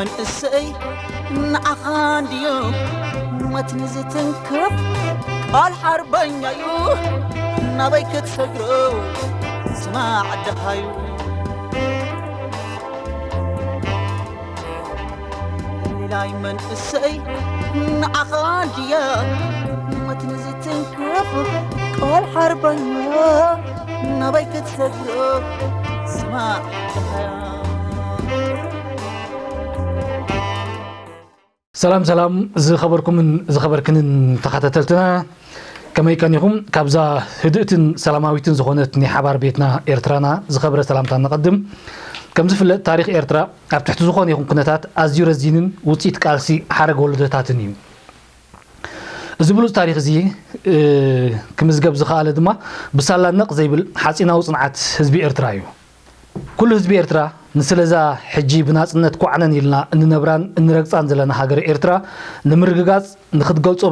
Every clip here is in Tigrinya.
መንእሰይ ንዓኻ እንድዩ ሞት ንዝትንክፍ ቃል ሓርበኛ'ዩ ናበይ ክትሰግሮ ስማዕ ደሃዩ ሊላይ መንእሰይ ንዓኻ እንድያ ሞት ንዝትንክፍ ቃል ሓርበኛ ናበይ ክትሰግሮ ስማዕ ደሃያ ሰላም ሰላም ዝኸበርኩምን ዝኸበርክንን ተኸታተልትና ከመይ ቀኒኹም? ካብዛ ህድእትን ሰላማዊትን ዝኾነት ናይ ሓባር ቤትና ኤርትራና ዝኸበረ ሰላምታ ነቐድም። ከም ዝፍለጥ ታሪኽ ኤርትራ ኣብ ትሕቲ ዝኾነ ይኹን ኩነታት ኣዝዩ ረዚንን ውፅኢት ቃልሲ ሓረግ ወለዶታትን እዩ። እዚ ብሉፅ ታሪኽ እዚ ክምዝገብ ዝኸኣለ ድማ ብሳላ ነቕ ዘይብል ሓፂናዊ ፅንዓት ህዝቢ ኤርትራ እዩ። ኩሉ ህዝቢ ኤርትራ ንስለዛ ሕጂ ብናጽነት ኳዕነን ኢልና እንነብራን እንረግጻን ዘለና ሃገረ ኤርትራ ንምርግጋጽ ንኽትገልጾ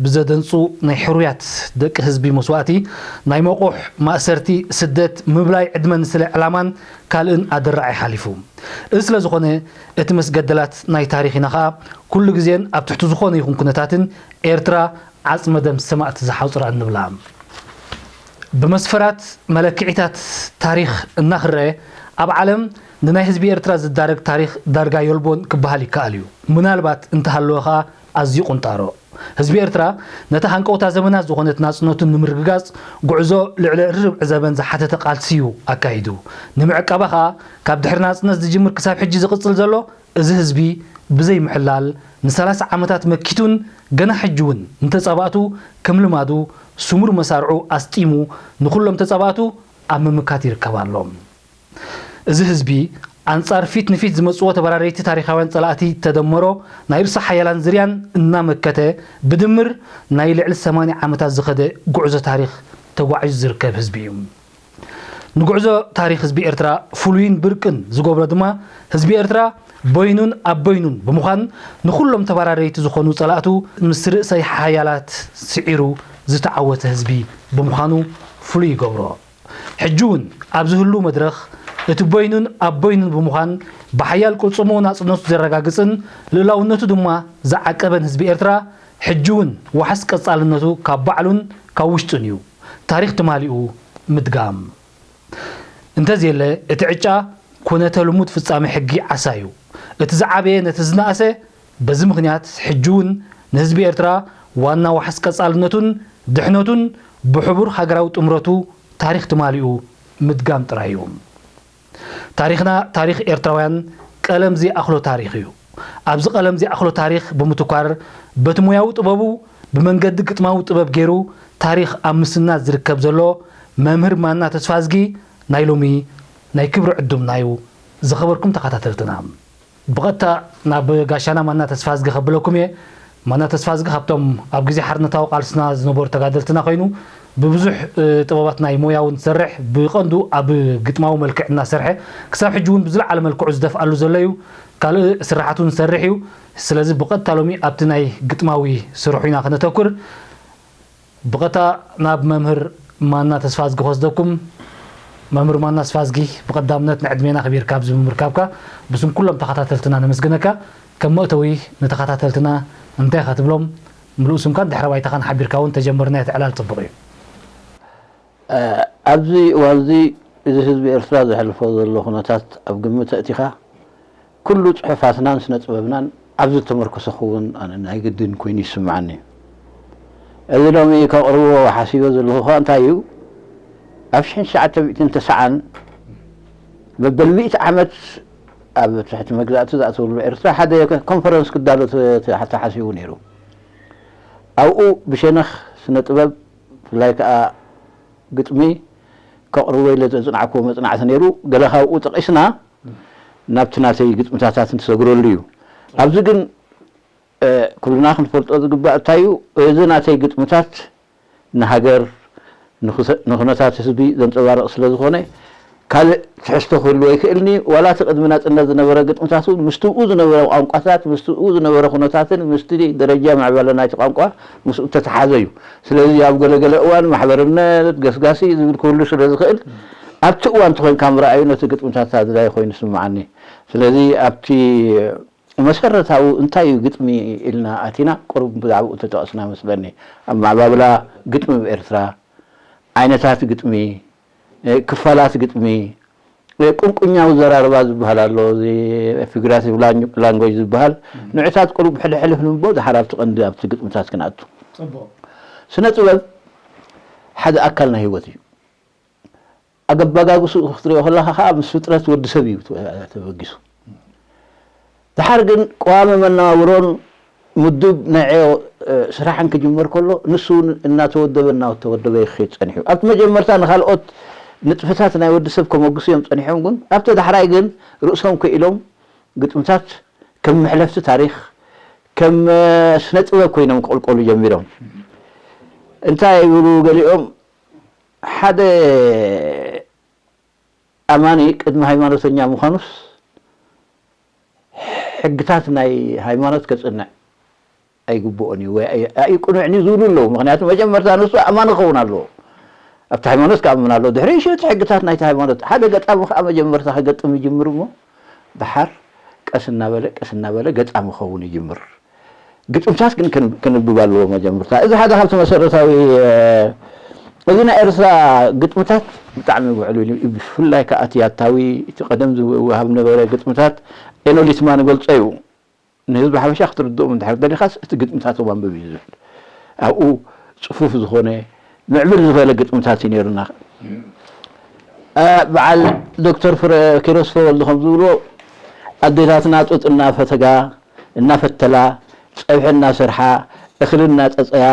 ብዘደንጹ ናይ ሕሩያት ደቂ ህዝቢ መስዋእቲ፣ ናይ መቑሕ፣ ማእሰርቲ፣ ስደት፣ ምብላይ ዕድመ ንስለ ዕላማን ካልእን ኣደራዒ ሓሊፉ። እዚ ስለ ዝኾነ እቲ መስገደላት ናይ ታሪኽና ኸኣ ኩሉ ግዜን ኣብ ትሕቲ ዝኾነ ይኹን ኩነታትን ኤርትራ ዓጽመ ደም ሰማእቲ ዝሓጽራ እንብላ። ብመስፈራት መለክዒታት ታሪኽ እናኽረአ ኣብ ዓለም ንናይ ህዝቢ ኤርትራ ዝዳረግ ታሪኽ ዳርጋ የልቦን ክበሃል ይከኣል እዩ። ምናልባት እንተሃለወ ኸኣ ኣዝዩ ቁንጣሮ። ህዝቢ ኤርትራ ነታ ሃንቀውታ ዘመናት ዝኾነት ናጽነቱ ንምርግጋጽ ጉዕዞ ልዕሊ ርብዒ ዘበን ዝሓተተ ቃልሲ እዩ ኣካይዱ። ንምዕቃባ ኸኣ ካብ ድሕሪ ናጽነት ዝጅምር ክሳብ ሕጂ ዝቕጽል ዘሎ እዚ ህዝቢ ብዘይ ምሕላል ንሰላሳ ዓመታት መኪቱን ገና ሕጂ እውን ንተጻባእቱ ከም ልማዱ ስሙር መሳርዑ ኣስጢሙ ንኹሎም ተጻባእቱ ኣብ ምምካት ይርከብ ኣሎ። እዚ ህዝቢ ኣንጻር ፊት ንፊት ዝመጽዎ ተበራረይቲ ታሪኻውያን ጸላእቲ ተደመሮ ናይ ርእሰ ሓያላን ዝርያን እናመከተ ብድምር ናይ ልዕሊ ሰማንያ ዓመታት ዝኸደ ጉዕዞ ታሪኽ ተጓዒዙ ዝርከብ ህዝቢ እዩ። ንጉዕዞ ታሪኽ ህዝቢ ኤርትራ ፍሉይን ብርቅን ዝገብሮ ድማ ህዝቢ ኤርትራ በይኑን ኣብ በይኑን ብምዃን ንኹሎም ተበራረይቲ ዝኾኑ ጸላእቱ ምስ ርእሰ ሓያላት ስዒሩ ዝተዓወተ ህዝቢ ብምዃኑ ፍሉይ ይገብሮ። ሕጂ እውን ኣብዚ ህሉው መድረኽ እቲ በይኑን ኣብ በይኑን ብምዃን ብሓያል ቅልጽሙ ናጽነቱ ዘረጋግጽን ልእላውነቱ ድማ ዝዓቀበን ህዝቢ ኤርትራ ሕጂ እውን ዋሕስ ቀጻልነቱ ካብ ባዕሉን ካብ ውሽጡን እዩ። ታሪኽ ትማሊኡ ምድጋም። እንተዘየለ እቲ ዕጫ ኩነተ ልሙድ ፍጻሜ ሕጊ ዓሳ እዩ። እቲ ዝዓበየ ነቲ ዝነኣሰ በዚ ምኽንያት ሕጂ እውን ንህዝቢ ኤርትራ ዋና ዋሕስ ቀጻልነቱን ድሕነቱን ብሕቡር ሃገራዊ ጥምረቱ ታሪኽ ትማሊኡ ምድጋም ጥራይ እዩ። ታሪኽና ታሪኽ ኤርትራውያን ቀለም ዘይኣኽሎ ታሪኽ እዩ። ኣብዚ ቀለም ዘይኣኽሎ ታሪኽ ብምትኳር በቲ ሞያዊ ጥበቡ ብመንገዲ ግጥማዊ ጥበብ ገይሩ ታሪኽ ኣብ ምስናድ ዝርከብ ዘሎ መምህር ማና ተስፋዝጊ ናይ ሎሚ ናይ ክብሪ ዕዱምና እዩ። ዝኸበርኩም ተኸታተልትና ብቐጥታ ናብ ጋሻና ማና ተስፋዝጊ ከብለኩም እየ። ማና ተስፋዝጊ ካብቶም ኣብ ግዜ ሓርነታዊ ቃልስና ዝነበሩ ተጋደልትና ኮይኑ ብብዙሕ ጥበባት ናይ ሞያ እውን ዝሰርሕ ብቐንዱ ኣብ ግጥማዊ መልክዕ እናሰርሐ ክሳብ ሕጂ እውን ብዝለዓለ መልክዑ ዝደፍኣሉ ዘሎ እዩ። ካልእ ስራሓት እውን ዝሰርሕ እዩ። ስለዚ ብቐጥታ ሎሚ ኣብቲ ናይ ግጥማዊ ስርሑ ኢና ክነተኩር። ብቐጥታ ናብ መምህር ማና ተስፋዝጊ ክወስደኩም። መምህር ማና ተስፋዝጊ ብቐዳምነት ንዕድሜና ኣኽቢርካ ኣብዚ ምምርካብካ ብስም ኩሎም ተኸታተልትና ነመስግነካ። ከም መእተዊ ንተኸታተልትና እንታይ ኢኻ ትብሎም? ምሉእ ስምካን ድሕረ ባይታኻን ሓቢርካ እውን ተጀመርና እቲ ዕላል ጽቡቕ እዩ። ኣብዚ እዋን እዚ እዚ ህዝቢ ኤርትራ ዘሕልፎ ዘሎ ኩነታት ኣብ ግምት ኣእቲኻ ኩሉ ጽሑፋትናን ስነ ጥበብናን ኣብዚ ዝተመርኮሰ ክኸውን ኣነ ናይ ግድን ኮይኑ ይስምዓኒ። እዚ ሎሚ ከቕርቦ ሓሲበ ዘለኹ ከኣ እንታይ እዩ፣ ኣብ ሽሕን ትሽዓተ ሚእትን ተስዓን መበል ሚእቲ ዓመት ኣብ ትሕቲ መግዛእቲ ዝኣተወሉ ኤርትራ ሓደ ኮንፈረንስ ክዳሎ ተሓሲቡ ነይሩ። ኣብኡ ብሸነኽ ስነ ጥበብ ብፍላይ ከኣ ግጥሚ ከቕርቦ ኢለ ዘጽናዕክዎ መጽናዕቲ ነይሩ። ገለ ካብኡ ጠቒስና ናብቲ ናተይ ግጥምታታት ንሰግረሉ እዩ። ኣብዚ ግን ኩልና ክንፈልጦ ዝግባእ እንታይ እዩ፣ እዚ ናተይ ግጥምታት ንሃገር ንኹነታት ህዝቢ ዘንጸባርቕ ስለ ዝኾነ ካልእ ትሕዝቶ ክህልዎ ኣይክእልን'ዩ። ዋላ እቲ ቅድሚ ናጽነት ዝነበረ ግጥምታት እውን ምስቲ ብኡ ዝነበረ ቋንቋታት፣ ምስቲ ብኡ ዝነበረ ኩነታትን ምስቲ ደረጃ ምዕባለ ናይቲ ቋንቋ ምስኡ እተተሓሓዘ እዩ። ስለዚ ኣብ ገለገለ እዋን ማሕበርነት፣ ገስጋሲ ዝብል ክህሉ ስለ ዝኽእል ኣብቲ እዋን እንተኾይንካ ምርኣዩ ነቲ ግጥምታት ኣድላዪ ኮይኑ ይስምዓኒ። ስለዚ ኣብቲ መሰረታዊ እንታይ እዩ ግጥሚ ኢልና ኣቲና፣ ቁሩብ ብዛዕባኡ ተጠቐስና መስለኒ። ኣማዕባብላ ግጥሚ ኣብ ኤርትራ፣ ዓይነታት ግጥሚ፣ እ፣ ክፋላት ግጥሚ፣ እ፣ ቁንቁኛዊ ዘራርባ ዝበሃል ኣሎ፣ እዚ ፊጉራቲቭ ላን-፣ ላንጉጅ ዝበሃል። ንዕታት ቁሩብ ሕልሕልፍ ንምቦ፣ ድሓር ኣብቲ ቀንዲ፣ ኣብቲ ግጥምታት ክንኣቱ። ጽቡቕ። ስነ ጥበብ ሓደ ኣካል ናይ ህይወት እዩ። ኣገባጋግስኡ ክትሪኦ ከለኻ ከኣ ምስ ፍጥረት ወዲ ሰብ እዩ ተበጊሱ። ድሓር ግን ቀዋሚ መነባብሮን ምዱብ ናይ ዕዮ፣ እ፣ ስራሕን ክጅመር ከሎ፣ ንሱ እውን እናተወደበ እናተወደበ ይኸይድ ጸኒሑ። ኣብቲ መጀመርታ ንኻልኦት ንጥፈታት ናይ ወዲ ሰብ ከመግሱ እዮም ጸኒሖም፣ ግን ኣብቲ ዳሕራይ ግን ርእሶም ክኢሎም ግጥምታት ከም መሕለፍቲ ታሪኽ፣ ከም፣ እ፣ ስነ ጥበብ ኮይኖም ክቕልቀሉ ጀሚሮም። እንታይ ይብሉ ገሊኦም፣ ሓደ ኣማኒ ቅድሚ ሃይማኖተኛ ምዃኑስ ሕግታት ናይ ሃይማኖት ከጽንዕ ኣይግብኦን እዩ ወይ ኣይ-፣ ኣይቅኑዕን እዩ ዝብሉ ኣለዉ። ምኽንያቱ መጀመርታ ንሱ ኣማኒ ክኸውን ኣለዎ። ኣብቲ ሃይማኖት ክኣምን ኣለዎ። ድሕሪኡ ሽዑ እቲ ሕግታት ናይቲ ሃይማኖት። ሓደ ገጣሚ ከኣ መጀመርታ ክገጥም ይጅምር እሞ፣ ደሓር ቀስ እናበለ፣ ቀስ እናበለ ገጣሚ ክኸውን ይጅምር። ግጥምታት ግን ክን-፣ ክንብብ ኣለዎ መጀመርታ። እዚ ሓደ ካብቲ መሰረታዊ፣ እ፣ እዚ ናይ ኤርትራ ግጥምታት ብጣዕሚ ውዕሉል እዩ። ብፍላይ ከኣ እቲ ያታዊ፣ እቲ ቀደም ዝወሃብ ነበረ ግጥምታት ኤኖሊትማን ይገልጾ እዩ። ንህዝቢ ሓበሻ ክትርድኦም እንድሕር ደሊኻስ እቲ ግጥምታቶም ኣንብብ እዩ ዝብል። ኣብኡ ጽፉፍ ዝኾነ ምዕብል ዝበለ ግጥምታት እዩ ነይሩና። እ፣ በዓል ዶክተር ፍረ-፣ ኪሮስ ፍረወልድ ከም ዝብልዎ፣ ኣዴታትና ጡጥ እናፈተጋ፣ እናፈተላ፣ ጸብሒ እናሰርሓ፣ እኽሊ እናጸጸያ፣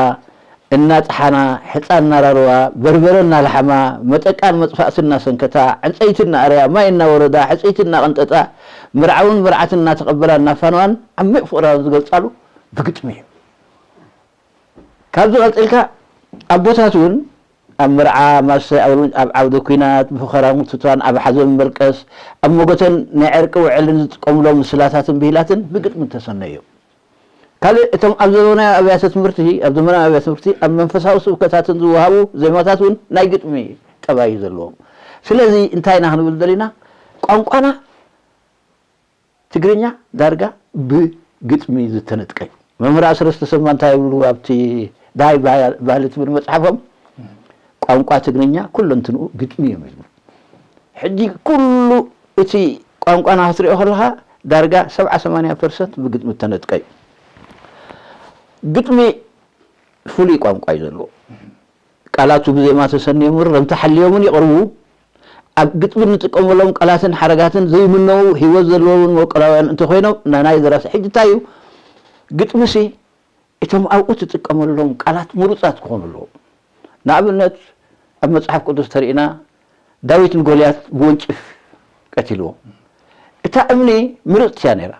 እናጠሓና፣ ሕጻ እናራረዋ፣ በርበረ እናለሓማ፣ መጠቃን መጥፋእትን እናሰንከታ፣ ዕንጸይቲ እናኣረያ፣ ማይ እናወረዳ፣ ሕጽይቲ እናቐንጠጣ፣ መርዓውን መርዓትን እናተቐበላ፣ እናፋነዋን ዓሚቕ ፍቕረን ዝገልጻሉ ብግጥሚ እዩ። ካብዚ ቀጺልካ ኣቦታት እውን ኣብ መርዓ፣ ማሰ፣ ኣብ፣ ኣብ ዓውደ ኲናት፣ ብፈኸራን ክቱታን፣ ኣብ ሓዘን መልቀስ፣ ኣብ መጎተን ናይ ዕርቂ ውዕልን ዝጥቀሙሎም ምስላታትን ብሂላትን ብግጥሚ ዝተሰነዩ እዮም። ካልእ፣ እቶም ኣብ ዘመናዊ ኣብያተ ትምህርቲ፣ ኣብ ዘመናዊ ኣብያተ ትምህርቲ፣ ኣብ መንፈሳዊ ስብከታትን ዝወሃቡ ዜማታት እውን ናይ ግጥሚ ጠባይ እዩ ዘለዎም። ስለዚ እንታይ ኢና ክንብል ደሊና? ቋንቋና ትግርኛ ዳርጋ ብግጥሚ ዝተነጥቀ እዩ። መምህር ኣስረስ ተሰማ እንታይ ይብሉ ኣብቲ ደሃይ ባህል-፣ ባህሊ ትብል መጽሓፎም? ቋንቋ ትግርኛ ኩለንትንኡ ግጥሚ እዮም ይብሉ። ሕጂ ኩሉ እቲ ቋንቋና ክትሪኦ ከለኻ ዳርጋ ሰብዓ ሰማንያ ፐርሰንት ብግጥሚ እተነጥቀ እዩ። ግጥሚ ፍሉይ ቋንቋ እዩ ዘለዎ። ቃላቱ ብዜማ ተሰንዮም እርምታ ሓልዮምን ይቐርቡ። ኣብ ግጥሚ እንጥቀመሎም ቃላትን ሓረጋትን ዘይምነው ህይወት ዘለዎም መበቆላውያን እንተኾይኖም፣ ናናይ ደራሲ ሕጂ እንታይ እዩ? ግጥሚሲ እቶም ኣብኡ ትጥቀመሎም ቃላት ምሩጻት ክኾኑ ኣለዎም። ንኣብነት፣ ኣብ መጽሓፍ ቅዱስ ተሪእና፣ ዳዊት ንጎልያት ብወንጭፍ ቀቲልዎ። እታ እምኒ ምርጽቲ እያ ነይራ።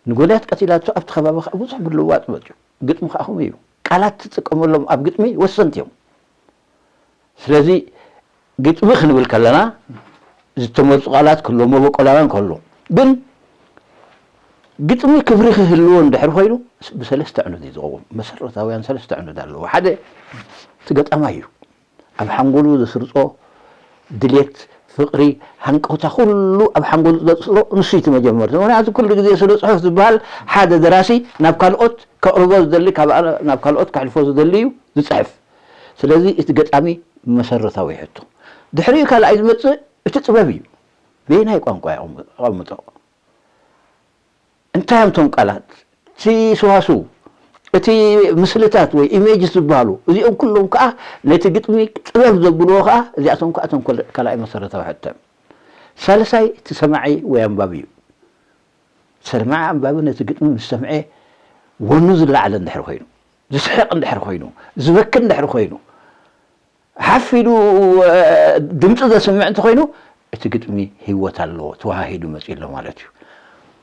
ንጎልያት ቀቲላቶ፣ ኣብቲ ከባቢ ከኣ ብዙሕ ምልውዋጥ መጺኡ። ግጥሚ ከኣ ከምኡ እዩ። ቃላት ትጥቀመሎም ኣብ ግጥሚ ወሰንቲ እዮም። ስለዚ ግጥሚ ክንብል ከለና ዝተመርጹ ቃላት ክህልዎ፣ መበቆላውያን ክህልዎ። ግን ግጥሚ ክብሪ ክህልዎ እንድሕር ኮይኑ ብሰለስተ ዕኑድ እዩ ዝቐውም። መሰረታውያን ሰለስተ ዕኑድ ኣለዎ። ሓደ እቲ ገጣማይ እዩ። ኣብ ሓንጎሉ ዘስርጾ ድሌት፣ ፍቕሪ፣ ሃንቀውታ ኩሉ ኣብ ሓንጎሉ ዘስሮ ንሱ እዩ እቲ መጀመርታ። ምኽንያቱ ኩሉ ግዜ ስነ ጽሑፍ ዝበሃል ሓደ ደራሲ ናብ ካልኦት ከቕርቦ ዝደሊ፣ ካብ ኣነ ናብ ካልኦት ከሕልፎ ዝደሊ እዩ ዝጽሕፍ። ስለዚ እቲ ገጣሚ መሰረታዊ ሕቶ። ድሕሪኡ ካልኣይ ዝመጽእ እቲ ጥበብ እዩ። በየናይ ቋንቋ የቐም-፣ የቐምጦ? እንታይ እዮም እቶም ቃላት? እቲ ሰዋስው፣ እቲ ምስልታት ወይ ኢሜጅስ ዝበሃሉ፣ እዚኦም ኩሎም ከኣ ነቲ ግጥሚ ጥበብ ዘብልዎ ከኣ እዚኣቶም ከኣ እቶም ኮል-፣ ካልኣይ መሰረታዊ ሕቶ እዮም። ሳልሳይ እቲ ሰማዒ ወይ ኣንባቢ እዩ። ሰማዒ ኣንባቢ ነቲ ግጥሚ ምስ ሰምዐ ወኑ ዝለዓለ እንድሕር ኮይኑ፣ ዝስሕቕ እንድሕር ኮይኑ፣ ዝበኪ እንድሕር ኮይኑ፣ ሓፍ ኢሉ፣ እ፣ ድምጺ ዘስምዕ እንተኾይኑ፣ እቲ ግጥሚ ህይወት ኣለዎ፣ ተወሃሂዱ መጺኡ ኣሎ ማለት እዩ።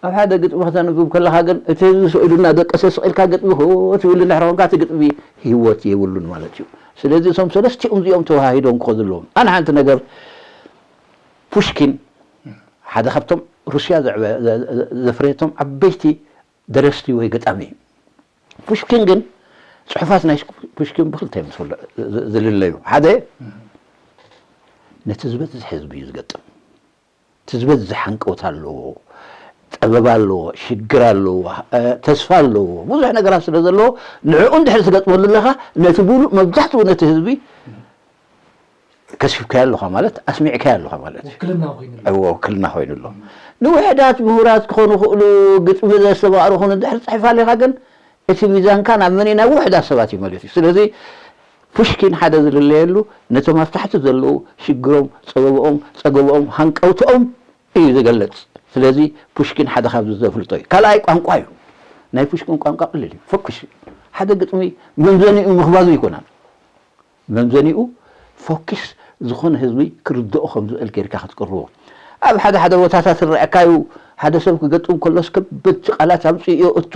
ኣብ ሓደ ግጥሚ ከተንብብ ከለኻ ግን፣ እቲ ህዝቢ ስቕ ኢሉ እናደቀሰ ስቕ ኢልካ ግጥሚ ክእት ይብል እንድሕር ኮንካ፣ እቲ ግጥሚ ህይወት የብሉን ማለት እዩ። ስለዚ እዞም ሰለስቲኦም እዚኦም ተወሃሂዶም ክኸዱ ኣለዎም። ኣነ ሓንቲ ነገር፣ ፑሽኪን ሓደ ካብቶም ሩስያ ዘዕበ-፣ ዘ-፣ ዘ-፣ ዘፍረየቶም ዓበይቲ ደረስቲ ወይ ገጣሚ እዩ። ፑሽኪን ግን ጽሑፋት ናይ ፑሽኪን ብኽልተ እዮም ዝፍለ-፣ ዝ-፣ ዝልለዩ። ሓደ ነቲ ዝበዝሕ ህዝቢ እዩ ዝገጥም። እቲ ዝበዝሕ ሃንቀውታ ኣለዎ። ጸበባ ኣለዎ፣ ሽግር ኣለዎ፣ እ፣ ተስፋ ኣለዎ፣ ብዙሕ ነገራት ስለ ዘለዎ ንዕኡ እንድሕር ትገጥመሉ ኣለኻ፣ ነቲ ሙሉእ መብዛሕትኡ ነቲ ህዝቢ ከሲፍካዮ ኣለኻ ማለት ኣስሚዕካዮ ኣለኻ ማለት እዩ። ውክልና ኮይኑ ኣሎ። እዎ፣ ውክልና ኮይኑ ኣሎ። ንውሕዳት ምሁራት ክኾኑ ይኽእሉ፣ ግጥሚ ዘስተማቕሩ ክኾኑ እንድሕር ትጽሕፍ ኣለኻ ግን እቲ ሚዛንካ ናብ መን እዩ? ናብ ውሕዳት ሰባት እዩ ማለት እዩ። ስለዚ ፑሽኪን ሓደ ዝልለየሉ ነቶም ኣብ ታሕቲ ዘለዉ ሽግሮም፣ ጸበብኦም፣ ጸገበኦም፣ ሃንቀውትኦም እዩ ዝገልጽ። ስለዚ ፑሽኪን ሓደ ካብዚ ዘፍልጦ እዩ። ካልኣይ ቋንቋ እዩ። ናይ ፑሽኪን ቋንቋ ቅልል እዩ። ፈኩሽ እዩ። ሓደ ግጥሚ መምዘኒኡ ምኽባዙ ኣይኮነን። መምዘኒኡ ፎኪስ ዝኾነ ህዝቢ ክርድኦ ከም ዝኽእል ጌርካ ክትቅርቦ። ኣብ ሓደ ሓደ ቦታታት ዝረኣየካ እዩ። ሓደ ሰብ ክገጥም ከሎስ ከበድቲ ቃላት ኣምፅኡ እቱ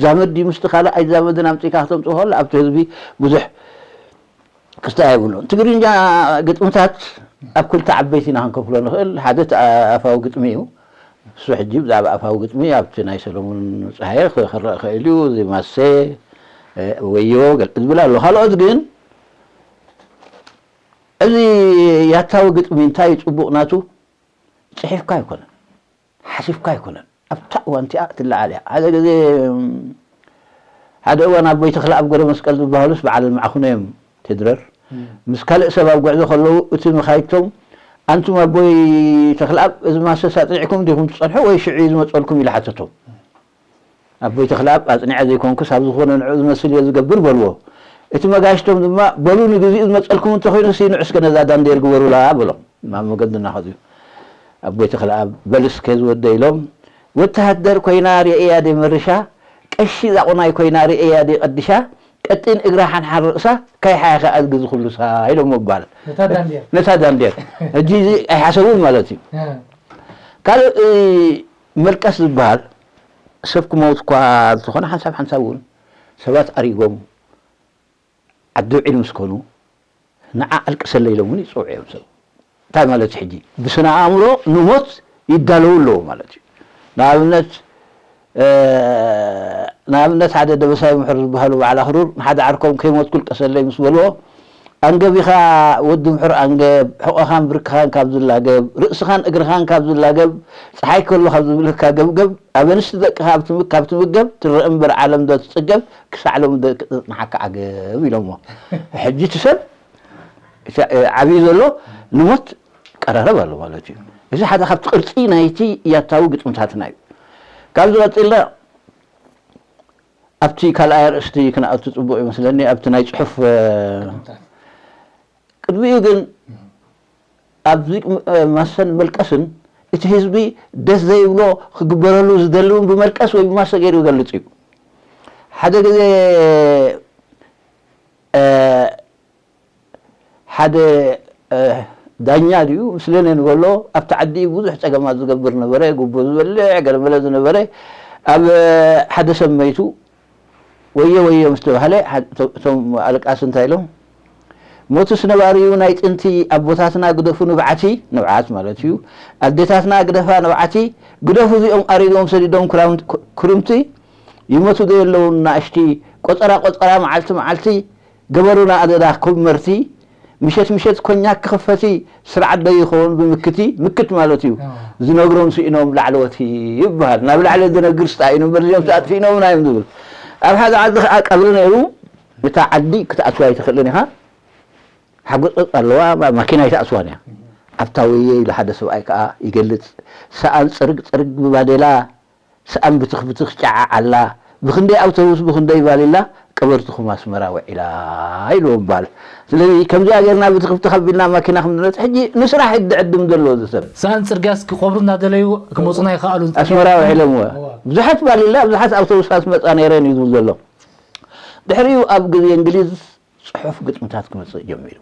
ዛመድ ድዩ ምስቲ ካልእ ኣይዛመድን ኣምፅእካ ክተምፅኦ ከሎ ኣብቲ ህዝቢ ብዙሕ ክስታይ የብሉን። ትግርኛ ግጥምታት ኣብ ክልተ ዓበይቲ ኢና ክንከፍሎ ንኽእል። ሓደ እቲ ኣፋዊ ግጥሚ እዩ። እሱ ሕጂ ብዛዕባ ኣፋዊ ግጥሚ ኣብቲ ናይ ሰለሙን ፀሃየ ክረአ ይኽእል እዩ። እዚ ማሰ፣ እ፣ ወዮ ገል ዝብል ኣሎ። ካልኦት ግን እዚ ያታዊ ግጥሚ እንታይ እዩ ጽቡቕ ናቱ? ጽሒፍካ ኣይኮነን፣ ሓሲብካ ኣይኮነን። ኣብታ እዋን እቲኣ ትለዓል እያ። ሓደ ግዜ፣ እም፣ ሓደ እዋን ኣቦይ ተኽለኣብ ገብረመስቀል ዝበሃሉስ በዓል ማዕኹኖ እዮም፣ ቴድረር። ምስ ካልእ ሰብ ኣብ ጉዕዞ ከለዉ እቲ መኻይድቶም፣ "ኣንቱም ኣቦይ ተኽለኣብ፣ እዚ ማሰስ ኣጽኒዕኩም ዲኹም ትጸንሑ ወይ ሽዑ እዩ ዝመጸልኩም?" ኢሉ ሓተቶም። ኣቦይ ተኽለኣብ፣ "ኣጽኒዐ ዘይኮንኩስ ኣብ ዝኾነ ንዕኡ ዝመስል እየ ዝገብር" በልዎ። እቲ መጋሽቶም ድማ፣ "በሉ ንግዚኡ ዝመጸልኩም እንተኾይኑሲ ንዑ እስከ ነዛ ዳንዴር ግበሩላ" በሎም። ናብ መገዲ እናኸዱ ኣቦይ ተኽለኣብ፣ "በል እስከ ዝወደ" ኢሎም፣ "ወተሃደር ኮይና ርእያ ደ መርሻ፣ ቀሺ ዛቑናይ ኮይና ርእያ ደ ቀድሻ፣ ቀጢን እግራ ሓንሓን ርእሳ፣ ከይሓየኸ ኣድጊ ዝኹሉሳ" ኢሎም ምባል። ነታ ዳንዴር። ነታ ዳንዴር። ሕጂ እዚ ኣይሓሰቡን ማለት እዩ። እ። ካልእ፣ እ፣ መልቀስ ዝበሃል ሰብ ክመውት እኳ እንተኾነ ሓንሳብ ሓንሳብ እውን ሰባት ኣሪጎም ዓዲ ውዒል ምስ ኮኑ ንዓ ኣልቅሰለይ ኢሎም እውን ይፅውዑ እዮም ሰብ። እንታይ ማለት ሕጂ? ብስነ ኣእምሮ ንሞት ይዳለዉ ኣለዉ ማለት እዩ። ንኣብነት፣ እ፣ ንኣብነት ሓደ ደበሳይ ምሕር ዝበሃሉ በዓል ኣኽሩር ንሓደ ዓርኮም ከይሞትኩ ልቀሰለይ ምስ በልዎ፣ "ኣንገቢኻ ወዲ ምሕር ኣንገብ፣ ሕቖኻን ብርክኻን ካብ ዝላገብ፣ ርእስኻን እግርኻን ካብ ዝላገብ፣ ፀሓይ ከሎ ካብ ዝብልካ ገብገብ፣ ኣብ ኣንስቲ ደቅኻ ኣብ ትምግ-፣ ካብ ትምገብ ትረአ እምበር ዓለም ዶ ትፅገብ፣ ክሳዕ ሎሚ ደቂ ተፅንሓካ ዓገብ" ኢሎሞ። ሕጂ እቲ ሰብ ዓብዩ ዘሎ ንሞት ቀራረብ ኣሎ ማለት እዩ። እዚ ሓደ ካብቲ ቅርጺ ናይቲ ያታዊ ግጥምታትና እዩ። ካብዚ ቀጺልና ኣብቲ ካልኣይ ኣርእስቲ ክንኣቱ ጽቡቕ ይመስለኒ፣ ኣብቲ ናይ ጽሑፍ፣ እ፣ ቅድሚኡ ግን ኣብዚ፣ እ፣ ማሰን መልቀስን እቲ ህዝቢ ደስ ዘይብሎ ክግበረሉ ዝደሊ እውን ብመልቀስ ወይ ብማሰ ገይሩ ይገልጽ እዩ። ሓደ ግዜ፣ እ፣ ሓደ፣ እ፣ ዳኛ ድዩ ምስለነ ንበሎ ኣብቲ ዓዲ ብዙሕ ጸገማት ዝገብር ነበረ፣ ጉቦ ዝበልዕ ገለመለ ዝነበረ። ኣብ፣ እ፣ ሓደ ሰብ መይቱ ወዮ ወዮ ምስ ተባህለ፣ ሓ-፣ እቶ-፣ እቶም ኣለቃሲ እንታይ ኢሎም? "ሞትስ ነባሪ እዩ ናይ ጥንቲ ኣቦታትና ግደፉ ንብዓቲ"፣ ንብዓት ማለት እዩ፣ "ኣዴታትና ግደፋ ንብዓቲ፣ ግደፉ እዚኦም ኣሪጎም ሰዲዶም ክራምት-፣ ኩ-፣ ኩርምቲ፣ ይሞቱ ዶ የለውን ንኣሽቲ፣ ቆጸራ ቆጸራ መዓልቲ መዓልቲ፣ ገበሩና ኣደዳ ኮመርቲ፣ ምሸት ምሸት ኮኛክ ክኽፈቲ፣ ስርዓት ዶ ይኸውን ብምክቲ?" ምክት ማለት እዩ። ኣዎ። "ዝነግሮም ስኢኖም ላዕለዎቲ" ይበሃል። ናብ ላዕሊ ዝነግር ስጣኢኖም በርዚኦም ኣጥፊእኖምና እዮም ዝብል። ኣብ ሓደ ዓዲ ከዓ ቀብሪ ነይሩ፣ እታ ዓዲ ክትኣትዋ ኣይትኽእልን ኢኻ። ሓጎፀፅ ኣለዋ፣ ማ-፣ ማኪና ኣይትኣትዋን እያ። ኣብታ ወየ ኢሉ ሓደ ሰብኣይ ከዓ ይገልፅ። ሰኣን ፅርግ ፅርግ ብባዴላ፣ ሰኣን ብትኽ ብትኽ ጫዓ ዓላ፣ ብኽንደይ ኣውቶቡስ ብኽንደይ ባሊላ ቀበርትኹም ኣስመራ ውዒላ ኢሉ ምባል። ስለዚ ከምዚኣ ጌርና ብትኽብትኽ ኣቢልና ማኪና ከም ንመፅእ ሕጂ ንስራሕ ይድዕድም ዘሎ እዚ ሰብ። ሰኣን ጽርግያስ ክቆብሩ እናደለዩ ክመጹና ይኸኣሉ። ኣስመራ ውዒሎም እወ። እዋ። ብዙሓት ባሊላ፣ ብዙሓት ኣውቶቡሳት መጻ ነይረን እዩ ዝብል ዘሎ። ድሕሪኡ ኣብ ግዜ እንግሊዝ ጽሑፍ ግጥምታት ክመጽእ ጀሚሩ።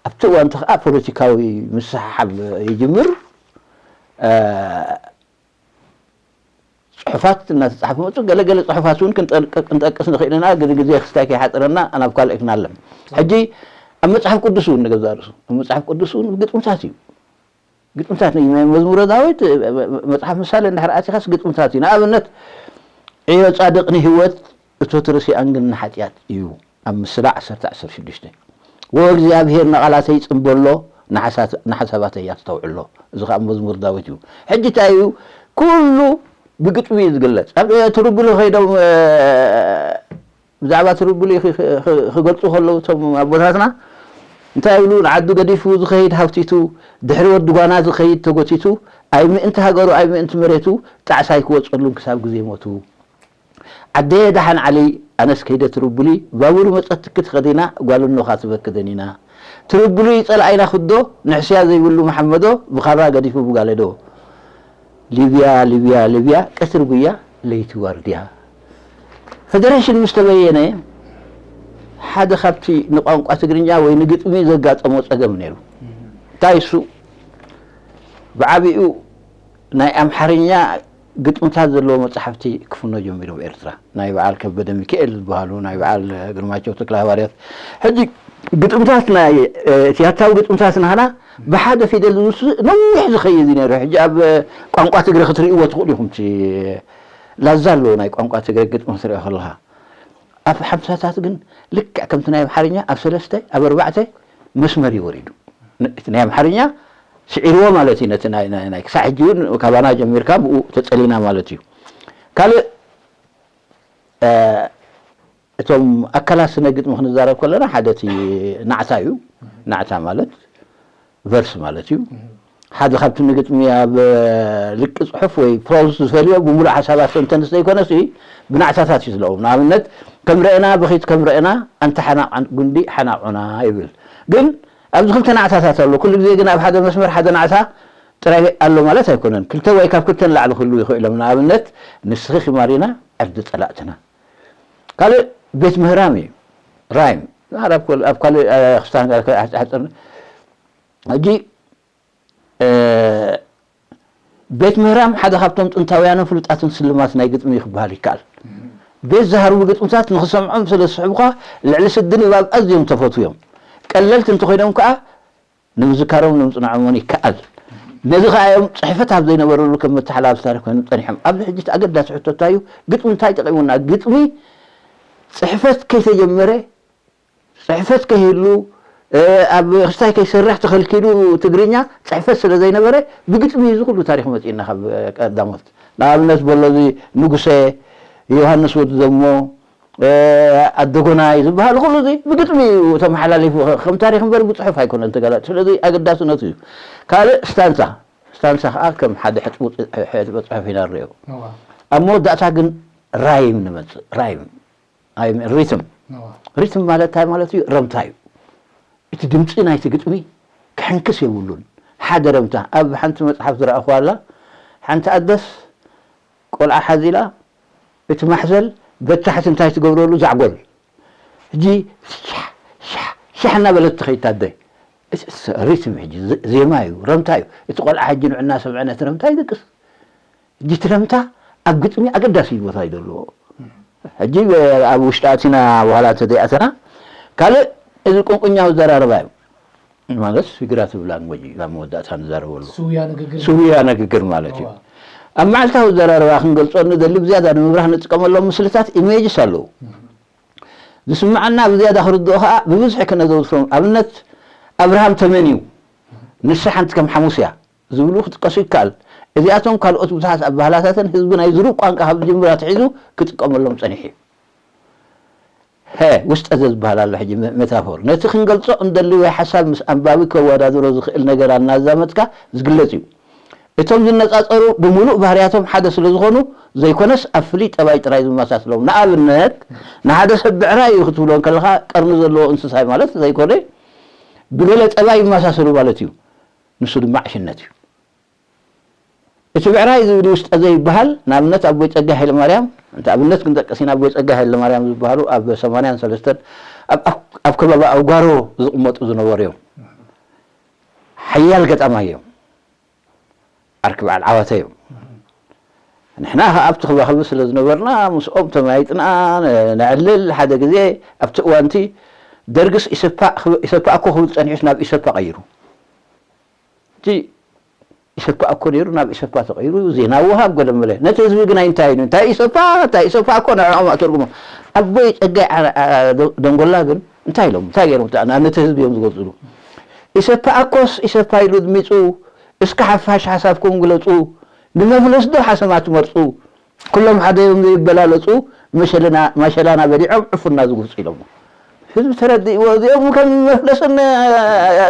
ኣብቲ እዋን እቲ ኸኣ ፖለቲካዊ ምስሕሓብ ይጅምር። እ፣ ጽሑፋት እናተጻሕፉ መጹ። ገለ ገለ ጽሑፋት እውን ክንጠልቅ-፣ ክንጠቅስ ንኽእል ኢና፣ ግን ግዜ ክስታይ ከይሓጽረና ናብ ካልእ ክንኣለም። ሕጂ ኣብ መጽሓፍ ቅዱስ እውን ንገዛእ ርእሱ፣ ኣብ መጽሓፍ ቅዱስ እውን ግጥምታት እዩ። ግጥምታት እዩ። ናይ መዝሙረ ዳዊት፣ መጽሓፍ ምሳሌ እንድሕር ኣቲኻስ ግጥምታት እዩ። ንኣብነት፣ ዕዮ ጻድቕ ንህይወት፣ እቶት ርሲኣን ግን ንሓጢኣት እዩ። ኣብ ምስላ ዓሰርተ ዓሰርተ ሽዱሽተ፣ "ወእግዚኣብሔር ንቓላተይ ጽምበሎ፣ ንሓሳት-፣ ንሓሳባተይ ኣስተውዕሎ።" እዚ ኸኣ መዝሙር ዳዊት እዩ። ሕጂ እንታይ እዩ? ኩሉ ብግጥሚ እዩ ዝግለጽ። ኣብ ትርብሉ ከይዶም ብዛዕባ ትርብሉ ክገልጹ ከለዉ እቶም ኣቦታትና እንታይ ይብሉ? ንዓዱ ገዲፉ ዝኸይድ ሃብቲቱ፣ ድሕሪ ወዲ ጓና ዝኸይድ ተጎቲቱ፣ ኣይ ምእንቲ ሃገሩ ኣይ ምእንቲ መሬቱ ጣዕሳ ኣይክወጸሉን ክሳብ ግዜ ሞቱ። ዓደየ ደሓን ዓሊ ኣነስ ከይደ ትርቡሊ ባቡር መጸትኪ ተኸዲና ጓል እኖኻ ትበኪ ደኒና። ትርቡሊ ጸላኢና ክዶ ንሕስያ ዘይብሉ መሓመዶ ብኻራ ገዲፉ ብጋለዶ። ሊብያ ሊብያ ሊብያ ቀትሪ ጉያ ለይቲ ዋርድያ። ፈደሬሽን ምስ ተበየነ ሓደ ካብቲ ንቋንቋ ትግርኛ ወይ ንግጥሚ ዘጋጠሞ ጸገም ነይሩ። እንታይ እሱ? ብዓቢኡ ናይ ኣምሓርኛ ግጥምታት ዘለዎ መጻሕፍቲ ክፍኖ ጀሚሩ ኣብ ኤርትራ። ናይ በዓል ከበደ ሚካኤል ዝበሃሉ፣ ናይ በዓል ግርማቸው ተክለ ሃዋርያት። ሕጂ ግጥምታት ናይ እቲ ያታዊ ግጥምታት ናህና ብሓደ ፊደል ዝውስ ነዊሕ ዝኸይድ እዩ ነይሩ። ሕጂ ኣብ ቋንቋ ትግረ ክትርእይዎ ትኽእሉ ኢኹም። እቲ ላዛ ኣለዎ ናይ ቋንቋ ትግረ ግጥሚ ክትርኢ ከለኻ። ኣብ ሓምሳታት ግን ልክዕ ከምቲ ናይ ኣምሓርኛ ኣብ ሰለስተ ኣብ ኣርባዕተ መስመር እዩ ወሪዱ። ን-፣ እቲ ናይ ኣምሓርኛ ስዒርዎ ማለት እዩ። ነቲ ናይ፣ ናይ፣ ናይ ክሳዕ ሕጂ እውን ካባና ጀሚርካ ብኡ ተጸሊና ማለት እዩ። ካልእ፣ እ፣ እቶም ኣካላት ስነ ግጥሚ ክንዛረብ ከለና ሓደ እቲ ናዕታ እዩ። ናዕታ ማለት ቨርስ ማለት እዩ። ሓደ ካብቲ ንግጥሚ ኣብ ልቂ ጽሑፍ ወይ ፕሮዝ ዝፈልዮ ብምሉእ ሓሳባት ሰንተንስ ዘይኮነስ ብናዕታታት እዩ ዝለዎም። ንኣብነት ከም ረእና በኺት ከም ረእና ኣንታ ሓናቕ ጉንዲ ሓናቑና ይብል። ግን ኣብዚ ክልተ ናዕታታት ኣሎ። ኩሉ ግዜ ግን ኣብ ሓደ መስመር ሓደ ናዕታ ጥራይ ኣሎ ማለት ኣይኮነን። ክልተ ወይ ካብ ክልተ ንላዕሊ ክህልዉ ይኽእሉ እዮም። ንኣብነት ንስኺ ኺማሪና ዕርዲ ጸላእትና። ካልእ ቤት ምህራም እዩ። ራይም። ኣብ፣ ኣብ ካልእ፣ እ፣ ክስታን ጋር ከ-፣ ኣሕጽርኒ። ሕጂ፣ እ፣ ቤት ምህራም ሓደ ካብቶም ጥንታውያንን ፍሉጣትን ስልማት ናይ ግጥሚ እዩ ክበሃል ይከኣል። ቤት ዝሃርሙ ግጥምታት ንኽሰምዖም ስለ ዝስሕቡኻ ልዕሊ ስዲ ንባብ ኣዝዮም ተፈትዉ እዮም። ቀለልቲ እንተኾይኖም ከኣ ንምዝካሮም ንምጽናዖምን ይከኣል። ነዚ ከኣ እዮም ጽሕፈት ኣብ ዘይነበረሉ ከም መተሓላለፊ ታሪኽ ኮይኖም ጸኒሖም። ኣብዚ ሕጂ እቲ ኣገዳሲ ሕቶ እንታይ እዩ? ግጥሚ እንታይ ጠቒሙና? ግጥሚ ጽሕፈት ከይተጀመረ፣ ጽሕፈት ከይህሉ፣ እ፣ ኣብ ክስታይ ከይሰርሕ ተኸልኪሉ ትግርኛ ጽሕፈት ስለ ዘይነበረ ብግጥሚ እዩ እዚ ኩሉ ታሪኽ መጺእና ካብ ቀዳሞት። ንኣብነት በሎ እዚ ንጉሰ፣ ዮሃንስ ወዲ ዘሞ፣ እ፣ ኣደጎናይ ዝበሃል ኩሉ እዚ ብግጥሚ እዩ ተመሓላሊፉ፣ ከ-፣ ከም ታሪኽ እምበር ብጽሑፍ ኣይኮነን ተገላጺ። ስለዚ ኣገዳስነቱ እዩ። ካልእ ስታንሳ፣ ስታንሳ ከኣ ከም ሓደ ሕጥቡ-፣ ሕጥበ ጽሑፍ ኢና ንርእዮ። እዋ። ኣብ መወዳእታ ግን ራይም ንመጽእ። ራይም፣ ኣይ፣ ሪትም። እዋ። ሪትም ማለት እንታይ ማለት እዩ? ረምታ እዩ። እቲ ድምጺ ናይቲ ግጥሚ ክሕንክስ የብሉን። ሓደ ረምታ፣ ኣብ ሓንቲ መጽሓፍ ዝረኣኹዋ ኣላ፣ ሓንቲ ኣደስ ቆልዓ ሓዚላ፣ እቲ ማሕዘል በታሕቲ እንታይ ትገብረሉ? ዛዕጎል። ሕጂ ሻሕ፣ ሻሕ፣ ሻሕ እናበለት ትኸይድ ኣደ። እቲ ሪትም ሕጂ ዘ-፣ ዜማ እዩ፣ ረምታ እዩ። እቲ ቆልዓ ሕጂ ንዑ እናሰምዐ ነቲ ረምታ ይድቅስ። ሕጂ እቲ ረምታ ኣብ ግጥሚ ኣገዳሲ ቦታ እዩ ዘለዎ። ሕጂ ኣብ ውሽጢ ኣቲና በኋላ እንተ ዘይኣተና፣ ካልእ እዚ ቁንቁኛዊ ዘራረባ እዩ። ማለት ፊግራቲቭ ላንጉጅ እዩ፣ ኣብ መወዳእታ ንዛረበሉ። ስውያ ንግግር። ስውያ ንግግር ማለት እዩ። እዋ። ኣብ መዓልታዊ ዘራረባ ክንገልጾ ንደሊ ብዝያዳ ንምብራህ ንጥቀመሎም ምስልታት፣ ኢሜጅስ፣ ኣለዉ። ዝስምዓና ብዝያዳ ክርድኦ ከኣ ብብዝሒ ከነዘውትሮም። ኣብነት ኣብርሃም ተመን እዩ። ንሳ ሓንቲ ከም ሓሙስ እያ ዝብሉ ክጥቀሱ ይከኣል። እዚኣቶም ካልኦት ብዙሓት ኣበሃህላታትን ህዝቢ ናይ ዝሩቕ ቋንቋ ካብ ዝጅምር ኣትሒዙ ክጥቀመሎም ጸኒሑ እዩ። ሀ፣ ውስጠ ዘዝበሃል ኣሎ። ሕጂ መ-፣ ሜታፎር ነቲ ክንገልጾ እንደሊ ወይ ሓሳብ ምስ ኣንባቢ ከወዳድሮ ዝኽእል ነገር ኣናዛመድካ ዝግለጽ እዩ። እቶም ዝነጻጸሩ ብምሉእ ባህርያቶም ሓደ ስለ ዝኾኑ ዘይኮነስ ኣብ ፍሉይ ጠባይ ጥራይ ዝመሳስሎም። ንኣብነት ንሓደ ሰብ ብዕራይ እዩ ክትብሎ እንከለኻ ቀርኒ ዘለዎ እንስሳይ ማለት ዘይኮነ ብገለ ጠባይ ይመሳሰሉ ማለት እዩ። ንሱ ድማ ዕሽነት እዩ። እቲ ብዕራይ ዝብል ውስጠ ዘይበሃል፣ ንኣብነት ኣቦይ ጸጋይ ሃይለማርያም፣ እንተ ኣብነት ክንጠቅስ ኢና፣ ኣቦይ ጸጋይ ሃይለማርያም ዝበሃሉ ኣብ ሰማንያን ሰለስተን ኣብ፣ ኣብ፣ ኣብ ከባቢ ኣውጋሮ ዝቕመጡ ዝነበሩ እዮም። ሓያል ገጣማይ እዮም። ዓርኪ በዓል ዓዋተ እዮም። ንሕና ከኣ ኣብቲ ክባኽቢ ስለ ዝነበርና፣ ምስኦም ተመያይጥና ነ-፣ ነዕልል። ሓደ ግዜ ኣብቲ እዋንቲ ደርግስ ኢሰፓ ክብ-፣ ኢሰፓ እኮ ክብል ጸኒሑስ ናብ ኢሰፓ ቀይሩ። እቲ ኢሰፓ እኮ ነይሩ፣ ናብ ኢሰፓ ተቐይሩ፣ ዜና ወሃብ ገለ መለ። ነቲ ህዝቢ ግን ኣይንታይን እዩ። እንታይ ኢሰፓ፣ እንታይ ኢሰፓ እኮ ንዕኦም ኣተርጉሞ። ኣቦይ ጸጋይ ዓ-፣ ዓ-፣ ደ-፣ ደንጎላ ግን እንታይ ኢሎም፣ እንታይ ገይሮም፣ እታ፣ ነቲ ህዝቢ እዮም ዝገልጽሉ። ኢሰፓ ኣኮስ ኢሰፓ ኢሉ ኣድሚጹ፣ እስከ ሓፋሽ ሓሳብኩም ግለጹ፣ ንመፍለስ ዶ ሓሰማ ትመርጹ? ኩሎም ሓደ እዮም ዘይበላለጹ፣ መሸለና-፣ ማሸላና በሊዖም ዕፉና ዝጉርጹ ኢሎሞ። ህዝቢ ተረዲእዎ፣ እዚኦም ከም መፍለስን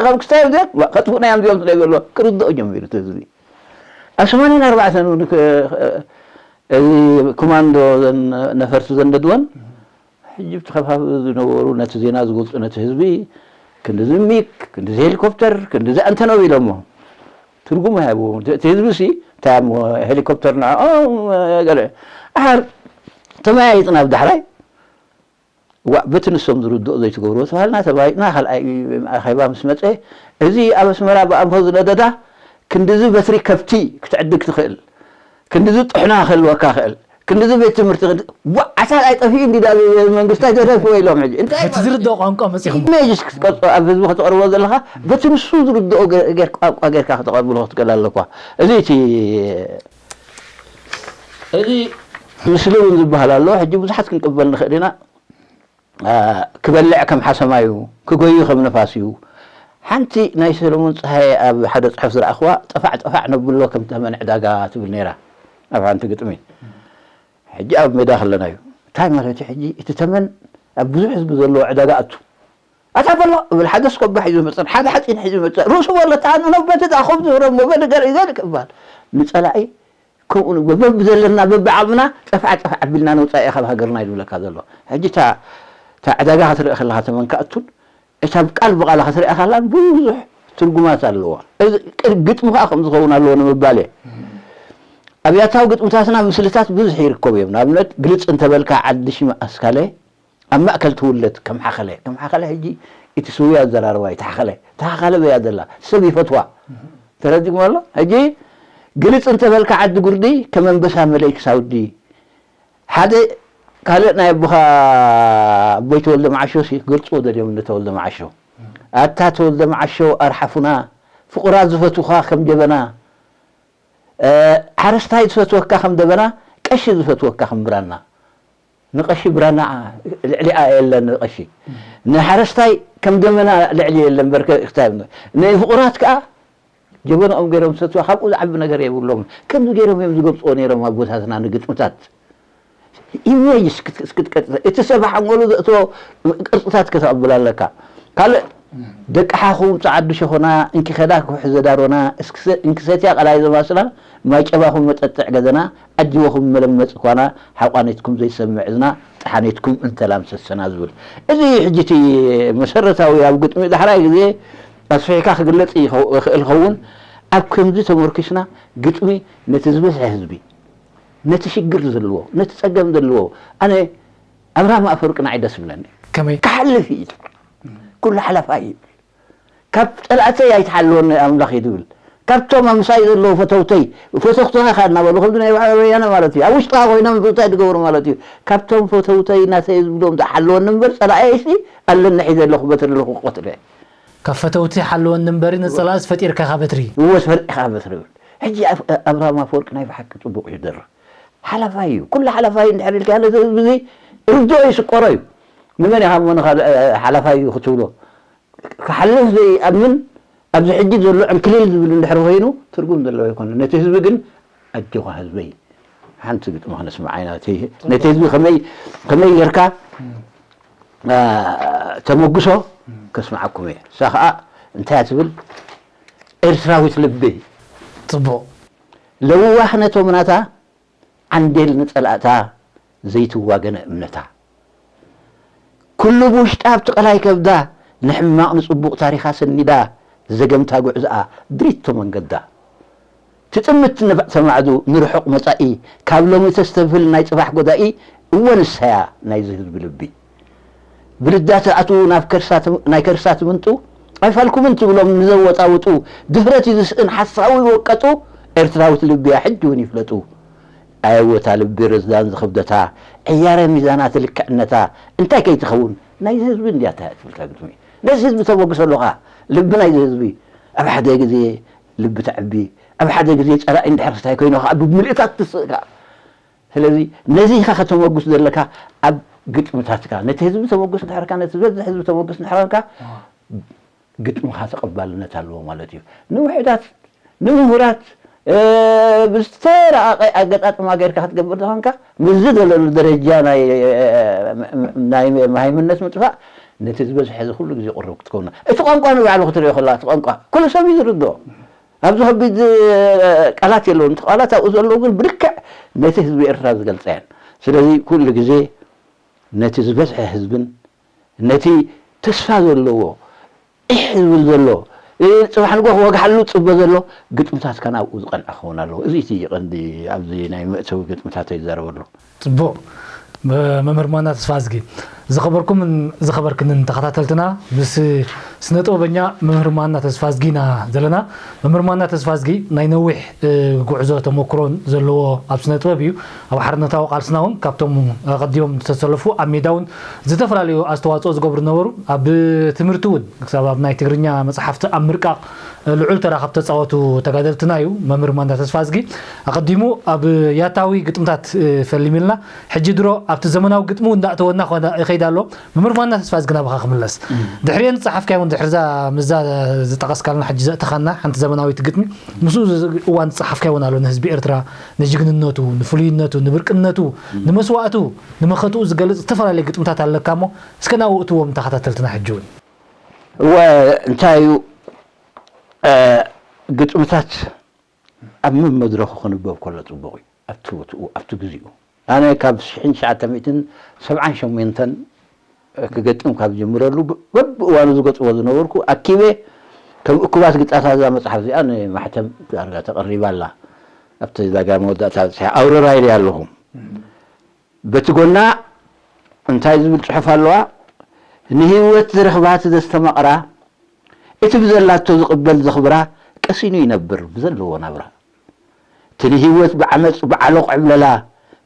ካብ ክስታይ እዚኦም ከጥፉና እዮም እዚኦም ስለ ዝበልዎ፣ ክርድኦ ጀሚሩ እቲ ህዝቢ። ኣብ ሰማንያን ኣርባዕተን እውን ክ-፣ እዚ ኮማንዶ ዘን ነፈርቲ ዘንደድወን፣ ሕጂ ብቲ ከባቢ ዝነበሩ ነቲ ዜና ዝገልጹ ነቲ ህዝቢ፣ ክንድዚ ሚግ፣ ክንድዚ ሄሊኮፕተር፣ ክንድዚ ኣንተኖቭ ኢሎሞ። ትርጉም ኣይሃብዎም። እቲ፣ እቲ ህዝቢ ሲ እንታይ እሞ ሄሊኮፕተር ንዕኦም፣ ገለ። ኣሓር ተመያይጥና ኣብ ዳሕራይ፣ ዋ፣ በቲ ንሶም ዝርድኦ ዘይትገብርዎ ተባሃልና፣ ተመያይጥና፣ ካልኣይ ኣኼባ ምስ መጸ፣ እዚ ኣብ ኣስመራ ብኣንፎ ዝነደዳ ክንድዚ በትሪ ከብቲ ክትዕድግ ትኽእል፣ ክንድዚ ጥሕና ክህልወካ ክእል፣ ክንድዚ ቤት ትምህርቲ ክድ-፣ ዋ፣ ዓሳል ኣይጠፍእን ድዩ? ዳብ መንግስቲ ኣይተረፍዎ ኢሎም። ሕጂ እንታይ እቲ ማለት ዝርድኦ እዩ? ቋንቋ መጺኹም። ኢሜጅስ ክትቀርጾ፣ ኣብ ህዝቢ ከተቕርቦ ዘለኻ፣ በቲ ንሱ ዝርድኦ ገ-፣ ጌር-፣ ቋንቋ ጌርካ ከተቐብሎ ክትክእል ኣለኳ። እዚ እቲ እዚ ምስሊ እውን ዝበሃል ኣሎ። ሕጂ ብዙሓት ክንቅበል ንኽእል ኢና። አ፣ ክበልዕ ከም ሓሰማ እዩ፣ ክጎዩ ከም ነፋስ እዩ። ሓንቲ ናይ ሰለሙን ጸሃየ ኣብ ሓደ ጽሑፍ ዝረኣኽዋ፣ "ጠፋዕ ጠፋዕ ነብሎ ከም ተመን ዕዳጋ" ትብል ነይራ ኣብ ሓንቲ ግጥሚ። ሕጂ ኣብ ሜዳ ከለና እዩ። እንታይ ማለት እዩ? ሕጂ እቲ ተመን ኣብ ብዙሕ ህዝቢ ዘለዎ ዕዳጋ ኣቱ። "ኣታ በሎ" እብል፣ ሓደ ስኮባ ሒዙ መጸን፣ ሓደ ሓጺን ሒዙ መጸን፣ ርእሱ በሎ፣ "እታ ንነቦ እቲ ደኣ ከምዚ እሞ በል ንገር" ይዘልቅ እባል። ንጸላኢ ከምኡ ንግበር። በብዘለና በብዓቕምና ጠፍዓ ጠፍዓ ኣቢልና ንውጻእ ኢኻ ካብ ሃገርና እዩ ዝብለካ ዘሎ። ሕጂ እታ፣ እታ ዕዳጋ ክትርኢ ከለኻ ተመን ክኣቱን እታ ቃል ብቓል ክትሪኣ ከላን ብዙሕ ትርጉማት ኣለዋ። እዚ ቅር-፣ ግጥሚ ከኣ ከም ዝኸውን ኣለዎ ንምባል እየ። ኣብያታዊ ግጥምታትና ምስልታት ብዙሕ ይርከቡ እዮም። ንኣብነት ግልጽ እንተበልካ ዓዲ ሽም ኣስካለ ኣብ ማእከል ትውለድ ከም ሓኸለ። ከም ሓኸለ ሕጂ እቲ ስውያ ኣዘራርባ እዩ። ተሓኸለ። ተሓኸለ በያ ዘላ። ሰብ ይፈትዋ። ተረዲእኩም ኣሎ? ሕጂ ግልጽ እንተበልካ ዓዲ ጉርዲ ከም ኣንበሳ መለይ ክሳውዲ። ሓደ ካልእ ናይ ኣቦኻ ኣቦይ ተወልደ መዓሾ ሲ ክገልጽዎ ደልዮም ንተወልደ መዓሾ። ኣታ ተወልደ መዓሾ ኣርሓፉና፣ ፍቑራት ዝፈትዉኻ ከም ጀበና፣ እ፣ ሓረስታይ ዝፈትወካ ከም ደበና፣ ቀሺ ዝፈትወካ ከም ብራና። ንቐሺ ብራና ልዕሊኣ የለን፣ ንቐሺ። ንሓረስታይ ከም ደመና ልዕሊ የለን፣ በርከ ክታይ። ንፍቑራት ከኣ ጀበናኦም ገይሮም ዝሰትዋ፣ ካብኡ ዝዓቢ ነገር የብሎም። ከምዚ ገይሮም እዮም ዝገልጽዎ ነይሮም ኣቦታትና ንግጥምታት። ኢሜጅ እስክት-፣ እስክትቀርጽ፣ እቲ ሰብ ሓንጎሉ ዘእትዎ ቅርጽታት ከተቐብል ኣለካ። ካልእ፣ ደቂ ሓኹም ጸዓዱ ሸኾና፣ እንኪ ኸዳ ክውሒ ዘዳሮና፣ እስክሰ-፣ እንኪ ሰትያ ቀላይ ዘማስና፣ ማይ ጨባኹም መጠጥዕ ገዘና፣ ኣጅበኹም መለመጽ ኳና፣ ሓቋኔትኩም ዘይሰምዕ እዝና፣ ጠሓኔትኩም እንተላም ሰሰና ዝብል። እዚ እዩ ሕጂ እቲ መሰረታዊ ኣብ ግጥሚ ዳሕራይ ግዜ ኣስፊሕካ ክግለጽ ይኸው-፣ ይኽእል ኸውን። ኣብ ከምዚ ተመርኪስና ግጥሚ ነቲ ዝበዝሐ ህዝቢ፣ ነቲ ሽግር ዘለዎ፣ ነቲ ጸገም ዘለዎ፣ ኣነ ኣብርሃም ኣፈወርቂ ንዓይ ደስ ይብለኒ። ከመይ? ክሓልፍ እዩ። ኩሉ ሓላፋይ እዩ። ካብ ጸላእተይ ኣይትሓልወኒ ኣምላኽ እዩ ዝብል። ካብቶም ኣብ ምሳይ ዘለዉ ፈተውተይ፣ ፈተውትኻ ኢኻ እናበሉ፣ ከምዚ ናይ በዓል ወያነ ማለት እዩ። ኣብ ውሽጥኻ ኮይኖም እንታይ ትገብሩ ማለት እዩ? ካብቶም ፈተውተይ ናተይ ዝብሎም ዝሓልወኒ እምበር፣ ጸላእየይሲ ኣለኒ ሒዘ ኣለኹ፣ በትሪ ኣለኹ፣ ክቐትሎ እየ። ካብ ፈተውቲ ሓልወኒ እምበሪ፣ ንጸላእስ ፈጢርካ ኢኻ በትሪ። እወ፣ ፈጢርካ በትሪ ይብል። ሕጂ ኣብ-፣ ኣብርሃም ኣፈወርቂ ናይ ብሓቂ ጽቡቕ እዩ ዝደርፍ። ሓላፋይ እዩ። ኩሉ ሓላፋይ እንድሕር ኢልካ፣ ነዚ ህዝቢ እዚ ርድኦ ይስቆሮ እዩ። ንመን ኢኻ እሞ ንኻልእ ሓላፋይ እዩ ክትብሎ? ክሓልፍ ዘይኣምን፣ ኣብዚ ሕጂ ዘሎ ዕንክሊል ዝብል እንድሕር ኮይኑ ትርጉም ዘለዎ ኣይኮነን። ነቲ ህዝቢ ግን ኣጆኻ ህዝበይ፣ ሓንቲ ግጥሚ ከነስምዓ ኢና። ነቲ፣ ነቲ ህዝቢ ከመይ፣ ከመይ ጌርካ፣ አ፣ ተመጉሶ ከስምዓኩም እየ። እሳ ኸኣ እንታይ እያ ትብል? ኤርትራዊት ልቢ። ጽቡቕ። ለዋህ ነቶም ናታ፣ ዓንዴል ንጸላእታ ዘይትዋገነ እምነታ። ኩሉ ብውሽጣ ኣብቲ ቀላይ ከብዳ፣ ንሕማቕ ንጽቡቕ ታሪኻ ሰኒዳ፣ ዘገምታ ጉዕዝኣ ድሪቶ መንገዳ። ትጥምት ንብዕቲ ማዕዱ ንርሑቕ መጻኢ፣ ካብ ሎሚ ተስተብህል ናይ ጽባሕ ጎዳኢ፣ እወ ንሳያ ናይዚ ህዝቢ ልቢ። ብልዳ ትኣትዉ ናብ ከርሳ ትም-፣ ናይ ከርሳ ትምንጡ፣ ኣይፋልኩምን ትብሎም ንዘወጣውጡ፣ ድፍረት እዩ ዝስእን ሓሳዊ ወቀጡ፣ ኤርትራዊት ልብያ ሕጂ እውን ይፍለጡ። ኣየወታ ልቢ ረዝዳን ዝኽብደታ፣ ዕያረ ሚዛና ትልክዕነታ፣ እንታይ ከይትኸውን፣ ናይዚ ህዝቢ እንድያ እታ ትብልካ ግጥሚ። ነዚ ህዝቢ ተበግሶ ኣለኻ፣ ልቢ ናይዚ ህዝቢ። ኣብ ሓደ ግዜ ልቢ ተዕቢ፣ ኣብ ሓደ ግዜ ጸላኢ እንድሕር ክስታይ ኮይኑ ከኣ ብምልእታት ትስእካ። ስለዚ ነዚ ኢኻ ከተመጉስ ዘለካ ኣብ ግጥምታትካ። ነቲ ህዝቢ ተመጉስ እንድሕርካ፣ ነቲ ዝበዝሕ ህዝቢ ተመጉስ እንድሕርካ፣ ግጥምኻ ተቐባልነት ኣለዎ ማለት እዩ። ንውሑዳት፣ ንምሁራት፣ ብዝተራቐቐ ኣገጣጥማ ጌርካ ክትገብር ተኾንካ ምስዚ ዘለሉ ደረጃ ናይ ናይ መሃይምነት ምጥፋእ ነቲ ዝበዝሐ እዚ ኩሉ ግዜ ቅሩብ ክትከውና እቲ ቋንቋ ንባዕሉ ክትሪኦ ከላ እቲ ቋንቋ ኩሉ ሰብ እዩ ዝርድኦ ኣብዚ ከቢድ ቃላት የለውን እቲ ቃላት ኣብኡ ዘለዉ ግን ብልክዕ ነቲ ህዝቢ ኤርትራ ዝገልፃ እየን ስለዚ ኩሉ ግዜ ነቲ ዝበዝሐ ህዝብን ነቲ ተስፋ ዘለዎ ዒሕ ዝብል ዘሎ ጽባሕ ንግሆ ክወግሓሉ ዝጽበ ዘሎ ግጥምታትካ ናብኡ ዝቐንዐ ክኸውን ኣለዎ። እዚ እቲ ቀንዲ ኣብዚ ናይ መእተዊ ግጥምታተይ ዝዛረበሉ። ጽቡቕ። መምህር ማና ተስፋዝጊ፣ ዝኸበርኩምን ዝኸበርክንን ተኸታተልትና፣ ምስ ስነ ጥበበኛ መምህር ማና ተስፋዝጊ ኢና ዘለና። መምህር ማና ተስፋዝጊ ናይ ነዊሕ ጉዕዞ ተመኩሮን ዘለዎ ኣብ ስነ ጥበብ እዩ። ኣብ ሓርነታዊ ቃልስና እውን ካብቶም ኣቐዲሞም ዝተሰለፉ ኣብ ሜዳ እውን ዝተፈላለዩ ኣስተዋፅኦ ዝገብሩ ነበሩ። ኣብ ትምህርቲ እውን ክሳብ ኣብ ናይ ትግርኛ መፅሓፍቲ ኣብ ምርቃቕ ልዑል ተራ ካብ ተፃወቱ ተጋደልትና እዩ። መምህር ማንዳ ተስፋዝጊ ኣቐዲሙ ኣብ ያታዊ ግጥምታት ፈሊምልና። ሕጂ ድሮ ኣብቲ ዘመናዊ ግጥሚ እውን እንዳእተወና ይኸይድ ኣሎ። መምህር ማንዳ ተስፋዝጊ ናባኻ ክምለስ። ድሕሪአን ዝፀሓፍካዮ እውን ድሕርዛ ምዛ ዝጠቐስካልና ሕጂ ዘእተኻና ሓንቲ ዘመናዊት ግጥሚ ምስኡ እዋን ዝፀሓፍካዮ እውን ኣሎ ንህዝቢ ኤርትራ ንጅግንነቱ፣ ንፍሉይነቱ፣ ንብርቅነቱ፣ ንመስዋእቱ፣ ንመኸትኡ ዝገልጽ ዝተፈላለዩ ግጥምታት ኣለካ እሞ እስከ ናብኡ እትዎም ንተኸታተልትና ሕጂ እውን። እወ እንታይ እዩ ግጥምታት ኣብ መመድረኹ ክንበብ ከሎ ጽቡቕ እዩ ኣብቲ ቦትኡ ኣብቲ ግዜኡ ኣነ ካብ ሽሕን ትሽዓተ ሚእትን ሰብዓን ሸሞንተን ክገጥም ካብ ዝጅምረሉ በብእዋኑ ዝገጥሞ ዝነበርኩ ኣኪበ ከም እኩባት ግጣታት እዛ መፅሓፍ እዚኣ ንማሕተም ዳርጋ ተቐሪባ ኣላ ኣብቲ ዳጋ መወዳእታ በፂሐ ኣውረራ ኢለ ኣለኹ በቲ ጎና እንታይ ዝብል ፅሑፍ ኣለዋ ንህይወት ዝረኽባ እቲ ዘስተማቕራ እቲ ብዘላቶ ዝቕበል ዘኽብራ ቀሲኑ ይነብር ብዘለዎ ናብራ እቲ ንህይወት ብዓመፅ ብዓሎቕ ዕብለላ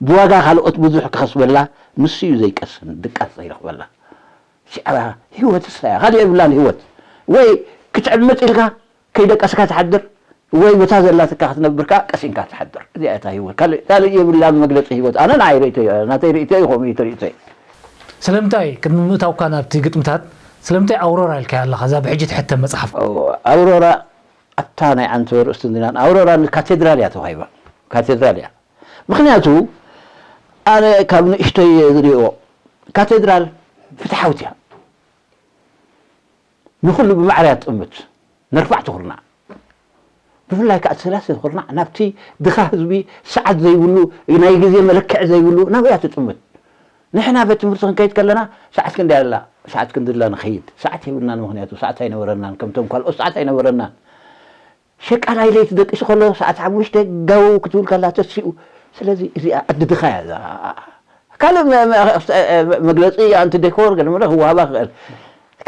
ብዋጋ ካልኦት ብዙሕ ክኸስበላ ንሱ እዩ ዘይቀስን ድቃስ ዘይረኽበላ ሽዕባ ህይወትስ እያ ካልእ የብላን ህይወት ወይ ክትዕምፅ ኢልካ ከይደቀስካ ትሓድር ወይ በታ ዘላትካ ክትነብር ከዓ ቀሲንካ ትሓድር እዚኣ እታ ህይወት ካልእ የብላን መግለፂ ህይወት ኣነ ንዓይ ርእቶ ናተይ ርእቶ እዩ ከምኡ እዩ ተርእቶ እዩ ስለምንታይ ቅድሚ ምእታውካ ናብቲ ግጥምታት ስለምንታይ ኣውሮራ ኢልካያ ኣለኻ እዛ ብሕጂ ትሕተም መፅሓፍ ኣውሮራ ኣብታ ናይ ኣንተ ርእስቲ እንዲና ኣውሮራ ንካቴድራል እያ ተዋሂባ ካቴድራል እያ ምኽንያቱ ኣነ ካብ ንእሽተይ ዝሪኦ ካቴድራል ፍትሓውት እያ ንኹሉ ብማዕረ እያ ትጥምት ነርፋዕ ትኹርናዕ ብፍላይ ከዓ ሰላሰ ትኹርናዕ ናብቲ ድኻ ህዝቢ ሰዓት ዘይብሉ ናይ ግዜ መለክዕ ዘይብሉ ናብያ ትጥምት ንሕና ቤት ትምህርቲ ክንከይድ ከለና ሰዓት ክንደይ ኣላ ሰዓት ክንድላ ንኸይድ ሰዓት የብልናን ምኽንያቱ ሰዓት ኣይነበረናን ከምቶም ካልኦት ሰዓት ኣይነበረናን ሸቃላይ ለይቲ ደቂሱ ከሎ ሰዓት ሓሙሽተ ጋው ክትብል ከላ ተሲኡ ስለዚ እዚኣ ዓዲ ድኻ እያ እዛ ካልእ መግለፂ ኣንቲ ዴኮር ገለ መለ ክወሃባ ክእል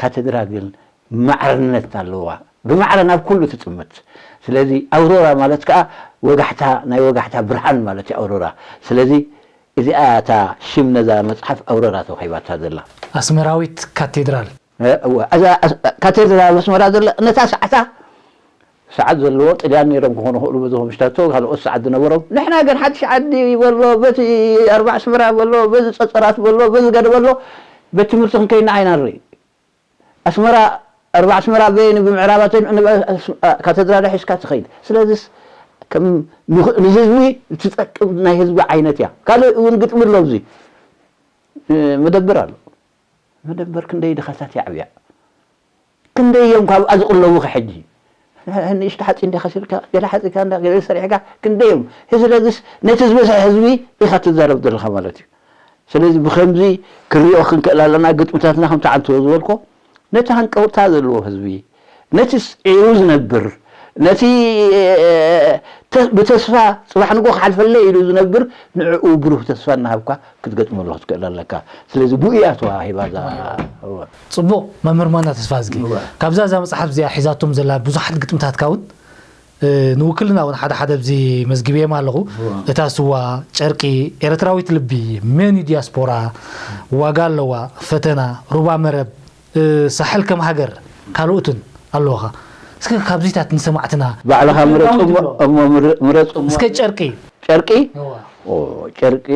ካቴድራል ግን ማዕርነት ኣለዋ ብማዕረ ናብ ኩሉ ትጥምት ስለዚ ኣውሮራ ማለት ከዓ ወጋሕታ ናይ ወጋሕታ ብርሃን ማለት እዩ ኣውሮራ ስለዚ እዚኣ እታ ሽም ነዛ መፅሓፍ ኣውሮራ ተዋሂባታ ዘላ ኣስመራዊት ካቴድራል እዛ ካቴድራል ኣብ ኣስመራ ዘላ ነታ ሰዓታ ሰዓት ዘለዎ ጥልያን ነይሮም ክኾኑ ክእሉ በዚ ከምሽታቶ ካልኦት ሰዓት ዝነበሮም ንሕና ግን ሓድሽ ዓዲ በሎ በቲ ኣርባዕ ኣስመራ በሎ በዚ ፀፀራት በሎ በዚ ገደ በሎ ቤት ትምህርቲ ክንከይና ዓይና ንርኢ ኣስመራ ኣርባዕ ኣስመራ በየኒ ብምዕራባተይ ካቴድራል ሒዝካ ትኸይድ ስለዚስ ከም ንህዝቢ ትጠቅም ናይ ህዝቢ ዓይነት እያ ካልእ እውን ግጥሚ ኣሎ ኣብዚ መደብር ኣሎ መደበር ክንደይ ድኻታት የዕብያ ክንደይ እዮም ካብኣ ዝቕለቡ ከ ሕጂ ንእሽቶ ሓፂ እንደ ከሲልካ ገለ ሓፂካ እንዳ ገለ ሰሪሕካ ክንደይ እዮም ስለዚስ ነቲ ዝበዝሐ ህዝቢ ኢኻ ትዛረብ ዘለኻ ማለት እዩ ስለዚ ብከምዚ ክሪኦ ክንክእል ኣለና ግጥምታትና ከምቲ ዓንተዎ ዝበልኮ ነቲ ሃንቀውታ ዘለዎ ህዝቢ ነቲ ስዒሩ ዝነብር ነቲ ብተስፋ ፅባሕ ንጎ ክሓልፈለይ ኢሉ ዝነብር ንዕኡ ብሩህ ተስፋ እናሃብካ ክትገጥመሉ ክትክእል ኣለካ ስለዚ ብኡ እያ ተዋሂባ እዛ ፅቡቕ መምህር ማና ተስፋ ዝጊ ካብዛ እዛ መፅሓፍ እዚኣ ሒዛቶም ዘላ ብዙሓት ግጥምታትካ እውን ንውክልና እውን ሓደ ሓደ ኣብዚ መዝጊበዮም ኣለኹ እታ ስዋ ጨርቂ ኤርትራዊት ልቢ መን ዲያስፖራ ዋጋ ኣለዋ ፈተና ሩባ መረብ ሳሕል ከም ሃገር ካልኦትን ኣለውኻ እስከ ካብዚታት ንሰማዕትና ባዕልኻ ምረፅ እሞ ምረፅ እሞ እስከ ጨርቂ ጨርቂ ጨርቂ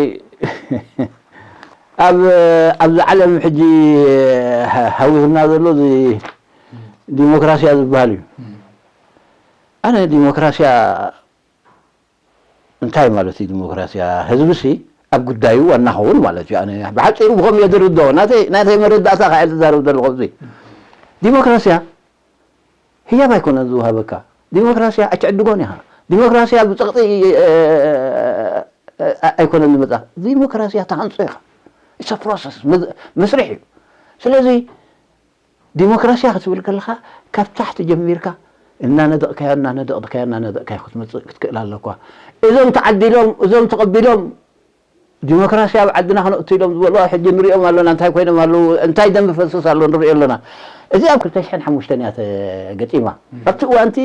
ኣብ ኣብዚ ዓለም ሕጂ ሃዊኽና ዘሎ እዚ ዲሞክራሲያ ዝበሃል እዩ ኣነ ዲሞክራሲያ እንታይ ማለት እዩ ዲሞክራሲያ? ህዝብሲ ኣብ ጉዳዩ ዋና ኸውን ማለት እዩ። ኣነ ብሓፂሩ ብኸም እየ ዝርድኦ። ናተይ ናተይ መረዳእታ ከዓ እየ ዝዛረብ ዘለኹ። እዚ ዲሞክራሲያ ህያብ ኣይኮነን ዝወሃበካ። ዲሞክራሲያ ኣይትዕድጎን ኢኻ። ዲሞክራሲያ ብፀቕጢ ኣይኮነን ዝመፃ። ዲሞክራሲያ ተሃንፆ ኢኻ። It's a process፣ መስርሕ እዩ። ስለዚ ዲሞክራሲያ ክትብል ከለኻ ካብ ታሕቲ ጀሚርካ እናነደቕካዮ እናነደቕካዮ እናነደቕካዮ ክትመፅእ ክትክእል ኣለኳ። እዞም ተዓዲሎም እዞም ተቐቢሎም ዲሞክራሲ ኣብ ዓድና ክነእቱ ኢሎም ዝበሉ ሕጂ ንሪኦም ኣለና። እንታይ ኮይኖም ኣለዉ? እንታይ ደም ፈስስ ኣሎ ንሪኦ ኣለና። እዚ ኣብ ክልተ ሽሕን ሓሙሽተን እያ ተገጢማ። ኣብቲ እዋንቲ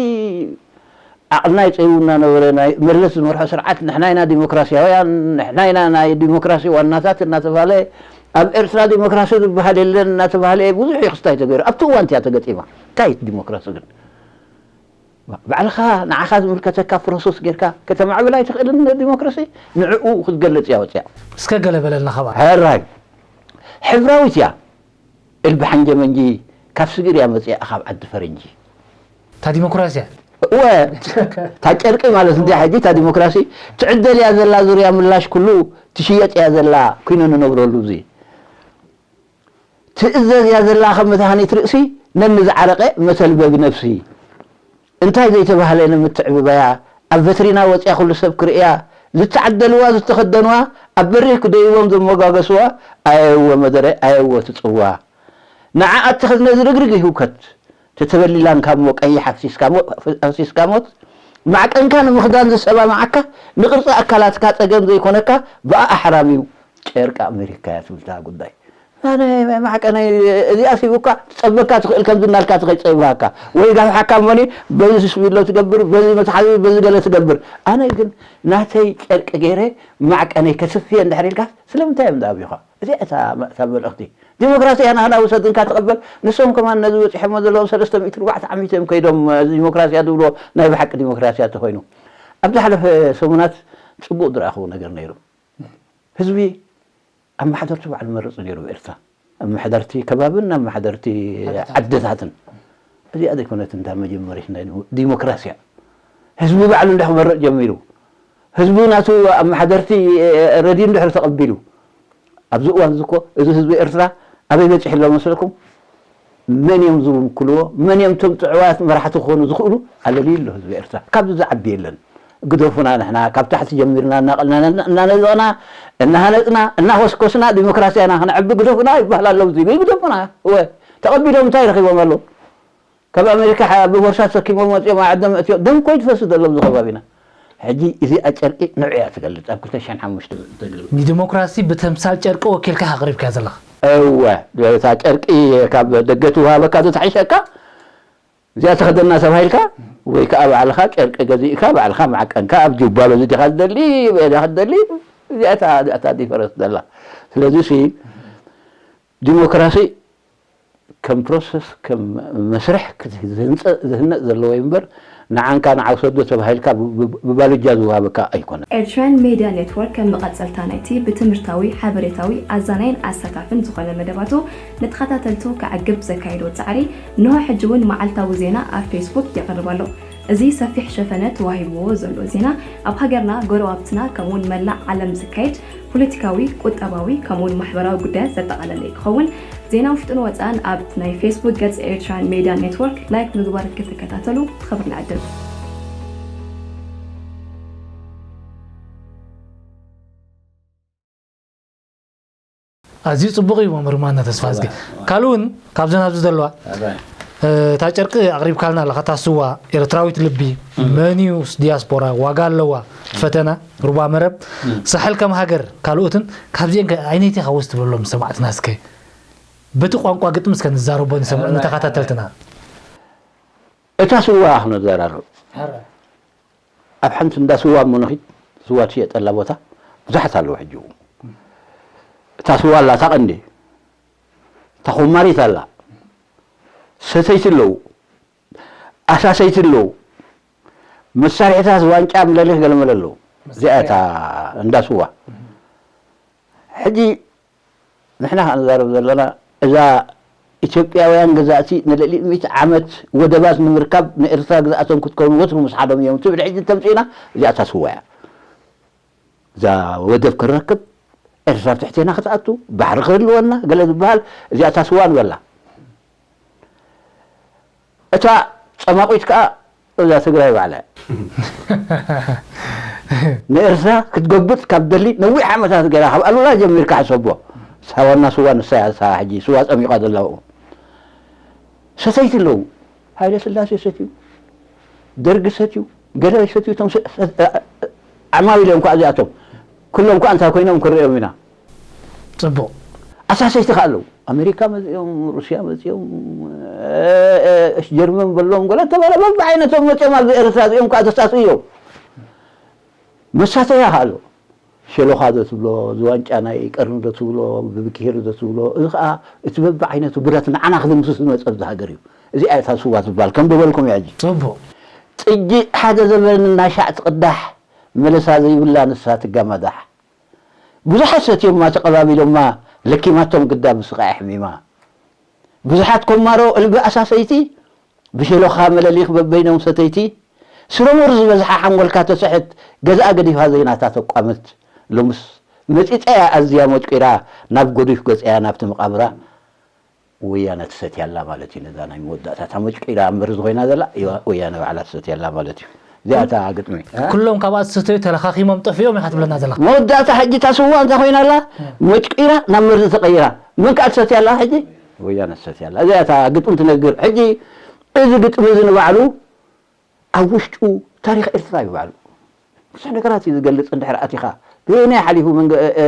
ዓቕልና ይፀይቡ እናነበረ ናይ መለስ ዝመርሖ ስርዓት ንሕና ኢና ዲሞክራሲያውያን፣ ንሕና ኢና ናይ ዲሞክራሲ ዋናታት እናተባህለ ኣብ ኤርትራ ዲሞክራሲ ዝበሃል የለን እናተባህለ ብዙሕ እዩ ክስታይ ተገይሩ። ኣብቲ እዋንቲ እያ ተገጢማ። እንታይ ዲሞክራሲ ግን? ባዕልኻ ንዓኻ ዝምልከተካ ፕሮሰስ ጌርካ ከተማዕብል ኣይትኽእልን። ዲሞክራሲ ንዕኡ ክትገልጽ እያ ወጽያ። እስከ ገለ በለልና ካብ ሕራይ ሕብራዊት እያ። እልቢ ሓንጀመንጂ ካብ ስግር እያ መጽያ ካብ ዓዲ ፈረንጂ። እታ ዲሞክራሲ እያ። እወ እታ ጨርቂ ማለት እንዲ ሕጂ እታ ዲሞክራሲ ትዕደል እያ ዘላ ዙርያ ምላሽ ኩሉ ትሽየጥ እያ ዘላ ኩይነ ንነብረሉ እዚ ትእዘዝ እያ ዘላ ከም መድሃኒት ርእሲ ነኒ ዝዓረቐ መተልበቢ ነብሲ። እንታይ ዘይተባህለ ንምትዕብባያ ኣብ ቨትሪና ወፅያ ኩሉ ሰብ ክርእያ ዝተዓደልዋ ዝተኸደንዋ ኣብ በሪኽ ክደይቦም ዘሞጋገስዋ ኣየወ መደረ ኣየወ ትፅዋ ንዓኣ እተኸዝነ ዝርግርግ ህውከት ተተበሊላን ካብ ሞቀይሕ ኣፍሲስካ ሞት ማዕቀንካ ንምኽዳን ዝሰማምዓካ ንቅርፂ ኣካላትካ ፀገም ዘይኮነካ ብኣ ኣሕራም እዩ ጨርቂ ኣሜሪካ እያ ትብል እታ ጉዳይ። ኣነ ማዕቀነይ እዚኣ ሲቡካ ትጸበካ ትኽእል ከምዚ እናልካ ትኸይድ ጸይብሃካ ወይ ጋፍሓካ እሞኒ በዚ ስቢሎ ትገብር በዚ መትሓዚ በዚ ገለ ትገብር ኣነ ግን ናተይ ጨርቂ ገይረ ማዕቀነይ ከስፍየ እንድሕር ኢልካ ስለምንታይ እዮም ዝኣብዩኻ እዚኣ እታ እታ መልእኽቲ ዲሞክራሲ እያ ናህና ውሰድ እንካ ተቐበል ንሶም ከማን ነዚ በጺሖሞ ዘለዉ ሰለስተ ሚእቲ ኣርባዕተ ዓሚት እዮም ከይዶም እዚ ዲሞክራሲ እያ ዝብልዎ ናይ ብሓቂ ዲሞክራሲ እያ ተኾይኑ ኣብ ዝሓለፈ ሰሙናት ጽቡቕ ዝረኣኽዎ ነገር ነይሩ ህዝቢ ኣመሓደርቱ ባዕሉ መርፅ ነይሩ ብኤርትራ ኣመሓደርቲ ከባብን ኣመሓደርቲ ዓድታትን እዚኣ ዘይኮነት እንዳ መጀመሪት ናይ ዲሞክራሲያ ህዝቢ ባዕሉ እንዳ ክመርፅ ጀሚሩ ህዝቢ ናቱ ኣመሓደርቲ ረድዩ እንድሕር ተቐቢሉ ኣብዚ እዋን እዚ እኮ እዚ ህዝቢ ኤርትራ ኣበይ በፂሑ ኣሎ መስለኩም መን እዮም ዝውክልዎ? መን እዮም እቶም ጥዑያት መራሕቲ ክኾኑ ዝኽእሉ? ኣለልዩ ኣሎ ህዝቢ ኤርትራ። ካብዚ ዝዓቢ የለን። ግደፉና ንሕና ካብ ታሕቲ ጀሚርና እናቐልና እናነዘቕና እናሃነፅና እናኾስኮስና ዲሞክራሲያና ክነዕቢ ግደፉና ይበሃል ኣሎ ዝብል ግደፉና እወ ተቐቢሎም እንታይ ረኺቦም ኣለዉ? ካብ ኣሜሪካ ብቦርሳ ተሰኪሞም መፂኦም ዓዶም እትዮ ደም ኮይ ትፈስስ ዘሎ ኣብዚ ከባቢና ሕጂ እዚኣ ጨርቂ ንዑ እያ ትገልፅ ኣብ ክልተ ሽሕን ሓሙሽተን ተገይሩ ንዲሞክራሲ ብተምሳል ጨርቂ ወኪልካ ኣቕሪብካያ ዘለኻ እወ እታ ጨርቂ ካብ ደገ ትውሃበካ ተታሒሸካ እዚኣ ተኸደና ተባሂልካ ወይ ከዓ ባዕልኻ ጨርቂ ገዚእካ ባዕልኻ ማዕቀንካ ኣብ ጁባ በዚ ዲኻ ትደሊ በዚ ዲኻ ትደሊ እዚኣታ እዚኣታ ዲፈረንስ ዘላ ስለዚ ሲ ዲሞክራሲ ከም ፕሮሰስ ከም መስርሕ ዝህነፅ ዘለዎ እዩ እምበር ንዓንካ ንዓው ሰዶ ተባሂልካ ብባልጃ ዝወሃበካ ኣይኮነን። ኤርትራን ሜድያ ኔትወርክ ከም መቐጸልታ ናይቲ ብትምህርታዊ፣ ሓበሬታዊ፣ ኣዛናይን ኣሳታፍን ዝኾነ መደባቱ ንተኸታተልቱ ከዕግብ ዘካየዶ ጻዕሪ እንሆ ሕጂ እውን መዓልታዊ ዜና ኣብ ፌስቡክ የቕርብ ኣሎ። እዚ ሰፊሕ ሸፈነ ተዋሂብዎ ዘሎ ዜና ኣብ ሃገርና፣ ጎረባብትና ከምኡውን መላእ ዓለም ዝካየድ ፖለቲካዊ፣ ቁጠባዊ ከምኡውን ማሕበራዊ ጉዳያት ዘጠቓለለ እዩ ክኸውን። ዜና ውሽጥን ወፃእን ኣብ ናይ ፌስቡክ ገፅ ኤርትራን ሜድያ ኔትወርክ ላይክ ምግባር ክትከታተሉ ብኽብሪ ንዕድም። ኣዝዩ ፅቡቕ እዩ መምህር ማና ተስፋ እዝጊ ካልእ እውን ካብዘን ኣብዚ ዘለዋ እታ ጨርቂ ኣቕሪብካልና ኣለኻ እታ ስዋ ኤርትራዊት ልቢ መን እዩ ዲያስፖራ ዋጋ ኣለዋ ፈተና ሩባ መረብ ሳሕል ከም ሃገር ካልኦትን ካብዚአን ኣይነይቲ ኢኻ ወስ ትብለሎም ሰማዕትና እስከ በቲ ቋንቋ ግጥሚ እስከ ንዛረቦ ንተኸታተልትና እታ ስዋ ክንዘራረብ ኣብ ሓንቲ እንዳ ስዋ እሞ ንኺድ ስዋ ትሸጠላ ቦታ ብዙሓት ኣለዉ ሕጂ እውን እታ ስዋ ኣላ እታ ቀንዲ እታ ኮማሪት ኣላ ሰተይቲ ኣለዉ ኣሳሰይቲ ኣለዉ መሳርሒታት ዋንጫ ምለሊኽ ገለመለ ኣለዉ እዚኣ እታ እንዳ ስዋ ሕጂ ንሕና ከኣ ንዛረብ ዘለና እዛ ኢትዮጵያውያን ገዛእቲ ንልዕሊ ሚእቲ ዓመት ወደባት ንምርካብ ንኤርትራ ግዝኣቶም ክትከውን ወትሩ ምስ ሓዶም እዮም ትብል ሕጂ ተምፅእና እዚኣ እታ ስዋ እያ እዛ ወደብ ክንረክብ፣ ኤርትራ ኣብ ትሕቴና ክትኣቱ፣ ባሕሪ ክህልወና፣ ገለ ዝበሃል፣ እዚኣ እታ ስዋ ንበላ። እታ ጸማቒት ከኣ እዛ ትግራይ ባዕላ እያ። ንኤርትራ ክትጎብጥ ካብ ደሊ ነዊሕ ዓመታት ገይራ፣ ካብ ኣሉላ ጀሚርካ ሕሰቦ። ሳዋና ስዋ ንሳ እያ፣ እሳ ሕጂ ስዋ ጸሚቓ ዘላ ኣብኡ። ሰተይቲ ኣለዉ። ሃይለ ስላሴ ሰትዩ፣ ደርጊ ሰትዩ፣ ገለ ሰትዩ፣ እቶም ሰ-፣ ሰ-፣ ዓማዊል እዮም ከኣ እዚኣቶም። ኩሎም ከኣ እንታይ ኮይኖም ክንሪኦም ኢና። ጽቡቕ። ኣሳሰይቲ ከኣ ኣለዉ። ኣሜሪካ መጺኦም፣ ሩስያ መጺኦም፣ እ፣ እ፣ ጀርመን በሎም፣ ገለ ተባለ፣ በብዓይነቶም መጺኦም ኣብዚ ኤርትራ፣ እዚኦም ከኣ ዘሳስዩ እዮም። መሳተያ ከኣ ኣሎ። ሸሎኻ ዶ ትብሎ፣ እዚ ዋንጫ ናይ ቀርኒ ዶ ትብሎ፣ ብብኪሄር ዶ ትብሎ፣ እዚ ከኣ እቲ በብዓይነቱ ብረት ንዓና ክድምስስ ዝመጸ ኣብዚ ሃገር እዩ። እዚኣ እያ እታ ስዋ ትበሃል፣ ከም ዝበልኩም እያ ሕጂ። ጽቡቕ። ጥጂ ሓደ ዘበን እናሻዕ ትቕዳሕ፣ መለሳ ዘይብላ ንሳ ትጋማዳሕ። ብዙሓት ሰትዮማ ተቐባቢሎማ፣ ለኪማቶም ግዳ ብስቓይ ኣሕሚማ። ብዙሓት ኮማሮ እልቢ ኣሳሰይቲ፣ ብሸሎኻ መለሊኽ በበይኖም ሰተይቲ፣ ስረሙር ዝበዝሓ ሓንጎልካ ተስሕት፣ ገዝኣ ገዲፋ ዘይናታ ተቋምት። ሎምስ መጺጸያ ኣዝያ ሞጭቂራ፣ ናብ ጎዲፍ ገጸያ ናብቲ መቓብራ። ወያነ ትሰትያ ኣላ ማለት እዩ። ነዛ ናይ መወዳእታ እታ መጭቂራ ኣብ መርዚ ኮይና ዘላ፣ እዋ፣ ወያነ ባዕላ ትሰትያ ኣላ ማለት እዩ። እዚኣ እታ ግጥሚ። እ? ኩሎም ካብኣ ዝሰተዩ ተለኻኺሞም ጠፊኦም ኢኻ ትብለና ዘለኻ። መወዳእታ ሕጂ እታ ስዋ እንታይ ኮይና ኣላ? እ። መጭቂራ ናብ መርዚ ተቐይራ። መን ከኣ ትሰትያ ኣላ ሕጂ? ወያነ ትሰትያ ኣላ። እዚኣ እታ ግጥሚ ትነግር። ሕጂ እዚ ግጥሚ እዚ ንባዕሉ ኣብ ውሽጡ ታሪኽ ኤርትራ እዩ ባዕሉ። ብዙሕ ነገራት እዩ ዝገልጽ እንድሕር ኣቲኻ። በየናይ ሓሊፉ መንገ-፣ እ፣ እ፣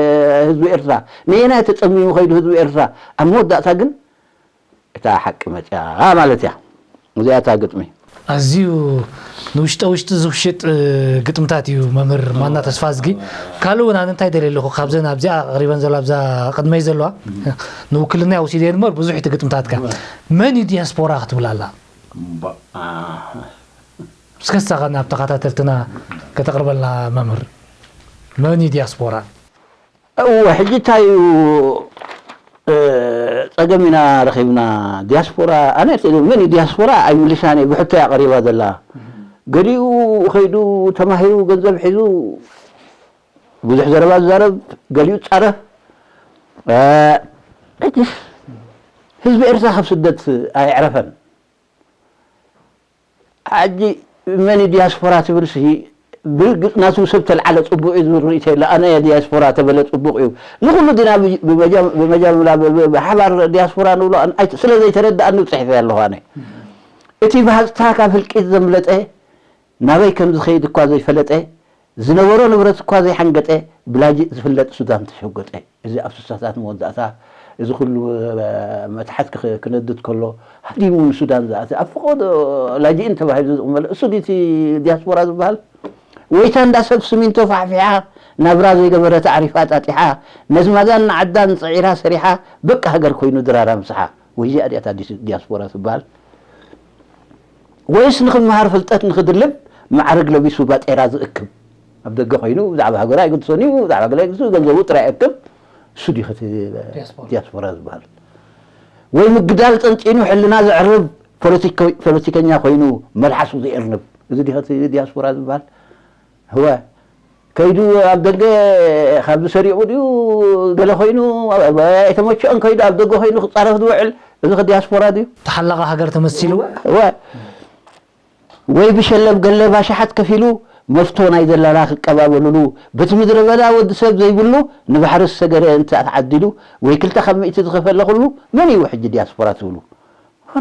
ህዝቢ ኤርትራ? ነየናይ ተጸሚሙ ከይዱ ህዝቢ ኤርትራ? ኣብ መወዳእታ ግን እታ ሓቂ መጽያ ማለት እያ። እዚኣ እታ ግጥሚ። ኣዝዩ ንውሽጠ ውሽጢ ዝውሽጥ፣ እ፣ ግጥምታት እዩ መምህር ማና ተስፋዝጊ። ካልእ እውን ኣነ እንታይ ደልየ ኣለኹ፣ ካብዘን ኣብዚኣ ኣቕሪበን ዘለዋ፣ ኣብዛ ቅድመይ ዘለዋ፣ ንውክልና ወሲደ እምበር ብዙሕ እቲ ግጥምታትካ። መን እዩ ዲያስፖራ ክትብል ኣላ? እምባ-፣ አ-፣ እስከ ንስኻ ናብ ተኸታተልትና ከተቕርበልና መምህር። መን እዩ ዲያስፖራ? እወ፣ ሕጂ እንታይ እዩ፣ እ፣ ጸገም ኢና ረኺብና። ዲያስፖራ፣ ኣነ መን እዩ ዲያስፖራ ኣይምልሻን እየ፣ ብሕቶ እያ ቀሪባ ዘላ። ገሊኡ ኸይዱ ተማሂሩ ገንዘብ ሒዙ ብዙሕ ዘረባ ዝዛረብ፣ ገሊኡ ጻረፍ። እ፣ ሕጂ ህዝቢ ኤርትራ ካብ ስደት ኣይዕረፈን። ሕጂ መን እዩ ዲያስፖራ ትብል ሲ ብርግጽ ናቱ ሰብ ተልዓለ ጽቡቕ እዩ ዝብል ርእይቶ የለ። ኣነ እየ ዲያስፖራ ተበለ ጽቡቕ እዩ። ንኹሉ ዲና ብ-፣ ብመጃ-፣ ብመጃምላ ብ-፣ ብ-፣ ብሓባር ዲያስፖራ ንብሎ ኣን-፣ ኣይት-፣ ስለ ዘይተረድኣኒ ጽሒፈ ኣለኹ ኣነ። እቲ ብሃጽታ ካብ ህልቂት ዘምለጠ ናበይ ከም ዝኸይድ እኳ ዘይፈለጠ ዝነበሮ ንብረት እኳ ዘይሓንገጠ ብላጅእ ዝፍለጥ ሱዳን ተሸጎጠ። እዚ ኣብ ስሳታት መወዳእታ እዚ ኩሉ፣ እ፣ መታሕት ክኽ-፣ ክነድድ ከሎ ሃዲሙ ንሱዳን ዝኣተ ኣብ ፈቐዶ ላጅእን ተባሂሉ ዝቕመለ እሱ ድዩ እቲ ዲያስፖራ ዝበሃል? ወይታ እንዳ ሰብ ስሚንቶ ፋሕፊሓ ናብራ ዘይገበረት ኣዕሪፋ ጣጢሓ ነዝማዳን ንዓዳን ጽዒራ ሰሪሓ በቃ ሃገር ኮይኑ ድራራ ምሳሓ። ወይዚኣ ድያ እታ ዲስ-፣ ዲያስፖራ ትበሃል? ወይስ ንኽመሃር ፍልጠት ንኽድልብ ማዕርግ ለቢሱ ባጤራ ዝእክብ? ኣብ ደገ ኮይኑ ብዛዕባ ሃገሩ ኣይግድሶን እዩ፣ ብዛዕባ ገለ ኣይግድሶ፣ ገንዘቡ ጥራይ ይእክብ። እሱ ድዩ እቲ ዲያስፖራ። ዲያስፖራ ዝበሃል? ወይ ምግዳል ጠንጢኑ ሕልና ዘዕርብ ፖለቲኮ-፣ ፖለቲከኛ ኮይኑ መልሓሱ ዘየርንብ? እዚ ድዩ እቲ ዲያስፖራ ዝበሃል? ህወ፣ ከይዱ ኣብ ደገ ካብ ዝሰሪቑ ድዩ ገለ ኮይኑ፣ ኣብ-፣ ኣይተመቸኦን ከይዱ ኣብ ደገ ኮይኑ ክጻረፍ ዝውዕል፣ እዚ ከ ዲያስፖራ ድዩ? ተሓላቒ ሃገር ተመሲሉ? እወ። ወይ ብሸለብ ገለብ ኣሽሓት ከፊሉ መፍቶ ናይ ደላላ ክቀባበሉሉ፣ በቲ ምድረ በዳ ወዲ ሰብ ዘይብሉ ንባሕሪ ዝሰገረ እንተ ተዓዲሉ፣ ወይ ክልተ ካብ ሚእቲ ዝኸፈለ ኩሉ፣ መን እዩ ሕጂ ዲያስፖራ ትብሉ?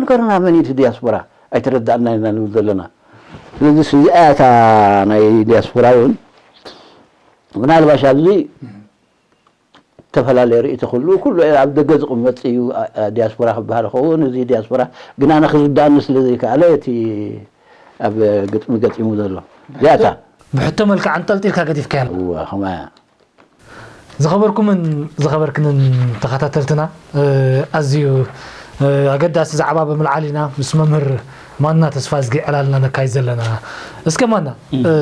ንገሩና፣ መን እዩ እቲ ዲያስፖራ? ኣይተረዳእና ኢና ንብል ዘለና። ስለዚ እዚኣ እያ እታ ናይ ዲያስፖራ እውን ምናልባሽ ኣብዚ እተፈላለየ ርእይቶ ክህሉ፣ ኩሉ ኣብ ደገ ዝቕመጥ እዩ፣ ኣ-፣ ኣ-፣ ዲያስፖራ ክበሃል ይኸውን። እዚ ዲያስፖራ ግን ኣነ ክርድኣኒ ስለ ዘይከኣለ እቲ ኣብ ግጥሚ ገጢሙ ዘሎ። እዚኣ እታ። ብሕቶ መልክዕ ኣንጠልጢልካ ገዲፍካያ። እወ፣ ከማያ። ዝኸበርኩምን ዝኸበርክንን ተኸታተልትና፣ እ፣ ኣዝዩ፣ እ፣ ኣገዳሲ ዛዕባ ብምልዓል ኢና ምስ መምህር ማና ተስፋዝጊ ዕላልና ነካይድ ዘለና። እስከ ማና፣ እም። እ፣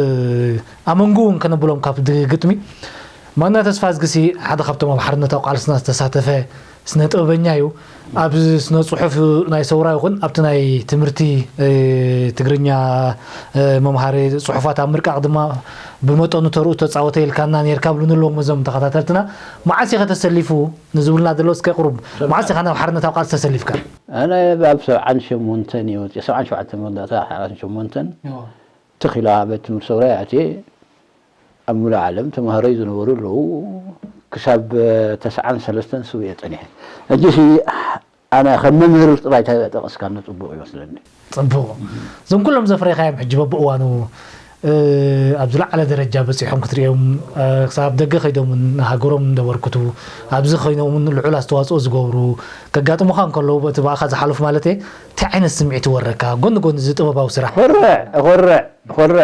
ኣመንጉ እውን ከነብሎም ካብ ድ-፣ ግጥሚ፣ ማና ተስፋዝጊሲ ሓደ ካብቶም ኣብ ሓርነታዊ ቃልስና ዝተሳተፈ ስነ ጥበበኛ እዩ። ኣብ ስነ ጽሑፍ ናይ ሰውራ ይኹን ኣብቲ ናይ ትምህርቲ ትግርኛ መምሃሪ ጽሑፋት ኣብ ምርቃቕ ድማ ብመጠኑ ተርኡ ተጻወተ ኢልካና ኔርካ ብሉኒ ኣለዎም እዞም ተኸታተልትና። መዓስ ኢኸ ተሰሊፉ ንዝብሉና ዘለዉ እስከ ቁሩብ፣ መዓስ ኢኻ ናብ ሓርነታዊ ቃልሲ ተሰሊፍካ? ኣነ ኣብ ሰብዓን ሸሞንተን እየ ወፂ ሰብዓን ሸውዓተን መወዳእታ ሰብዓን ሸሞንተን ትኺላ ቤት ትምህርቲ ሰውራ ኣትየ ኣብ ሙሉእ ዓለም ተምሃሮይ ዝነበሩ ኣለዉ። ክሳብ ተስዓን ሰለስተን ስው እየ ጸኒሐ። ሕጂ ሲ ኣነ ከም መምህር ጥራይ ተጠቐስካኒ ጽቡቕ ይመስለኒ። ጽቡቕ። እዞም ኩሎም ዘፍረይካዮም ሕጂ በብእዋኑ ኣብ ዝለዓለ ደረጃ በጺሖም ክትርእዮም፣ ክሳብ ደገ ከይዶም እውን ንሃገሮም እንደበርክቱ፣ ኣብዚ ኮይኖም እውን ልዑል ኣስተዋጽኦ ዝገብሩ ከጋጥሙኻ እንከለዉ፣ በቲ ብኣኻ ዝሓለፉ ማለት እየ፣ እንታይ ዓይነት ስምዒት ይወረካ? ጎኒ ጎኒ እዚ ጥበባዊ ስራሕ። ኮርዕ ኮርዕ ኮርዕ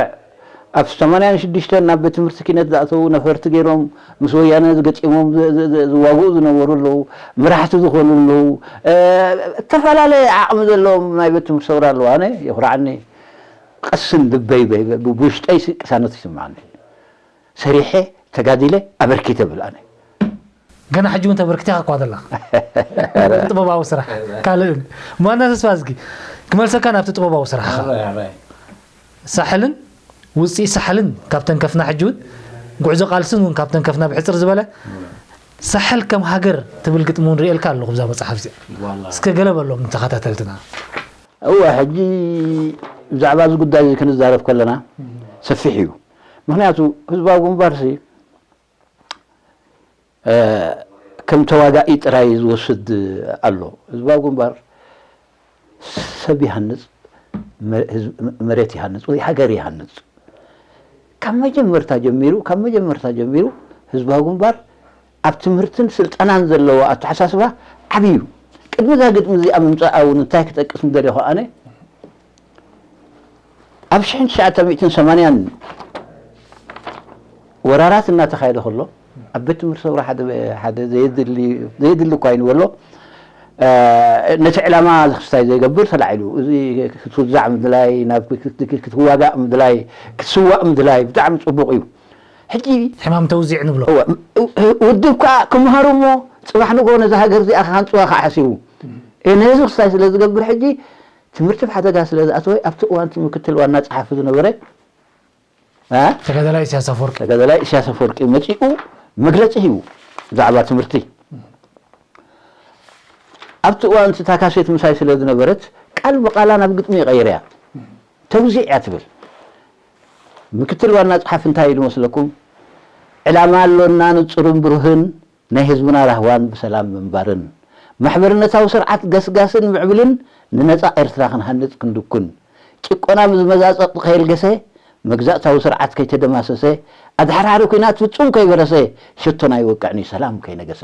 ኣብ ሰማንያን ሽዱሽተን ናብ ቤት ትምህርቲ ኪነት ዝኣተዉ ነፈርቲ ገይሮም ምስ ወያነ ዝገጢሞም ዝ- ዝ- ዝ- ዝዋግኡ ዝነበሩ ኣለዉ። መራሕቲ ዝኾኑ ኣለዉ። እ፣ እተፈላለየ ዓቕሚ ዘለዎም ናይ ቤት ትምህርቲ ሰውራ ኣለዉ። ኣነ የኹርዓኒ። ቀስን ልበይ በይ- በይ- ብውሽጠይ ሲ ቅሳነት ይስምዓኒ። ሰሪሐ ተጋዲለ ኣበርኪተ ብል ኣነ። ገና ሕጂ እውን ተበርክቲ ኢኻ እኳ ዘለኻ። ጥበባዊ ስራሕ ካልእን። ማና ተስፋ እዝጊ ክመልሰካ ናብቲ ጥበባዊ ስራሕኻ። ኣራይ ኣራይ ሳሕልን ውፅኢት ሳሕልን ካብ ተንከፍና ሕጂ እውን ጉዕዞ ቃልስን እውን ካብ ተንከፍና ብሕፅር ዝበለ ሳሕል ከም ሃገር ትብል ግጥሚ እውን ርእየልካ ኣለኹ ብዛ መፅሓፍ እዚኣ። ዋላ እስከ ገለ በሎም ንተኸታተልትና። እወ ሕጂ ብዛዕባ እዚ ጉዳይ እዚ ክንዛረብ ከለና ሰፊሕ እዩ። ምክንያቱ ህዝባዊ ግንባርሲ ከም ተዋጋኢ ጥራይ ዝወስድ ኣሎ። ህዝባዊ ግንባር ሰብ ይሃንፅ፣ መሬት ይሃንፅ ወይ ሃገር ይሃንፅ። ካብ መጀመርታ ጀሚሩ ካብ መጀመርታ ጀሚሩ ህዝባዊ ግንባር ኣብ ትምህርትን ስልጠናን ዘለዎ ኣተሓሳስባ ዓብዩ። ቅድሚ እዛ ግጥሚ እዚኣ ምምፃኣ እውን እንታይ ክጠቅስ ምደለኹ ኣነ ኣብ ሽሕን ትሽዓተ ሚእትን ሰማንያን ወራራት እናተኻየደ ከሎ ኣብ ቤት ትምህርቲ ሰውራ ሓደ ሓደ ዘየድሊ ዘየድሊ እኳ ይንበሎ ነቲ ዕላማ ዝክስታይ ዘይገብር ተላዒሉ እዚ ክትውዛዕ ምድላይ ናብ ክትዋጋእ ምድላይ ክትስዋእ ምድላይ ብጣዕሚ ፅቡቕ እዩ። ሕጂ ሕማም ተውዚዕ ንብሎ። እወ፣ ውድብ ከዓ ክምሃሩ እሞ ፅባሕ ንጎ ነዚ ሃገር እዚኣ ክሃንፅዋ ከዓ ሓሲቡ ነዚ ክስታይ ስለ ዝገብር ሕጂ ትምህርቲ ኣብ ሓደጋ ስለ ዝኣተወ ኣብቲ እዋን እቲ ምክትል ዋና ፀሓፊ ዝነበረ እ? ተጋዳላይ ኢሳያስ ኣፈወርቂ። ተጋዳላይ ኢሳያስ ኣፈወርቂ መፂኡ መግለፂ ሂቡ ብዛዕባ ትምህርቲ። ኣብቲ እዋን እቲ እታ ካሴት ምሳይ ስለ ዝነበረት ቃል ብቓላ ናብ ግጥሚ እየ ቀይረያ። ተውዚዕ እያ ትብል። ምክትል ዋና ፀሓፊ እንታይ ኢሉ መስለኩም? ዕላማ ኣሎና ንፁርን ብሩህን ናይ ህዝብና ራህዋን ብሰላም ምንባርን ማሕበርነታዊ ስርዓት ገስጋስን ምዕብልን ንነፃ ኤርትራ ክንሃንፅ ክንድኩን ጭቆና ብዝመፃፀቕቲ ከየልገሰ መግዛእታዊ ስርዓት ከይተደማሰሰ ኣድሓርሓሪ ኲናት ፍፁም ከይበረሰ ሸቶና ይወቅዕን እዩ ሰላም ከይነገሰ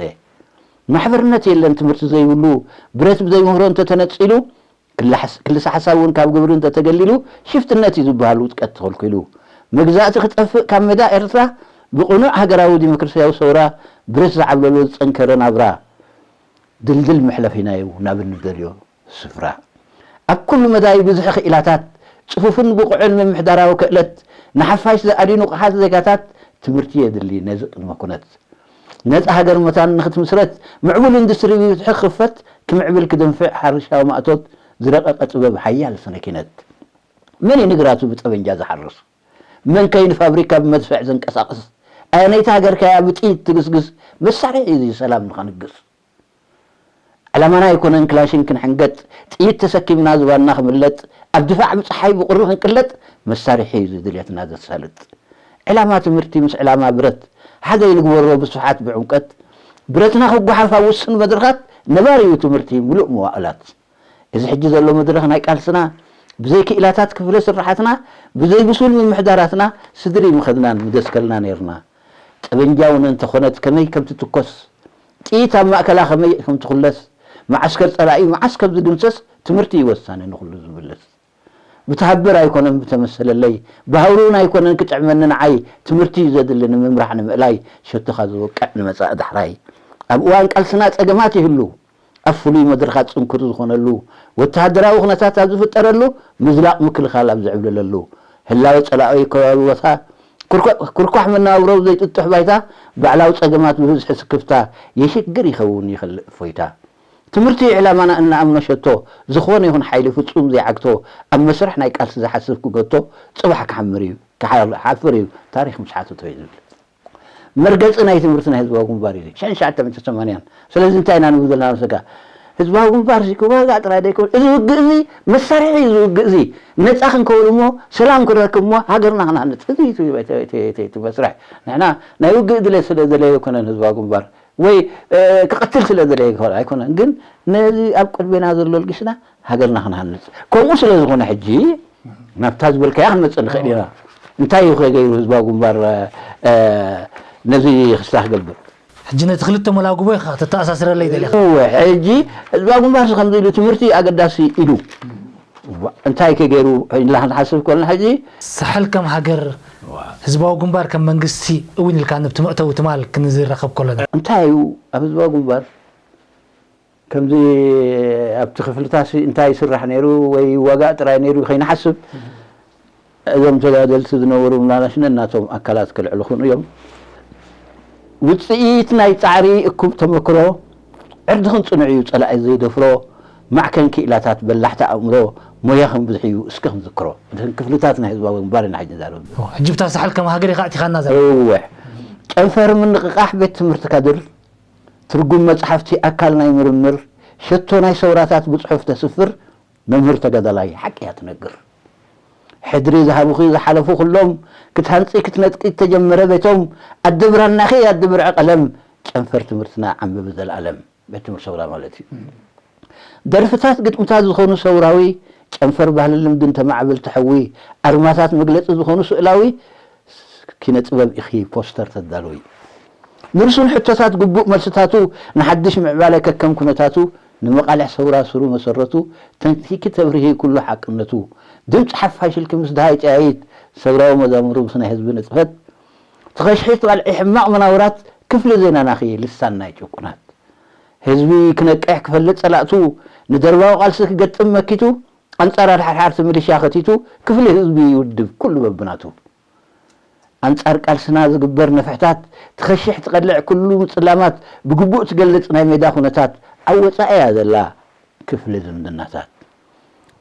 ማሕበርነት የለን ትምህርቲ ዘይብሉ ብረት ብዘይምህሮ እንተተነፂሉ ክልሰ ሓሳብ እውን ካብ ግብሪ እንተተገሊሉ ሽፍትነት እዩ ዝበሃል ውድቀት ተኸልኪሉ። መግዛእቲ ክጠፍእ ካብ ሜዳ ኤርትራ ብቕኑዕ ሃገራዊ ዲሞክራስያዊ ሰውራ ብረት ዝዓብለሎ ዝጸንከረ ናብራ ድልድል መሕለፊና'ዩ ናብ እንደልዮ ስፍራ። ኣብ ኩሉ መዳይ ብዝሒ ክኢላታት፣ ጽፉፍን ብቑዕን ምምሕዳራዊ ክእለት፣ ንሓፋሽ ዝኣሊ ንቑሓት ዜጋታት ትምህርቲ የድሊ ነዚ ቅድመ ኩነት። ነጻ ሃገር መታን ንኽትምስረት፣ ምዕቡል ኢንዱስትሪ ብብዝሒ ክኽፈት፣ ክምዕብል ክደንፍዕ ሓርሻዊ ማእቶት ዝረቐቐ ጥበብ ሓያል ስነ ኪነት። መን እዩ ንግራቱ ብጠበንጃ ዝሓርስ? መን ከ እዩ ንፋብሪካ ብመድፍዕ ዘንቀሳቕስ? ኣየነይቲ ሃገር ከ እያ ብጥይት ትግስግስ? መሳርሒ እዩ እዚ ሰላም ንኸንግስ። ዕላማና ኣይኮነን ክላሽን ክንሕንገጥ፣ ጥይት ተሰኪምና ዝባንና ክምለጥ፣ ኣብ ድፋዕ ብጸሓይ ብቑሪ ክንቅለጥ፣ መሳርሒ እዩ እዚ ድልየትና ዘሳልጥ። ዕላማ ትምህርቲ ምስ ዕላማ ብረት ሓደ እዩ ንግበሮ ብስፍሓት ብዕምቀት። ብረትና ክጓሓፍ ኣብ ውሱን መድረኻት ነባሪ እዩ ትምህርቲ ምሉእ መዋእላት። እዚ ሕጂ ዘሎ መድረኽ ናይ ቃልስና ብዘይ ክኢላታት ክፍለ ስርሓትና ብዘይ ብሱል ምምሕዳራትና ስድሪ ምኸድናን ምደስከልና ነይርና። ጠበንጃ እውን እንተኾነት ከመይ ከም ትትኮስ፣ ጥይት ኣብ ማእከላ ከመይ ከም ትኹለስ፣ መዓስከር ጸላኢ መዓስ ከም ዝድምሰስ ትምህርቲ እዩ ወሳኒ ንኹሉ ዝምልስ። ብተሃብር ኣይኮነን ብተመሰለለይ፣ ብሃውሪ እውን ኣይኮነን ክጥዕመኒ ንዓይ፣ ትምህርቲ እዩ ዘድሊ ንምምራሕ ንምእላይ፣ ሸቶኻ ዝወቅዕ ንመጻኢ ዳሕራይ። ኣብ እዋን ቃልስና ጸገማት ይህሉ፣ ኣብ ፍሉይ መድረኻት ጽንኩር ዝኾነሉ፣ ወተሃደራዊ ኩነታት ኣብ ዝፍጠረሉ፣ ምዝላቕ ምክልኻል ኣብ ዝዕብለለሉ፣ ህላወ ጸላኢ ከባቢ ቦታ ኩርኳ- ኩርኳሕ መነባብሮ ዘይጥጡሕ ባይታ፣ ባዕላዊ ጸገማት ብብዝሒ ስክፍታ፣ የሽግር ይኸውን ይኸልእ እፎይታ። ትምህርቲ እዩ ዕላማና እንኣምኖ ሸቶ፣ ዝኾነ ይኹን ሓይሊ ፍጹም ዘይዓግቶ፣ ኣብ መስርሕ ናይ ቃልሲ ዝሓስብ ክገቶ፣ ጽባሕ ክሓምር እዩ፣ ክሓፍር እዩ፣ ታሪኽ ምስ ሓተቶ እዩ ዝብል። መርገጺ ናይ ትምህርቲ ናይ ህዝባዊ ግንባር እዩ። ሸን ትሽዓተ ሚእቲ ሰማንያን። ስለዚ እንታይ ኢና ንብል ዘለና መሰካ? ህዝባዊ ግንባር እዚ ክዋጋእ ጥራይ ደይኮን፣ እዚ ውግእ እዚ መሳርሒ እዩ፣ እዚ ውግእ እዚ ነጻ ክንከውን እሞ፣ ሰላም ክንረክብ እሞ፣ ሃገርና ክንሃንጽ። እዚ እዩ እቲ፣ እቲ፣ እቲ፣ እቲ፣ እቲ መስርሕ። ንሕና ናይ ውግእ ድሌት ስለ ዘለየ ኣይኮነን ህዝባዊ ግንባር፣ ወይ፣ እ፣ ክቐትል ስለ ዘለየ ኣይኮነ-፣ ኣይኮነን። ግን ነዚ ኣብ ቅድሜና ዘሎ ልግስና ሃገርና ክንሃንጽ። ከምኡ ስለ ዝኾነ ሕጂ ናብታ ዝበልካያ ክንመጽእ ንኽእል ኢና። እንታይ እዩ ከ ገይሩ ህዝባዊ ግንባር፣ እ፣ ነዚ ክስታ ክገብር? ሕጂ ነቲ ክልተ መላጉቦ ኢኻ ተተኣሳስረለይ ደሊኻ። እወ፣ ሕጂ ህዝባዊ ግንባር ከምዚ ኢሉ ትምህርቲ ኣገዳሲ ኢሉ። እንታይ ከ ገይሩ ኢልና ክንሓስብ ከለና ሕጂ ሳሕል ከም ሃገር ህዝባዊ ግንባር ከም መንግስቲ እውን ኢልካ ንብቲ መእተዊ ትማል ክንዝረኸብ ከለና። እንታይ እዩ ኣብ ህዝባዊ ግንባር ከምዚ ኣብቲ ክፍልታሲ እንታይ ይስራሕ ነይሩ ወይ ይዋጋእ ጥራይ ነይሩ ከይንሓስብ፣ እዞም ተጋደልቲ ዝነበሩ ምናልባት ነናቶም ኣካላት ክልዕሉ ይኽእሉ እዮም። ውጽኢት ናይ ጻዕሪ እኩብ ተመክሮ፣ ዕርዲ ክንጽንዑ እዩ ጸላኢ ዘይደፍሮ፣ ማዕከን ክኢላታት በላሕቲ ኣእምሮ፣ ሞያ ክንብዝሕ እዩ እስኪ ክንዝክሮ። እተን ክፍልታት ናይ ህዝባዊ ግንባር ኢና ሕጂ ንዛረብ። ሕጂ ብታ ሳሕል ከም ሃገር ኢኻ ኣእቲኻና ዘላ። እወ። ጨንፈር ምንቕቓሕ ቤት ትምህርቲ ካድር፣ ትርጉም መጽሓፍቲ ኣካል ናይ ምርምር፣ ሸቶ ናይ ሰውራታት ብጽሑፍ ተስፍር፣ መምህር ተጋዳላይ ሓቂ እያ ትነግር። ሕድሪ ዝሃቡኺ ዝሓለፉ ኩሎም፣ ክትሃንጺ ክትነጥቂ እተጀመረ ቤቶም፣ ኣደ ብራናኺ ኣደ ብርዒ ቀለም፣ ጨንፈር ትምህርትና ዓንብቢ ዘልኣለም። ቤት ትምህርቲ ሰውራ ማለት እዩ። ደርፍታት ግጥምታት ዝኾኑ ሰውራዊ፣ ጨንፈር ባህልን ልምድን ተማዕበልቲ ሕዊ፣ ኣርማታት መግለጺ ዝኾኑ ስእላዊ፣ ኪነ ጥበብ ኢኺ ፖስተር ተዳልዊ። ንርሱን ሕቶታት ግቡእ መልስታቱ፣ ንሓድሽ ምዕባለ ከከም ኩነታቱ፣ ንመቓልሕ ሰውራ ስሩ መሰረቱ፣ ተንቲኪ ተብርሂ ኩሉ ሓቅነቱ። ድምፂ ሓፋሽ ኢልኪ ምስ ደሃይ ጨያይት፣ ሰውራዊ መዛሙሩ ምስ ናይ ህዝቢ ንጥፈት፣ ትኸሽሒ ትቐልዒ ሕማቕ መናውራት፣ ክፍሊ ዜናናኺ ልሳን ናይ ጭቁናት። ህዝቢ ክነቅሕ ክፈልጥ ጸላእቱ፣ ንደርባዊ ቃልሲ ክገጥም መኪቱ፣ ኣንጻር ኣድሓርሓርቲ ሚሊሻ ከቲቱ፣ ክፍሊ ህዝቢ ይውድብ ኩሉ በብናቱ። ኣንጻር ቃልስና ዝግበር ነፍሕታት፣ ትኸሽሕ ትቐልዕ ኩሉ ምጽላማት፣ ብግቡእ ትገልጽ ናይ ሜዳ ኩነታት፣ ኣብ ወጻኢ እያ ዘላ ክፍሊ ዝምድናታት።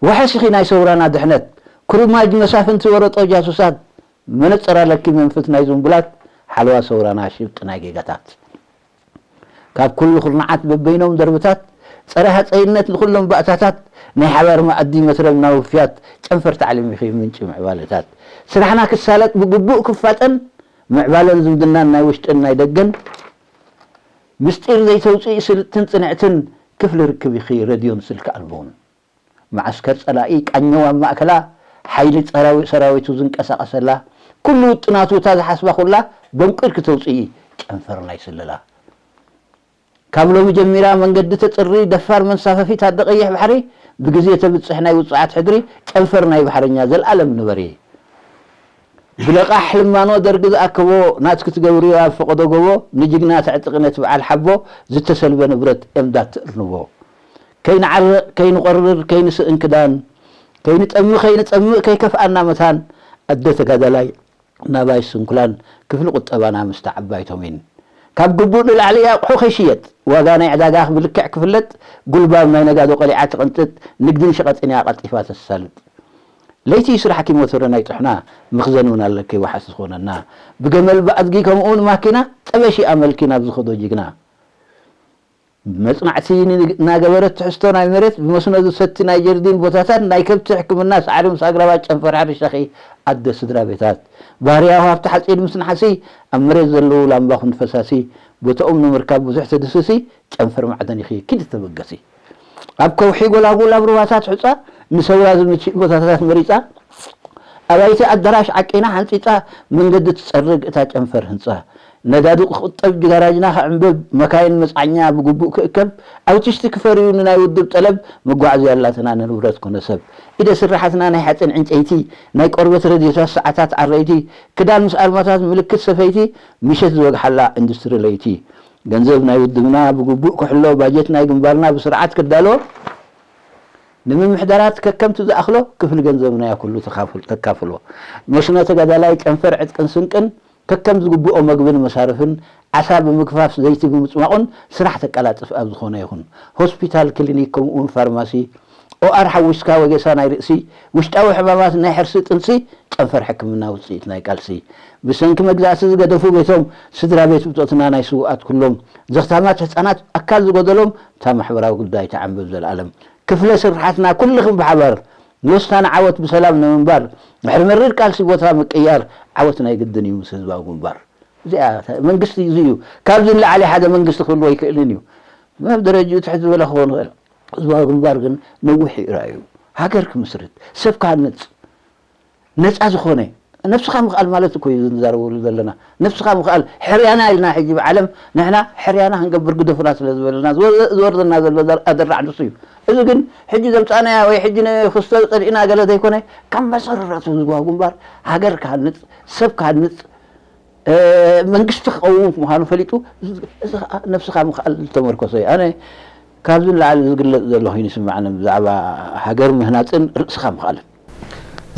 ዋሕስ ኢኺ ናይ ሰውራና ድሕነት፣ ኩርማጅ መሳፍንቲ ወረጦ ጃሱሳት፣ መነጽር ኣለኪ መንፍት ናይ ዝንቡላት፣ ሓለዋ ሰውራና ሽብጢ ናይ ጌጋታት። ካብ ኩሉ ኩርናዓት በበይኖም ደርብታት፣ ጸረ ሃጸይነት ንኹሎም ባእታታት፣ ናይ ሓባር መኣዲ መትረብ ናውፍያት፣ ጨንፈር ታዕሊም ኢኺ ምንጪ ምዕባለታት። ስራሕና ክሳለጥ ብግቡእ ክፋጠን፣ ምዕባለን ዝምድናን ናይ ውሽጥን ናይ ደገን፣ ምስጢር ዘይተውጽኢ ስልጥትን ጽንዕትን፣ ክፍሊ ርክብ ኢኺ ረድዮን ስልኪ ኣልቦን። መዓስከር ጸላኢ ቃኘው ኣብ ማእከላ፣ ሓይሊ ጸራዊ-፣ ሰራዊቱ ዝንቀሳቐሰላ፣ ኩሉ ውጥናቱ እታ ዝሓስባ ኩላ፣ በንቂር ክተውጽኢ ጨንፈር ናይ ስለላ። ካብ ሎሚ ጀሚራ መንገዲ ተጽሪ፣ ደፋር መንሳፈፊት ኣደ ቀይሕ ባሕሪ፣ ብግዜ ተብጽሕ ናይ ውጹዓት ሕድሪ፣ ጨንፈር ናይ ባሕረኛ ዘልኣለም ንበሪ። ብለቓሕ ልማኖ ደርጊ ዝኣከቦ፣ ናትኪ ትገብርዮ ኣብ ፈቐዶ ጎቦ፣ ንጅግና ተዕጥቒ ነቲ በዓል ሓቦ፣ ዝተሰልበ ንብረት ኤምዳ ትእርንቦ። ከይንዓርቕ፣ ከይንቖርር፣ ከይንስእን ክዳን፣ ከይንጠሚ፣ ከይንጸምእ፣ ከይከፍኣና መታን፣ ኣደ ተጋዳላይ ናባይ ስንኩላን፣ ክፍሊ ቁጠባና ምስታ ዓባይ ቶሚን። ካብ ግቡእ ንላዕሊ ኣቑሑ ከይሽየጥ፣ ዋጋ ናይ ዕዳጋ ብልክዕ ክፍለጥ፣ ጉልባብ ናይ ነጋዶ ቀሊዓ ትቕንጥጥ፣ ንግድን ሸቐጥን እያ ቀልጢፋ ተሳልጥ። ለይቲ ስራሕኪ ሞተረ ናይ ጥሕና፣ መኽዘን እውን ኣለኪ ዋሕስ ዝኾነና። ብገመል ብኣድጊ ከምኡውን ማኪና፣ ጠበሺ ኣመልኪ ናብ ዝኸዶ ጅግና። መጽናዕቲ ን-፣ እናገበረት ትሕዝቶ ናይ መሬት፣ ብመስኖ ዝሰቲ ናይ ጀርዲን ቦታታት፣ ናይ ከብቲ ሕክምና ሳዕሪ ምስ ኣግራባት ጨንፈር ሕርሻኺ ኣደ ስድራ ቤታት። ባህርያዊ ሃብቲ ሓጺድ ምስ ነሓሲ፣ ኣብ መሬት ዘለዉ ላምባ ኩን ፈሳሲ፣ ቦታኦም ንምርካብ ብዙሕ ትድስሲ፣ ጨንፈር ማዕደን ኢኺ ኪዲ ተበገሲ። ኣብ ከውሒ ጎላጉል ኣብ ሩባታት ሑጻ ንሰውራ ዝምችእ ቦታታት መሪጻ፣ ኣባይቲ ኣዳራሽ ዓቂና ሓንጺጻ መንገዲ ትጸርግ እታ ጨንፈር ህንጻ። ነዳዲ ክቑጠብ ጅጋራጅና ክዕንብብ መካይን መጽዓኛ ብግቡእ ክእከብ ኣውቲስቲ ክፈርዩ ንናይ ውድብ ጠለብ መጓዓዝያ ኣላትና ንንብረት ኮነ ሰብ። ኢደ ስራሓትና ናይ ሓጺን ዕንጨይቲ ናይ ቆርበት ረድዮታት ሰዓታት ዓረይቲ ክዳን ምስ ኣርማታት ምልክት ሰፈይቲ ምሸት ዝወግሓላ ኢንዱስትሪ ለይቲ። ገንዘብ ናይ ውድብና ብግቡእ ክሕሎ፣ ባጀት ናይ ግንባርና ብስርዓት ክዳሎ፣ ንምምሕዳራት ከከምቲ ዝኣኽሎ ክፍሊ ገንዘብ ናያ ኩሉ ተካፍል-፣ ተካፍሎ። መስኖ ተጋዳላይ ጨንፈር ዕጥቅን ስንቅን ከከም ዝግብኦ መግብን መሳርፍን ዓሳ ብምግፋፍ ዘይቲ ብምጽማቑን ስራሕ ተቀላጥፍ ኣብ ዝኾነ ይኹን። ሆስፒታል፣ ክሊኒክ ከምኡውን ፋርማሲ፣ ኦኣር ሓዊስካ ወጌሳ ናይ ርእሲ፣ ውሽጣዊ ሕማማት ናይ ሕርሲ ጥንሲ ጨንፈር ሕክምና ውጽኢት ናይ ቃልሲ። ብሰንኪ መግዛእቲ ዝገደፉ ቤቶም ስድራ ቤት ብጾትና ናይ ስውኣት ኩሎም ዘኽታማት ህጻናት ኣካል ዝጎደሎም እታ ማሕበራዊ ጉዳይ ተዓንብብ ዘልኣለም። ክፍለ ስርሓትና ኩልኽም ብሓባር ንወስና ንዓወት ብሰላም ንምንባር ድሕሪ መሪር ቃልሲ ቦታ ምቅያር ዓወት ናይ ግድን እዩ ምስ ህዝባዊ ግንባር። እዚኣ መንግስቲ እዚ እዩ። ካብዚ ንላዕሊ ሓደ መንግስቲ ክህልዎ ኣይክእልን እዩ። ኣብ ደረጅኡ ትሕት ዝበለ ክኸውን ይኽእል። ህዝባዊ ግንባር ግን ነዊሕ እዩ ራእዩ። ሃገር ክምስርት፣ ሰብ ክሃንጽ፣ ነጻ ዝኾነ ነብስኻ ምኽኣል ማለት እኮ እዩ ዝንዛረበሉ ዘለና። ነብስኻ ምኽኣል ሕርያና ኢልና ሕጂ ብዓለም ንሕና ሕርያና ክንገብር ግደፉና ስለ ዝበለና ዝወ-፣ ዝወርደና ዘሎ ዘር-፣ ኣደራዕ ንሱ እዩ። እዚ ግን ሕጂ ዘምጻእናያ ወይ ሕጂ ንክስቶ ጸሊእና ገለ ዘይኮነ ካብ መሰረቱ ህዝባዊ ግንባር ሃገር ክሃንጽ፣ ሰብ ክሃንጽ፣ እ፣ መንግስቲ ክቐውም ምዃኑ ፈሊጡ፣ እዚ ኸኣ ነብስኻ ምኽኣል ዝተመርኮሰ እዩ። ኣነ ካብዚ ንላዕሊ ዝግለጽ ዘሎ ኮይኑ ይስምዓኒ ብዛዕባ ሃገር ምህናጽን ርእስኻ ምኽኣልን።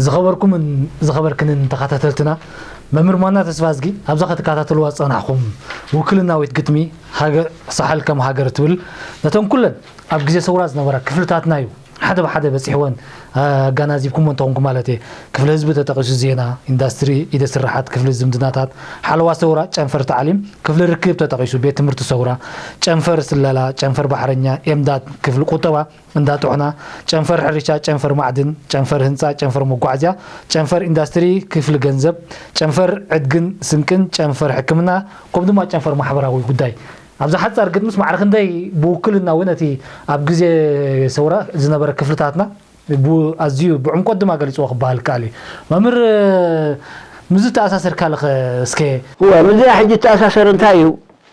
ዝኸበርኩምን ዝኸበርክንን ተኸታተልትና፣ መምህር ማና ተስፋዝጊ ኣብዛ ክትከታተልዋ ዝጸናሕኩም ውክልናዊት ግጥሚ ሃገር ሳሕል ከም ሃገር ትብል ነተን ኩለን ኣብ ግዜ ሰውራ ዝነበራ ክፍልታትና እዩ። ሓደ ብሓደ በጺሕወን ኣጋናዚብኩሞ እንተኾንኩም ማለት እየ። ክፍሊ ህዝቢ ተጠቒሱ፣ ዜና፣ ኢንዳስትሪ፣ ኢደ ስራሓት፣ ክፍሊ ዝምድናታት፣ ሓለዋ ሰውራ፣ ጨንፈር ታዕሊም፣ ክፍሊ ርክብ ተጠቒሱ፣ ቤት ትምህርቲ ሰውራ፣ ጨንፈር ስለላ፣ ጨንፈር ባሕረኛ፣ ኤምዳት፣ ክፍሊ ቁጠባ፣ እንዳ ጥሑና፣ ጨንፈር ሕርሻ፣ ጨንፈር ማዕድን፣ ጨንፈር ህንፃ፣ ጨንፈር መጓዓዝያ፣ ጨንፈር ኢንዳስትሪ፣ ክፍሊ ገንዘብ፣ ጨንፈር ዕድግን ስንቅን፣ ጨንፈር ሕክምና፣ ከምኡ ድማ ጨንፈር ማሕበራዊ ጉዳይ። ኣብዛ ሓጻር ግጥምስ ማዕረ ክንደይ ብውክልና እውን እቲ ኣብ ግዜ ሰውራ ዝነበረ ክፍልታትና ቡ-፣ ኣዝዩ ብዕምቆት ድማ ገሊጽዎ ክበሃል ይከኣል እዩ። መምህር፣ ምስዚ ተኣሳሰርካለኸ እስከ? እወ፣ ምስዚኣ ሕጂ እተኣሳሰር እንታይ እዩ?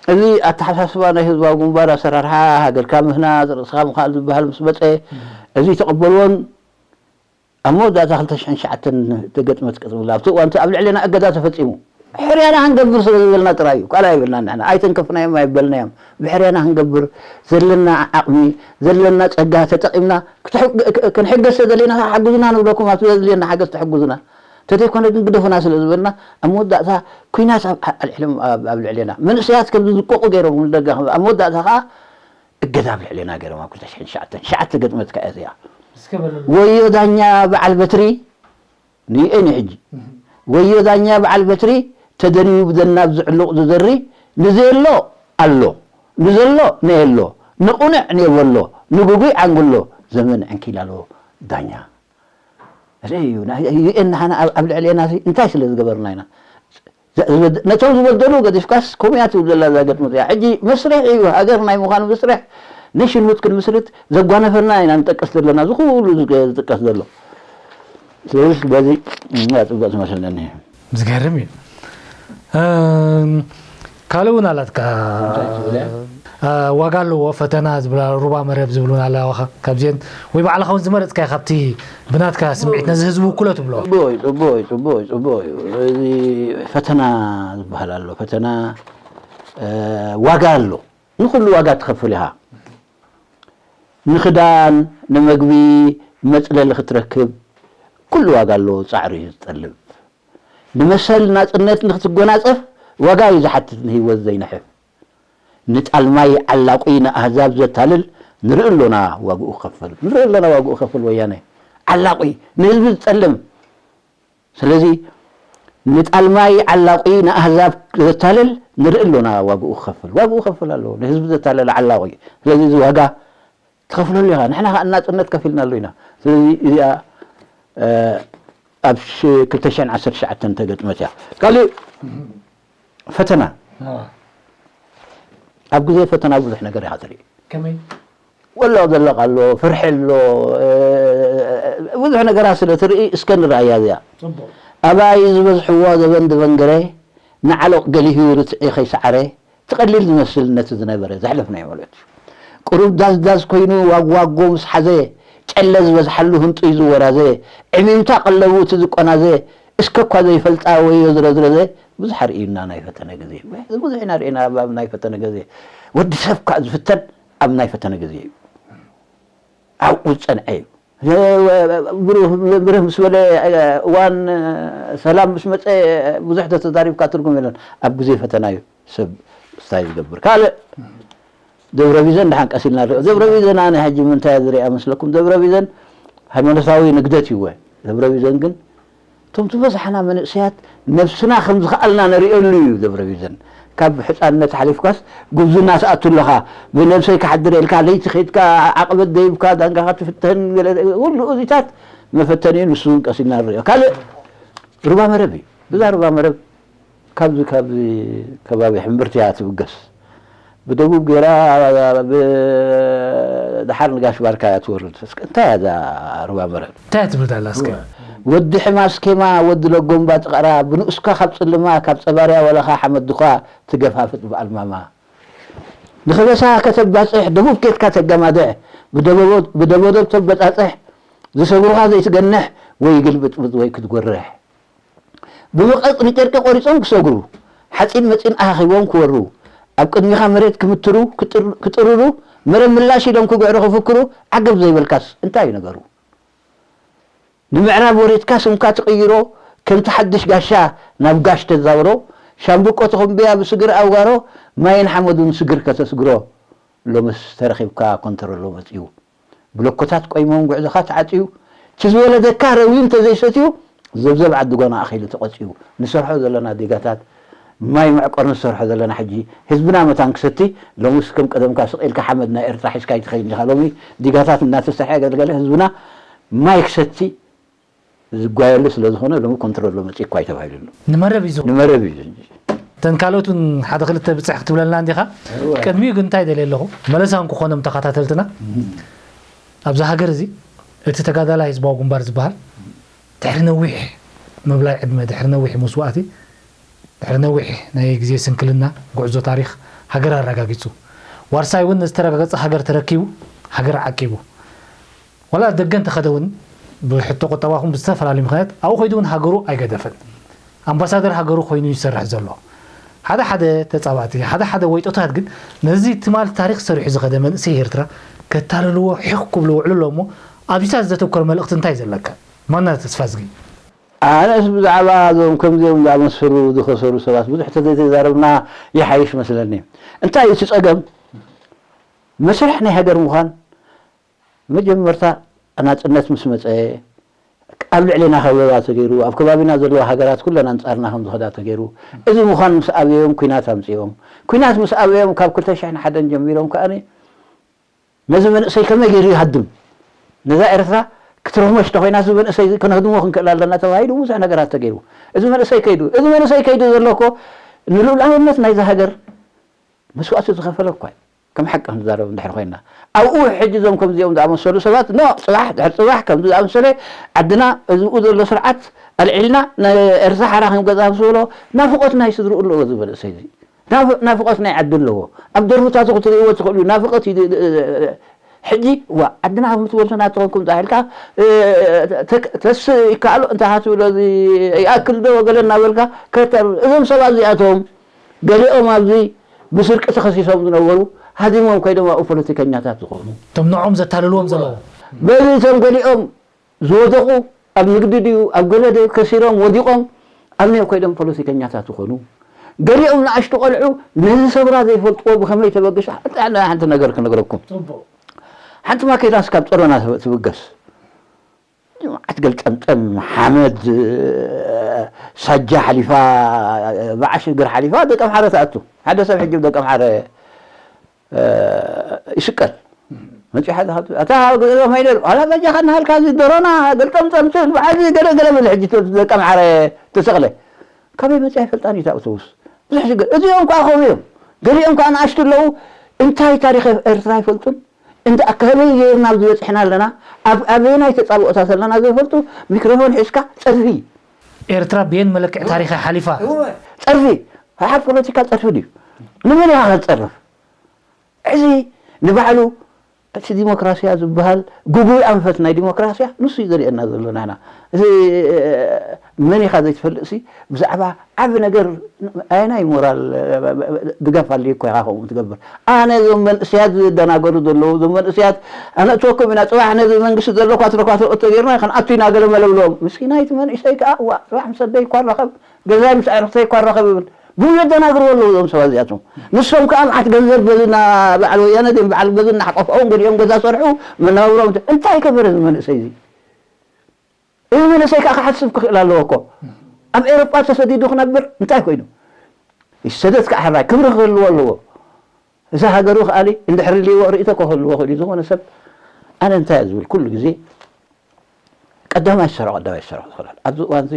እዚ ኣተሓሳስባ ናይ ህዝባዊ ግንባር ኣሰራርሓ ሃገርካ ምህናጽ፣ ርእስኻ ምኽኣል ዝበሃል ምስ መጸ፣ እዚ ተቐበልዎን ኣብ መወዳእታ ክልተ ሽሕን ትሽዓተን ተገጥመት ቅጽብላ ኣብቲ እዋን እቲ ኣብ ልዕሌና እገዳ ተፈጺሙ። ሕርያና ክንገብር ስለ ዝበልና ጥራይ እዩ። ካልእ ኣይበልናን ንሕና። ኣይተንከፍናዮም ኣይበልናዮም። ብሕርያና ክንገብር ዘለና ዓቕሚ፣ ዘለና ጸጋ ተጠቒምና ክትሕ-፣ ክ-፣ ክንሕገዝ ተደሊና ከኣ ሓግዙና ንብለኩም፣ ኣብቲ ዘድልየና ሓገዝ ተሕግዙና። እንተዘይኮነ ግን ግደፉና ስለ ዝበልና ኣብ መወዳእታ ኲናት ኣብ፣ ኣብ ልዕሌና፣ መንእሰያት ከምዚ ዝቆቑ ገይሮም ንደጋ ኣብ መወዳእታ ከኣ እገዳ ኣብ ልዕሌና ገይሮም ኣብ ክልተ ሽሕን ትሽዓተን ትሽዓተ ገጥመት ከኣ እዚኣ። እስከ በለሉ። ወዮ ዳኛ በዓል በትሪ ንእኒ ሕጂ። እህ። ወዮ ዳኛ በዓል በትሪ ተደንዩ ብደናብ ዝዕሉቕ ዝዘሪ ንዘየሎ ኣሎ፣ ንዘሎ ነየሎ፣ ንቑንዕ ንየበሎ፣ ንግጉይ ዓንጉሎ፣ ዘመን ዕንኪላሎ ዳኛ። እዚ እዩ። ናይ ዩ ኤን ንሓና ኣብ፣ ኣብ ልዕሌና እዚ እንታይ ስለ ዝገበርና ኢና? ዘ-፣ ዝበድ-፣ ነቶም ዝበደሉ ገዲፍካስ ከምኡ እያ ትብል ዘላ እዛ ገጥሚ እዚኣ። ሕጂ መስርሕ እዩ፣ ሃገር ናይ ምዃን መስርሕ፣ ኔሽንሁድ ክንምስርት ዘጓነፈና ኢና ንጠቅስ ዘለና፣ እዚ ኩሉ ዝገ-፣ ዝጥቀስ ዘሎ። ስለዚ በዚ እያ ጽቡቕ ትመስለኒ። ዝገርም እዩ። እም፣ ካልእ እውን ኣላትካ። እንታይ ትብል እያ? እ፣ ዋጋ ኣለዎ፣ ፈተና ዝብላ፣ ሩባ መረብ ዝብሉ እውን ኣለዋኻ። ካብዚአን ወይ ባዕልኻ እውን ዝመረጽካዮ ካብቲ ብናትካ ስምዒት ነዚ ህዝቢ ውክሎ ትብሎ። ጽቡቕ እዩ፣ ጽቡቕ እዩ፣ ጽቡቕ እዩ፣ ጽቡቕ እዩ። እዚ ፈተና ዝበሃል ኣሎ። ፈተና፣ እ፣ ዋጋ ኣሎ። ንኹሉ ዋጋ ትኸፍል ኢኻ። ንኽዳን፣ ንመግቢ፣ መጽለሊ ክትረክብ ኩሉ ዋጋ ኣለዎ፣ ጻዕሪ እዩ ዝጠልብ። ንመሰል ናጽነት ንክትጎናጸፍ ዋጋ እዩ ዝሓትት ንህይወት ዘይንሕፍ። ንጣልማይ ዓላቑ ንኣህዛብ ዘታልል ንርኢ ኣሎና ዋግኡ ክኸፍል። ንርኢ ኣሎና ዋግኡ ክኸፍል ወያነ። ዓላቑ ንህዝቢ ዝጠልም። ስለዚ ንጣልማይ ዓላቑ ንኣህዛብ ዘታልል ንርኢ ኣሎና ዋግኡ ክኸፍል። ዋግኡ ክኸፍል ኣለዎ። ንህዝቢ ዘታለለ ዓላቑ። ስለዚ እዚ ዋጋ ትኸፍለሉ ኢኻ። ንሕና ኸኣ ናጽነት ከፊልናሉ ኢና። ስለዚ እዚኣ፣ እ፣ ኣብ ሽ-፣ ክልተ ሽሕን ዓሰርተ ትሽዓተን ተገጥመት እያ። ካልእ ፈተና። ኣዋ። ኣብ ግዜ ፈተና ብዙሕ ነገር ኢኻ ትርኢ። ከመይ? ወሎ ዘለቕ ኣሎ፣ ፍርሒ ኣሎ፣ እ፣ ብዙሕ ነገራት ስለ ትርኢ እስከ ንርኣያ እዚኣ። ጽቡቕ። ኣባይ ዝበዝሕዎ ዘበን ድበንገረ፣ ንዓሎቕ ገሊሁ ርትዒ ከይሰዓረ፣ ትቐሊል ዝመስል ነቲ ዝነበረ ዘሕለፍናዮ ማለት እዩ። ቁሩብ ዳዝ ዳዝ ኮይኑ ዋግ ዋጎ ምስ ሓዘ፣ ጨለ ዝበዝሓሉ ህንጡይ ዝወራዘ፣ ዕሚምታ ቀለቡ እቲ ዝቆናዘ፣ እስከ እኳ ዘይፈልጣ ወዮ ዝረዝረዘ፣ ብዙሕ ኣርእዩና ናይ ፈተነ ግዜ። ብዙሕ ኢና ርኢና ኣብ፣ ኣብ ናይ ፈተነ ግዜ። ወዲ ሰብ ከኣ ዝፍተን ኣብ ናይ ፈተነ ግዜ እዩ። ኣብኡ ዝጸንዐ እዩ። ብርህ ምስ በለ፣ እዋን ሰላም ምስ መፀ፣ ብዙሕ ተተዛሪብካ ትርጉም የለን። ኣብ ግዜ ፈተና እዩ ሰብ ስታይ ዝገብር። ካልእ ደብረ ቢዘን ደሓን ቀስ ኢልና ንሪኦ። ደብረ ቢዘን ኣነ ሕጂ ምንታይ እየ ዝሪኣ መስለኩም? ደብረ ቢዘን ሃይማኖታዊ ንግደት እዩ። ደብረ ቢዘን ግን እቶም ዝበዝሓና መንእሰያት ነብስና ከም ዝኸኣልና ንሪኦሉ እዩ ደብረ ቢዘን። ካብ ሕፃንነት ሓሊፍካስ ጉብዝና ትኣቱ ኣለኻ። ብነብሰይ ክሓድር ኢልካ ለይቲ ከይድካ ዓቐበት ደይብካ ዳንጋኻ ትፍተን ገለ ኩሉ እዚታት መፈተኒ እዩ። ንሱ እውን ቀስ ኢልና ንሪኦ። ካልእ ሩባ መረብ እዩ። እዛ ሩባ መረብ ካብዚ ካብዚ ከባቢ ሕምብርቲ እያ ትብገስ። ብደቡብ ገይራ ብ-፣ ደሓር ንጋሽ ባርካ እያ ትወርድ። እስከ እንታይ እያ እዛ ሩባ መረብ? እንታይ ትብል ኣላ እስከ? ወዲ ሕማስ ኬማ፣ ወዲ ለጎምባ ጥቐራ፣ ብንኡስካ ካብ ጽልማ፣ ካብ ጸባርያ ወለኻ ሓመድ ድኻ ትገፋፍጥ ብኣልማማ። ንኸበሳ ከተባጽሕ፣ ደቡብ ኬድካ ተገማድሕ፣ ብደቦ-፣ ብደቦዶብ ተበጻጽሕ፣ ዝሰግሩኻ ዘይትገንሕ፣ ወይ ግልብጥብጥ ወይ ክትጎርሕ። ብመቐጽ ንጨርቂ ቆሪጾም ክሰግሩ፣ ሓጺን መጺን ኣኻኺቦም ክወሩ፣ ኣብ ቅድሚኻ መሬት ክምትሩ፣ ክጥር-፣ ክጥርሩ፣ መረብ ምላሽ ኢሎም ክግዕሩ ክፍክሩ፣ ዓገብ ዘይበልካስ እንታይ እዩ ነገሩ? ንምዕራብ ወሪድካ ስምካ ትቕይሮ፣ ከምቲ ሓድሽ ጋሻ ናብ ጋሽ ተዛውሮ፣ ሻምብቆ ተኹምብያ ብስግር ኣውጋሮ፣ ማይን ሓመዱን ስግር ከተስግሮ። ሎምስ ተረኺብካ ኮንትሮሎ መጺኡ። ብሎኮታት ቆይሞም ጉዕዞኻ ተዓጽዩ፣ እቲ ዝወለደካ ረዊም ተዘይሰትዩ፣ ዘብዘብ ዓዲ ጓና ኣኺሉ ተቖጽዩ። ንሰርሖ ዘለና ዲጋታት ማይ መዕቆር ንሰርሖ ዘለና ሕጂ ህዝብና መታን ክሰቲ፣ ሎምስ ከም ቀደምካ ስቕ ኢልካ ሓመድ ናይ ኤርትራ ሒዝካ ኣይትኸይድን ኢኻ። ሎሚ ዲጋታት እናተሰርሐ ገለገለ ህዝብና ማይ ክሰቲ ዝጓየሉ ስለ ዝኾነ ሎሚ ኮንትሮሎ መጺእኳ እዩ ተባሂሉሉ። ንመረብ እዩ ዝኸውን። ንመረብ እዩ። እተን ካልኦት እውን ሓደ ክልተ ብጽሕ ክትብለልና እንዲኻ? እወ። ቅድሚኡ ግን እንታይ ደልየ ኣለኹ? መለሳ እንክኾኖም ተኸታተልትና፣ ኣብዚ ሃገር እዚ እቲ ተጋዳላይ ህዝባዊ ግንባር ዝበሃል ድሕሪ ነዊሕ ምብላይ ዕድመ፣ ድሕሪ ነዊሕ መስዋእቲ፣ ድሕሪ ነዊሕ ናይ ግዜ ስንክልና፣ ጉዕዞ ታሪኽ ሃገር ኣረጋጊጹ። ዋርሳይ እውን ንዝተረጋገጸ ሃገር ተረኪቡ፣ ሃገር ዓቂቡ። ዋላ ደገ እንተኸደ እውን ብሕቶ ቁጠባኹም ብዝተፈላለዩ ምኽንያት ኣብኡ ከይዱ እውን ሃገሩ ኣይገደፈን። ኣምባሳደር ሃገሩ ኮይኑ ይሰርሕ ዘሎ። ሓደ ሓደ ተጻባእቲ፣ ሓደ ሓደ ወይጦታት ግን ነዚ ትማል ታሪኽ ሰሪሑ ዝኸደ መንእሰይ ኤርትራ ከታልልዎ ሒኽ ክብሉ ውዕሉ ኣሎ እሞ ኣብዚታት ዘተኮረ መልእኽቲ እንታይ ዘለካ? ማና ተስፋዝጊ። ኣነስ ብዛዕባ እዞም ከምዚኦም ዝኣመሰሉ ዝኸሰሩ ሰባት ብዙሕ ተዘይተዛረብና ይሓይሽ መስለኒ። እንታይ እዩ እቲ ጸገም? መስርሕ ናይ ሃገር ምዃን መጀመርታ ናጽነት ምስ መጸ ኣብ ልዕሌና ከበባ ተገይሩ፣ ኣብ ከባቢና ዘለዋ ሃገራት ኩለን ኣንጻርና ከም ዝኸዳ ተገይሩ። እዚ ምዃን ምስ ኣበዮም ኲናት ኣምጺኦም። ኲናት ምስ ኣበዮም ካብ ክልተ ሽሕን ሓደን ጀሚሮም ከኣ ነዚ መንእሰይ ከመይ ገይሩ ይሃድም? ነዛ ኤርትራ ክትረኽሞ ሽተ ኮይና እዚ መንእሰይ እዚ ከነህድሞ ክንክእል ኣለና ተባሂሉ ብዙሕ ነገራት ተገይሩ። እዚ መንእሰይ ከይዱ፣ እዚ መንእሰይ ከይዱ ዘሎ እኮ ንልኡላውነት ናይዛ ሃገር መስዋእቲ ዝኸፈለ እኳ እዩ። ከም ሓቂ ክንዛረብ እንድሕር ኮይና፣ ኣብኡ ሕጂ እዞም ከምዚኦም ዝኣመሰሉ ሰባት፣ ኖ፣ ጽባሕ ድሕሪ ጽባሕ ከምዚ ዝኣመሰለ ዓድና፣ እዚኡ ዘሎ ስርዓት ኣልዒልና ንኤርትራ ሓራ ክንገዝኣ ምስ በሎ፣ ናፍቖት ናይ ስድርኡ ኣለዎ እዚ መንእሰይ እዚ። ናፍ-፣ ናፍቖት ናይ ዓዲ ኣለዎ። ኣብ ደርፍታቱ ክትርእይዎ ትኽእሉ እዩ። ናፍቖት እዩ ድ-፣ ድ-፣ ሕጂ፣ ዋ፣ ዓድና ከም ትበልሱና ተኾንኩም ጻሒልካ፣ እ፣ ተክ-፣ ተስ ይከኣሎ እንታይ ሃትብሎ እዚ ይኣክል ዶ ገለ እናበልካ ከተር-፣ እዞም ሰባት እዚኣቶም ገሊኦም ኣብዚ ብስርቂ ተኸሲሶም ዝነበሩ ሃዲሞም ከይዶም ኣብኡ ፖለቲከኛታት ዝኾኑ። እቶም ንዖም ዘታልልዎም ዘለዉ። በዚ እቶም ገሊኦም ዝወደቑ ኣብ ንግዲ ድዩ ኣብ ገለ ድዩ ከሲሮም ወዲቖም ኣብ ናይ ኮይዶም ፖለቲከኛታት ዝኾኑ። ገሊኦም ንኣሽቱ ቆልዑ ነዚ ሰብራ ዘይፈልጥዎ ብኸመይ ተበግሱ? ሓንቲ፣ ሓንቲ ነገር ክነግረኩም። ጽቡቕ። ሓንቲ ማኪናስ ካብ ጸሮና ትብገስ። መዓት ገልጠምጠም፣ ሓመድ፣ ሳጃ ሓሊፋ፣ በዓል ሽግር ሓሊፋ ደቀምሓረ ትኣቱ። ሓደ ሰብ ሕጂ ደቀምሓረ እ፣ ይስቀል። መጺኡ ሓደ ካብቲ፣ ኣታ ገለ ማይደር፣ ዋላ በጃኻ እናሃልካ እዚ ደሮና ገልጠምጠም ትብል፣ በዓል እዚ ገለ ገለ በል ሕጂ ትብል ደቀምሓረ ተሰቕለ። ካበይ መጺኣ ኣይፈልጣን እዩ እታ ኣውቶቡስ። ብዙሕ ሽግር። እዚኦም ከኣ ከምኡ እዮም። ገሊኦም ከኣ ንኣሽቱ ኣለዉ፣ እንታይ ታሪኽ ኤርትራ ኣይፈልጡን። እንተ ኣካበይ ገይርና ኣብዚ በጺሕና ኣለና፣ ኣብ ኣበየናይ ተጻብኦታት ኣለና ዘይፈልጡ፣ ሚክሮፎን ሒዝካ ጸርፊ። ኤርትራ ብየን መለክዒ ታሪኻ ሓሊፋ? እወ። ጸርፊ። ሓፍ ፖለቲካ ጸርፊ ድዩ? ንመን ኢኻ ክትጸርፍ? እዚ ንባዕሉ እቲ ዲሞክራስያ ዝበሃል ግጉይ ኣንፈት ናይ ዲሞክራስያ ንሱ እዩ ዘርእየና ዘሎ። ንሕና እዚ መን ኢኻ ዘይትፈልጥሲ ብዛዕባ ዓቢ ነገር ኣየናይ ሞራል ድጋፍ ኣልዩ እኮ ኢኻ ከምኡ ትገብር? ኣነ እዞም መንእስያት ዝደናገሩ ዘለዉ፣ እዞም መንእስያት ኣነእትወኩም ኢና፣ ጽባሕ ነዚ መንግስቲ ዘሎ ኳትረ ኳትረ እቶ ጌርና ክንኣቱ ኢና ገለ መለብሎም። ምስኪናይቲ መንእሰይ ከኣ እዋ ጽባሕ ምስ ኣደይ እኳ ንራኸብ፣ ገዛይ ምስ ኣዕርኽተይ እኳ ንራኸብ ይብል። ብኡ የደናግርዎ ኣለዉ እዞም ሰባት እዚኣቶም። ንሶም ከኣ መዓት ገንዘብ በዚ እና በዓል ወያነ ድዮም በዓል በዚ እናሓቆፍኦም ገሊኦም ገዛ ሰርሑ፣ መነባብሮኦም እንታይ ገበረ እዚ መንእሰይ እዚ? እዚ መንእሰይ ከኣ ክሓስብ ክኽእል ኣለዎ እኮ። ኣብ ኤውሮጳ ተሰዲዱ ክነብር እንታይ ኮይኑ? ይሰደድ ከኣ ሕራይ ክብሪ ክህልዎ ኣለዎ። እዛ ሃገሩ ከኣሊ እንድሕር ልዎ ርእይቶ ክህልዎ ክእል እዩ። ዝኾነ ሰብ ኣነ እንታይ እየ ዝብል ኩሉ ግዜ ቀዳማይ ዝሰርሖ ቀዳማይ ዝሰርሖ ዝኽእል ኣሎ። ኣብዚ እዋን እዚ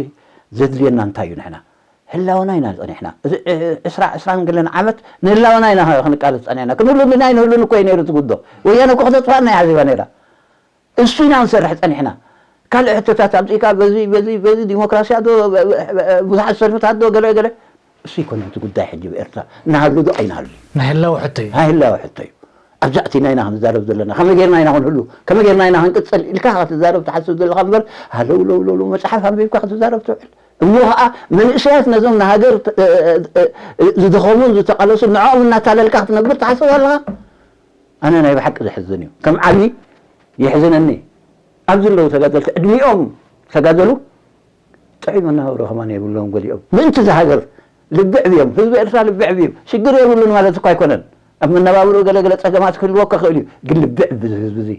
ዘድልየና እንታይ እዩ? ንሕና ህላወና ኢና ጸኒሕና። እዚ ዕ- ዕስራ ዕስራን ገለን ዓመት ንህላወና ኢና ክንቃለስ ጸኒሕና። ክንህሉ እንድና ኣይንህሉን እኮ እዩ ነይሩ እቲ ጉዶ። ወያነ እኮ ክተጥፋና እያ ሓሲባ ነይራ። እሱ ኢና ንሰርሕ ጸኒሕና። ካልእ ሕቶታት ኣምጺእካ በዚ በዚ በዚ ዲሞክራስያ ዶ ብ- ብ- ብ- ብዙሓት ሰልፍታት ዶ ገለ ገለ እሱ ይኮነ እቲ ጉዳይ ሕጂ ብኤርትራ እናሃሉ ዶ ኣይናሃሉ ናይ ህላወ ሕቶ እዩ። ናይ ህላወ ሕቶ እዩ። ኣብዛ እቲና ኢና ክንዛረብ ዘለና፣ ከመይ ጌርና ኢና ክንህሉ፣ ከመይ ጌርና ኢና ክንቅጽል ኢልካ ክትዛረብ ትሓስብ ዘለኻ እምበር፣ ሃለው ለው ለው ለው መጽሓፍ ኣንቢብካ ክትዛረብ ትውዕል። እሞ ኸኣ መንእሰያት ነዞም ንሃገር እ- እ- እ- ዝደኸሙን ዝተቓለሱ ንዕኦም እናታለልካ ክትነብር ትሓስብ ኣለኻ? ኣነ ናይ ብሓቂ ዘሕዝን እዩ። ከም ዓቢ የሕዝነኒ። ኣብዚ ኣለዉ ተጋደልቲ ዕድሚኦም ተጋደሉ ጥዑይ መነባብሮ ከማን የብሎም። ገሊኦም ምእንቲ ዝሃገር ልቢ ዕብዮም፣ ህዝቢ ኤርትራ ልቢ ዕብዩ። ሽግር የብሉን ማለት እኳ ኣይኮነን። ኣብ መነባብርኡ ገለ ገለ ጸገማት ክህልወካ ክእል እዩ። ግን ልቢ ዕቢ እዚ ህዝቢ እዚ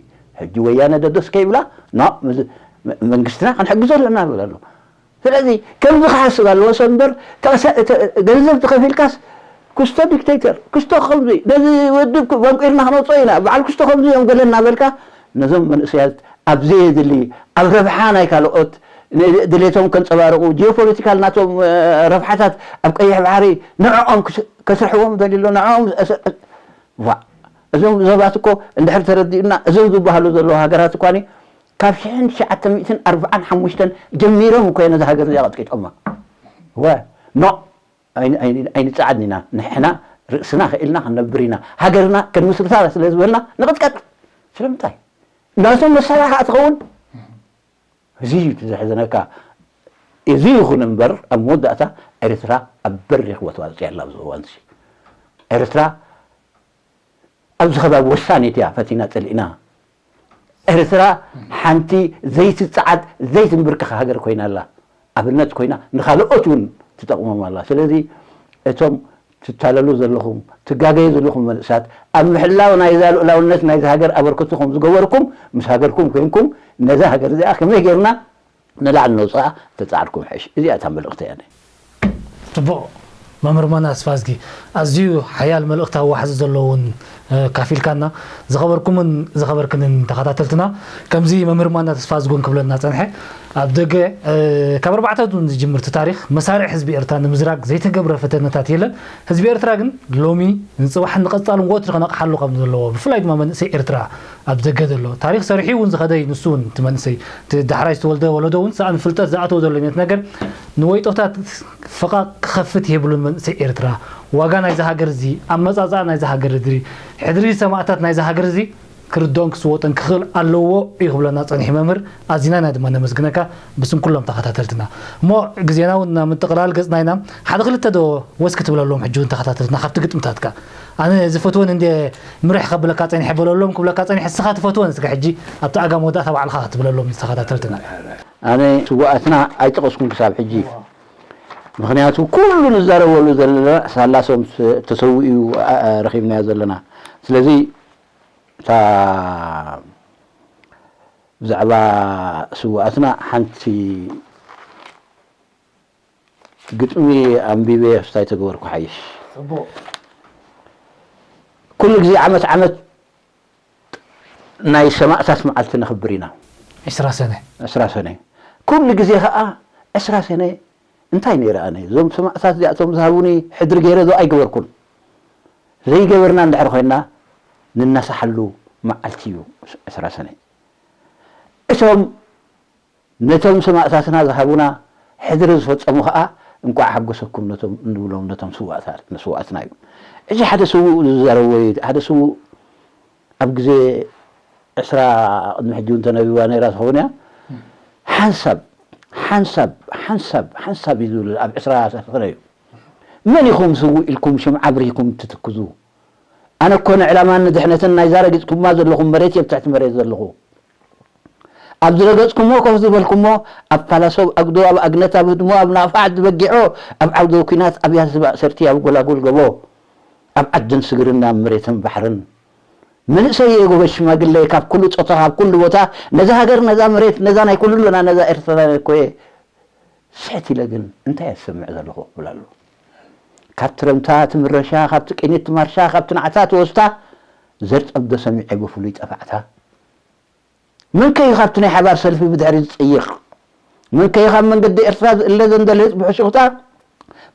ሕጂ ወያነ ደደስ ከይብላ ኖ ምስ- መ- መንግስትና ክንሕግዞ ኣለና ይብል ኣሎ። ስለዚ ከምዚ ክሓስብ ኣለዎ ሰብ እምበር ተቐሰ- ተ- ገንዘብ ተኸፊልካስ ክስቶ ዲክቴተር ክስቶ ከምዚ ነዚ ወድብ ክ- በንቂርና ክነውፅኦ ኢና በዓል ክስቶ ከምዚ እዮም ገለ እናበልካ ነዞም መንእሰያት ኣብ ዘየድሊ ኣብ ረብሓ ናይ ካልኦት ን- ድሌቶም ከንፀባርቑ ጂኦፖለቲካል ናቶም እ፣ ረብሓታት ኣብ ቀይሕ ባሕሪ ንዕኦም ክስ- ከስርሕዎም ደልሎ ንዕኦም ስ- ዋ እዞም ዞባት እኮ እንድሕር ተረዲኡና እዞም ዝበሃሉ ዘለዉ ሃገራት እኳኒ ካብ ሽሕን ትሽዓተ ሚእትን ኣርብዓን ሓሙሽተን ጀሚሮም እኮ ነዚ ሃገር እዚኣ ቀጥቂጦማ። ወ ኖ ኣይን- ኣይን- ኣይንጸዓድን ኢና። ንሕና ርእስና ክኢልና ክንነብር ኢና። ሃገርና ክንምስርታ ስለ ዝበልና ንቕጥቀጥ። ስለምንታይ? ናቶም መሳርያ ከዓ ትኸውን። እዚ እዩ እቲ ዘሕዘነካ። እዚ ይኹን እምበር ኣብ መወዳእታ ኤርትራ ኣብ በሪኽ ቦታ ወፂኣ ኣላ ኣብዚ እዋን እዚ። ኤርትራ ኣብዚ ከባቢ ወሳኔት እያ ፈቲና ጸሊእና። ኤርትራ ሓንቲ ዘይትጸዓድ ዘይትንብርከኽ ሃገር ኮይና ኣላ። ኣብነት ኮይና ንኻልኦት እውን ትጠቕሞም ኣላ። ስለዚ እቶም ትታለሉ ዘለኹም ትጋገዩ ዘለኹም መንእሳት ኣብ ምሕላው ናይዛ ልኡላውነት ናይዚ ሃገር ኣበርክቶ ከም ዝገበርኩም ምስ ሃገርኩም ኮንኩም ነዛ ሃገር እዚኣ ከመይ ጌርና ንላዕሊ ነውፅኣ ተፃዕርኩም ሕሽ። እዚኣ እታ መልእኽቲ እያ። ፅቡቕ መምህር ማና ተስፋዝጊ ኣዝዩ ሓያል መልእኽታዊ ዋሕዚ ዘለውን ካፊልካና ዝኸበርኩምን ዝኸበርክንን ተኸታተልትና ከምዚ መምህር ማና ተስፋዝጉን ክብለና ፀንሐ ኣብ ደገ ካብ ኣርባዕተ እውን ዝጅምርቲ ታሪክ መሳርዕ ህዝቢ ኤርትራ ንምዝራግ ዘይተገብረ ፈተነታት የለን ህዝቢ ኤርትራ ግን ሎሚ ንፅባሕን ንቐፃልን ወትሪ ክነቕሓሉ ከም ዘለዎ ብፍላይ ድማ መንእሰይ ኤርትራ ኣብ ደገ ዘሎ ታሪክ ሰሪሑ እውን ዝኸደ እዩ ንሱ እውን እቲ መንእሰይ እቲ ዳሕራይ ዝተወልደ ወለዶ እውን ሰኣን ፍልጠት ዝኣተወ ዘሎ ይነት ነገር ንወይጦታት ፈቓ ክኸፍት የብሉን መንእሰይ ኤርትራ ዋጋ ናይዚ ሃገር እዚ ኣመፃፅኣ ናይዚ ሃገር እዚ ሕድሪ ሰማእታት ናይዚ ሃገር እዚ ክርድኦን ክስወጦን ክኽእል ኣለዎ እዩ ክብለና ፀኒሑ መምህር ኣዚና ኢና ድማ ነመስግነካ ብስም ኩሎም ተኸታተልትና እሞ ግዜና እውን ናብ ምጥቕላል ገፅና ኢና ሓደ ክልተ ዶ ወስኪ ትብለሎም ሕጂ እውን ተኸታተልትና ካብቲ ግጥምታትካ ኣነ ዝፈትወን እንደ ምርሕ ከብለካ ፀኒሐ በለሎም ክብለካ ፀኒሐ እስኻ ትፈትወን እስከ ሕጂ ኣብቲ ኣጋ መወዳእታ ባዕልኻ ክትብለሎም ዝተኸታተልትና ኣነ ስዋኣትና ኣይጠቐስኩን ክሳብ ሕጂ ምክንያቱ ኩሉ ንዛረበሉ ዘለና ሳላሶም ተሰዊኡ ረኺብናዮ ዘለና ስለዚ እታ ብዛዕባ ስዋኣትና ሓንቲ ግጥሚ ኣንቢበ ስታይ ተገበርኩ ሓይሽ ኩሉ ግዜ ዓመት ዓመት ናይ ሰማእታት መዓልቲ ነኽብር ኢና ዕስራ ሰነ ዕስራ ሰነ ኩሉ ግዜ ከዓ ዕስራ ሰነ እንታይ ነይረ ኣነ እዞም ሰማእታት እዚኣቶም ዝሃቡኒ ሕድሪ ገይረ ዶ ኣይገበርኩን ዘይገበርና እንድሕር ኮይና ንነሳሓሉ መዓልቲ እዩ ዕስራ ሰነ እቶም ነቶም ሰማእታትና ዝሃቡና ሕድሪ ዝፈጸሙ ከኣ እንቋዕ ሓጎሰኩም ነቶም እንብሎም ነቶም ስውኣትና እዩ። ሕጂ ሓደ ስውእ ዝዛረብ ወይ ሓደ ስውእ ኣብ ግዜ ዕስራ ቅድሚ ሕጂ እውን ተነቢባ ነይራ ትኸውን እያ። ሓንሳብ ሓንሳብ ሓንሳብ ሓንሳብ እዩ ዝብል ኣብ ዕስራ ሰፈረ እዩ። መን ኢኹም ስውእ ኢልኩም ሽምዓ ኣብሪህኩም ትትክዙ? ኣነ እኮ ንዕላማን ንድሕነትን ናይዛ ረጊጽኩማ ዘለኹም መሬት እየ ኣብ ትሕቲ መሬት ዘለኹ። ኣብ ዝረገጽኩሞ ኮፍ ዝበልኩሞ፣ ኣብ ፓላሶ፣ ኣብ ኣግዶ፣ ኣብ ኣግነት፣ ኣብ ህድሞ፣ ኣብ ናቕፋ ዓዲ በጊዖ፣ ኣብ ዓውደ ኲናት፣ ኣብ ያስብ ኣእሰርቲ፣ ኣብ ጎላጉል ጎቦ፣ ኣብ ዓድን ስግርን፣ ኣብ መሬትን ባሕርን፣ መንእሰይ እየ ጎበዝ ሽማግለ፣ ካብ ኩሉ ጾታ፣ ካብ ኩሉ ቦታ፣ ነዛ ሃገር፣ ነዛ መሬት፣ ነዛ ናይ ኩሉና፣ ነዛ ኤርትራ እኮ እየ ስሕት ኢለ ግን እንታይ እየ ዝሰምዕ ዘለኹ ክብል ኣሎ። ካብ ትረምታ ትምረሻ፣ ካብቲ ቅኒት ትማርሻ፣ ካብቲ ናዕታ ትወስታ ዘርጸብዶ ሰሚዐ ብፍሉይ ጠፋዕታ። መን ከዩ ካብቲ ናይ ሓባር ሰልፊ ብድሕሪ ዝጽይቕ? መን ከዩ ካብ መንገዲ ኤርትራ ዝእለ ዘንደልህጽ ብሕሹኽታ?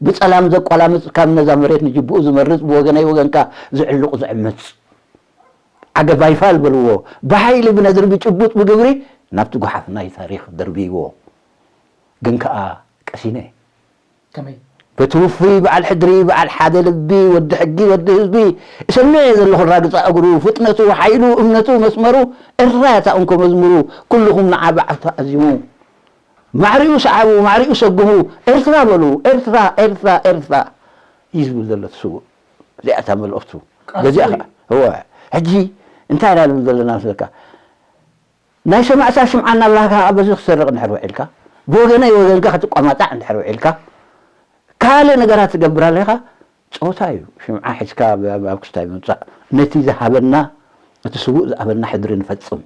ብጸላም ዘቋላምጽ ካብ ነዛ መሬት ንጅብኡ ዝመርጽ ብወገነይ ወገንካ ዝዕልቕ ዝዕምጽ? ዓገብ ኣይፋል በልዎ። ብሓይሊ ብነድሪ ብጭቡጥ ብግብሪ ናብቲ ጓሓፍ ናይ ታሪኽ ደርብይዎ። ግን ከኣ ቀሲነ። ከመይ? በቲ ውፉይ በዓል ሕድሪ፣ በዓል ሓደ ልቢ፣ ወዲ ሕጊ፣ ወዲ ህዝቢ፣ እሰምዕ እየ ዘለኹ ራግጻ እግሩ፣ ፍጥነቱ፣ ሓይሉ፣ እምነቱ፣ መስመሩ፣ ኤርትራ እያ እታ እንኮ መዝሙሩ፣ ኩልኹም ንዓ በዓልታ ኣዚሙ። ማዕሪኡ ሰዓቡ፣ ማዕሪኡ ሰጉሙ፣ ኤርትራ በሉ፣ ኤርትራ፣ ኤርትራ፣ ኤርትራ እዩ ዝብል ዘሎ እቲ ስዉእ። እዚኣ እታ መልእኽቱ። ቃልሲ በዚኣ እዩ። ከኣ፣ እወ፣ ሕጂ እንታይ ኢና ንብል ዘለና መስለካ? ናይ ሰማእታት ሽምዓ እናብራህካ በዚ ክትሰርቕ እንድሕር ውዒልካ፣ ብወገነይ ወገንካ ክትቋማጣዕ እንድሕር ውዒልካ፣ ካልእ ነገራት ትገብር ኣለኻ፣ ጸወታ እዩ። ሽምዓ ሒዝካ ኣብ፣ ኣብ፣ ኣብ ክስታይ ምምጻእ፣ ነቲ ዝሃበና፣ እቲ ስዉእ ዝሃበና ሕድሪ ንፈጽም።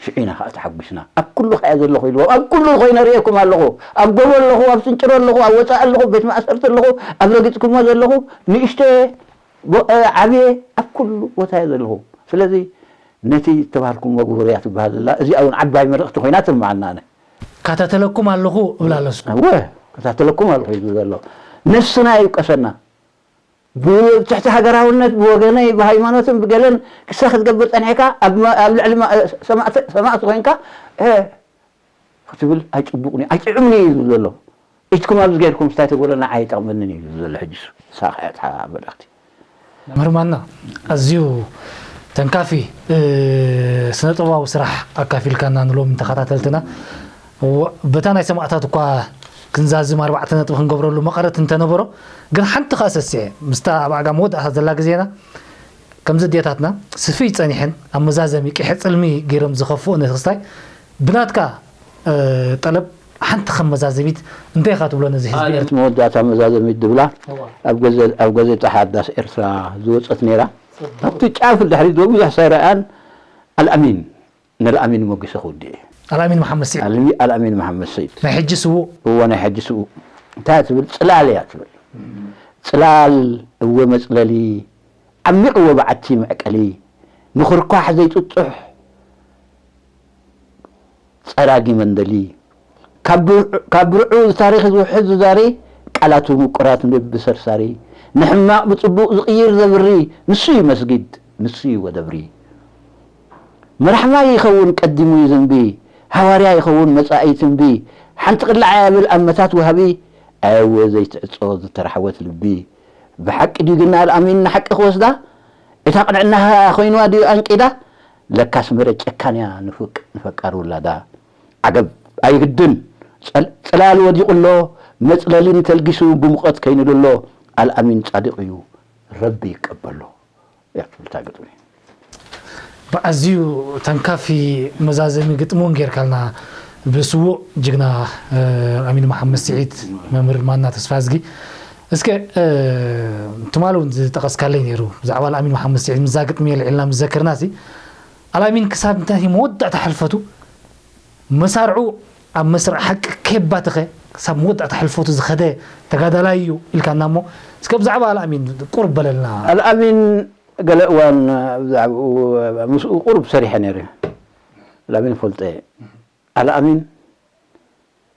ሽዑ ኢና ከኣ ተሓጒስና። ኣብ ኩሉ ከኣ ዘለኹ ኢልዎ፣ ኣብ ኩሉ ኮይነ ርእየኩም ኣለኹ። ኣብ ጎቦ ኣለኹ፣ ኣብ ስንጭሮ ኣለኹ፣ ኣብ ወጻኢ ኣለኹ፣ ቤት ማእሰርቲ ኣለኹ፣ ኣብ ረጊጽኩሞ ዘለኹ፣ ንእሽቶ እየ፣ ብ-፣ እ፣ ዓብየ፣ ኣብ ኩሉ ቦታ እየ ዘለኹ። ስለዚ ነቲ ዝተባህልኩሞ ግበሩ እያ ትበሃል ዘላ። እዚኣ እውን ዓባይ መልእኽቲ ኮይና ትስምዓና ኣነ። እከታተለኩም ኣለኹ እብል ኣለኹ። እወ፣ እከታተለኩም ኣለኹ እዩ ዝብል ዘሎ። ነፍስና ይውቀሰና። ብ-፣ ብትሕቲ ሃገራውነት፣ ብወገነይ፣ ብሃይማኖትን ብገለን ክሳ ክትገብር ጸኒሕካ፣ ኣብ መ-፣ ኣብ ልዕሊ ማ-፣ ሰማእቲ፣ ሰማእቲ ኮይንካ፣ እ፣ ክትብል ኣይጭቡቕን እዩ፣ ኣይጥዑምን እዩ ዝብል ዘሎ። ኢድኩም ኣብዚ ገይርኩም ስታይ ተጎለና ኣይጠቕመንን እዩ ዝብል ዘሎ። ሕጂ እሱ፣ ንሳ ከኣ እታ መልእኽቲ። መምህር ማና፣ ኣዝዩ ተንካፊ፣ እ፣ ስነ ጥበባዊ ስራሕ ኣካፊልካና ንሎሚ ተኸታተልትና። ወ-፣ በታ ናይ ሰማእታት እኳ ክንዛዝም ኣርባዕተ ነጥቢ ክንገብረሉ መቐረት እንተነበሮ፣ ግን ሓንቲ ከኣ ሰሲዐ፣ ምስታ ኣብ ኣጋ መወዳእታ ዘላ ግዜና፣ ከምዚ ኣዴታትና ስፍይ ጸኒሐን ኣብ መዛዘሚ ቂሐ ጽልሚ ገይሮም ዝኸፍኡ ንክስታይ ብናትካ፣ እ፣ ጠለብ ሓንቲ ከም መዛዘሚት እንታይ ኢኻ ትብሎ ነዚ ህዝቢ ኣነ ኤርትራ? እቲ መወዳእታ መዛዘሚት ድብላ እዋ። ኣብ ገዘ-፣ ኣብ ጋዜጣ ሓዳስ ኤርትራ ዝወጸት ነይራ። ጽቡቅ። ኣብቲ ጫፍ ድሕሪት ብብዙሕ ሳይረኣን ኣልኣሚን፣ ንኣልኣሚን ሞጊሰ ክውድእ እየ። ኣልኣሚን መሓመድ ስዒድ። ኣልሚ-፣ ኣልኣሚን መሓመድ ስዒድ። ናይ ሕጂ ስዉእ። እወ፣ ናይ ሕጂ ስዉእ። እንታይ ትብል? ጽላል እያ ትብል። ጽላል፣ እወ መጽለሊ፣ ዓሚቕ እወ በዓቲ መዕቀሊ፣ ንኽርኳሕ ዘይጥጡሕ ጸራጊ መንደሊ፣ ካብ ብር-፣ ካብ ብርዑ ታሪኽ ዝውሕዝ ዝዛሪ፣ ቃላቱ ምቁራት ንልቢ ሰርሳሪ፣ ንሕማቕ ብጽቡቕ ዝቕይር ዘብሪ፣ ንሱ እዩ መስጊድ፣ ንሱ እዩ ወደብሪ። መራሕማይ ይኸውን ቀዲሙ ይዝንቢ፣ ሃዋርያ ይኸውን መጻኢ ትንቢ፣ ሓንቲ ቅላዕ ኣያብል ኣመታት ወሃቢ፣ ኣየወ ዘይትዕጾ ዝተራሕወት ልቢ። ብሓቂ ድዩ ግን ኣልኣሚን ንሓቂ ክወስዳ? እታ ቅንዕና ኮይንዋ ድዩ ኣንቂዳ? ለካስ መረ ጨካን እያ ንፍቅ-፣ ንፈቃር ውላዳ። ዓገብ ኣይግድን፣ ጸል-፣ ጽላል ወዲቑ ኣሎ፣ መጽለሊን ተልጊሱ ብሙቐት ከይኑ ኣሎ። ኣልኣሚን ጻድቕ እዩ፣ ረቢ ይቀበሎ። እያ ትብል እታ ግጥሚ። ብኣዝዩ ተንካፊ መዛዘሚ ግጥሚ እውን ጌርካልና ብስዉእ ጅግና፣ እ፣ ኣሚን መሓመድ ስዒድ፣ መምህር ማና ተስፋዝጊ። እስከ፣ እ፣ ትማሊ እውን ዝጠቐስካለይ ነይሩ፣ ብዛዕባ ኣልኣሚን መሓመድ ስዒድ ምስዛ ግጥሚ ኣልዒልና ምስ ዘከርና፣ እዚ ኣልኣሚን ክሳብ እንታይ መወዳእታ ሕልፈቱ መሳርዑ ኣብ መስርዕ ሓቂ ከየባተኸ ክሳብ መወዳእታ ሕልፈቱ ዝኸደ ተጋዳላይ እዩ ኢልካና እሞ፣ እስከ ብዛዕባ ኣልኣሚን ቁሩብ በለልና። ኣልኣሚን ገለ እዋን ብዛዕባኡ ምስኡ ቁሩብ ሰሪሐ ነይረ። ኣልኣሚን ፈልጠ እየ። ኣልኣሚን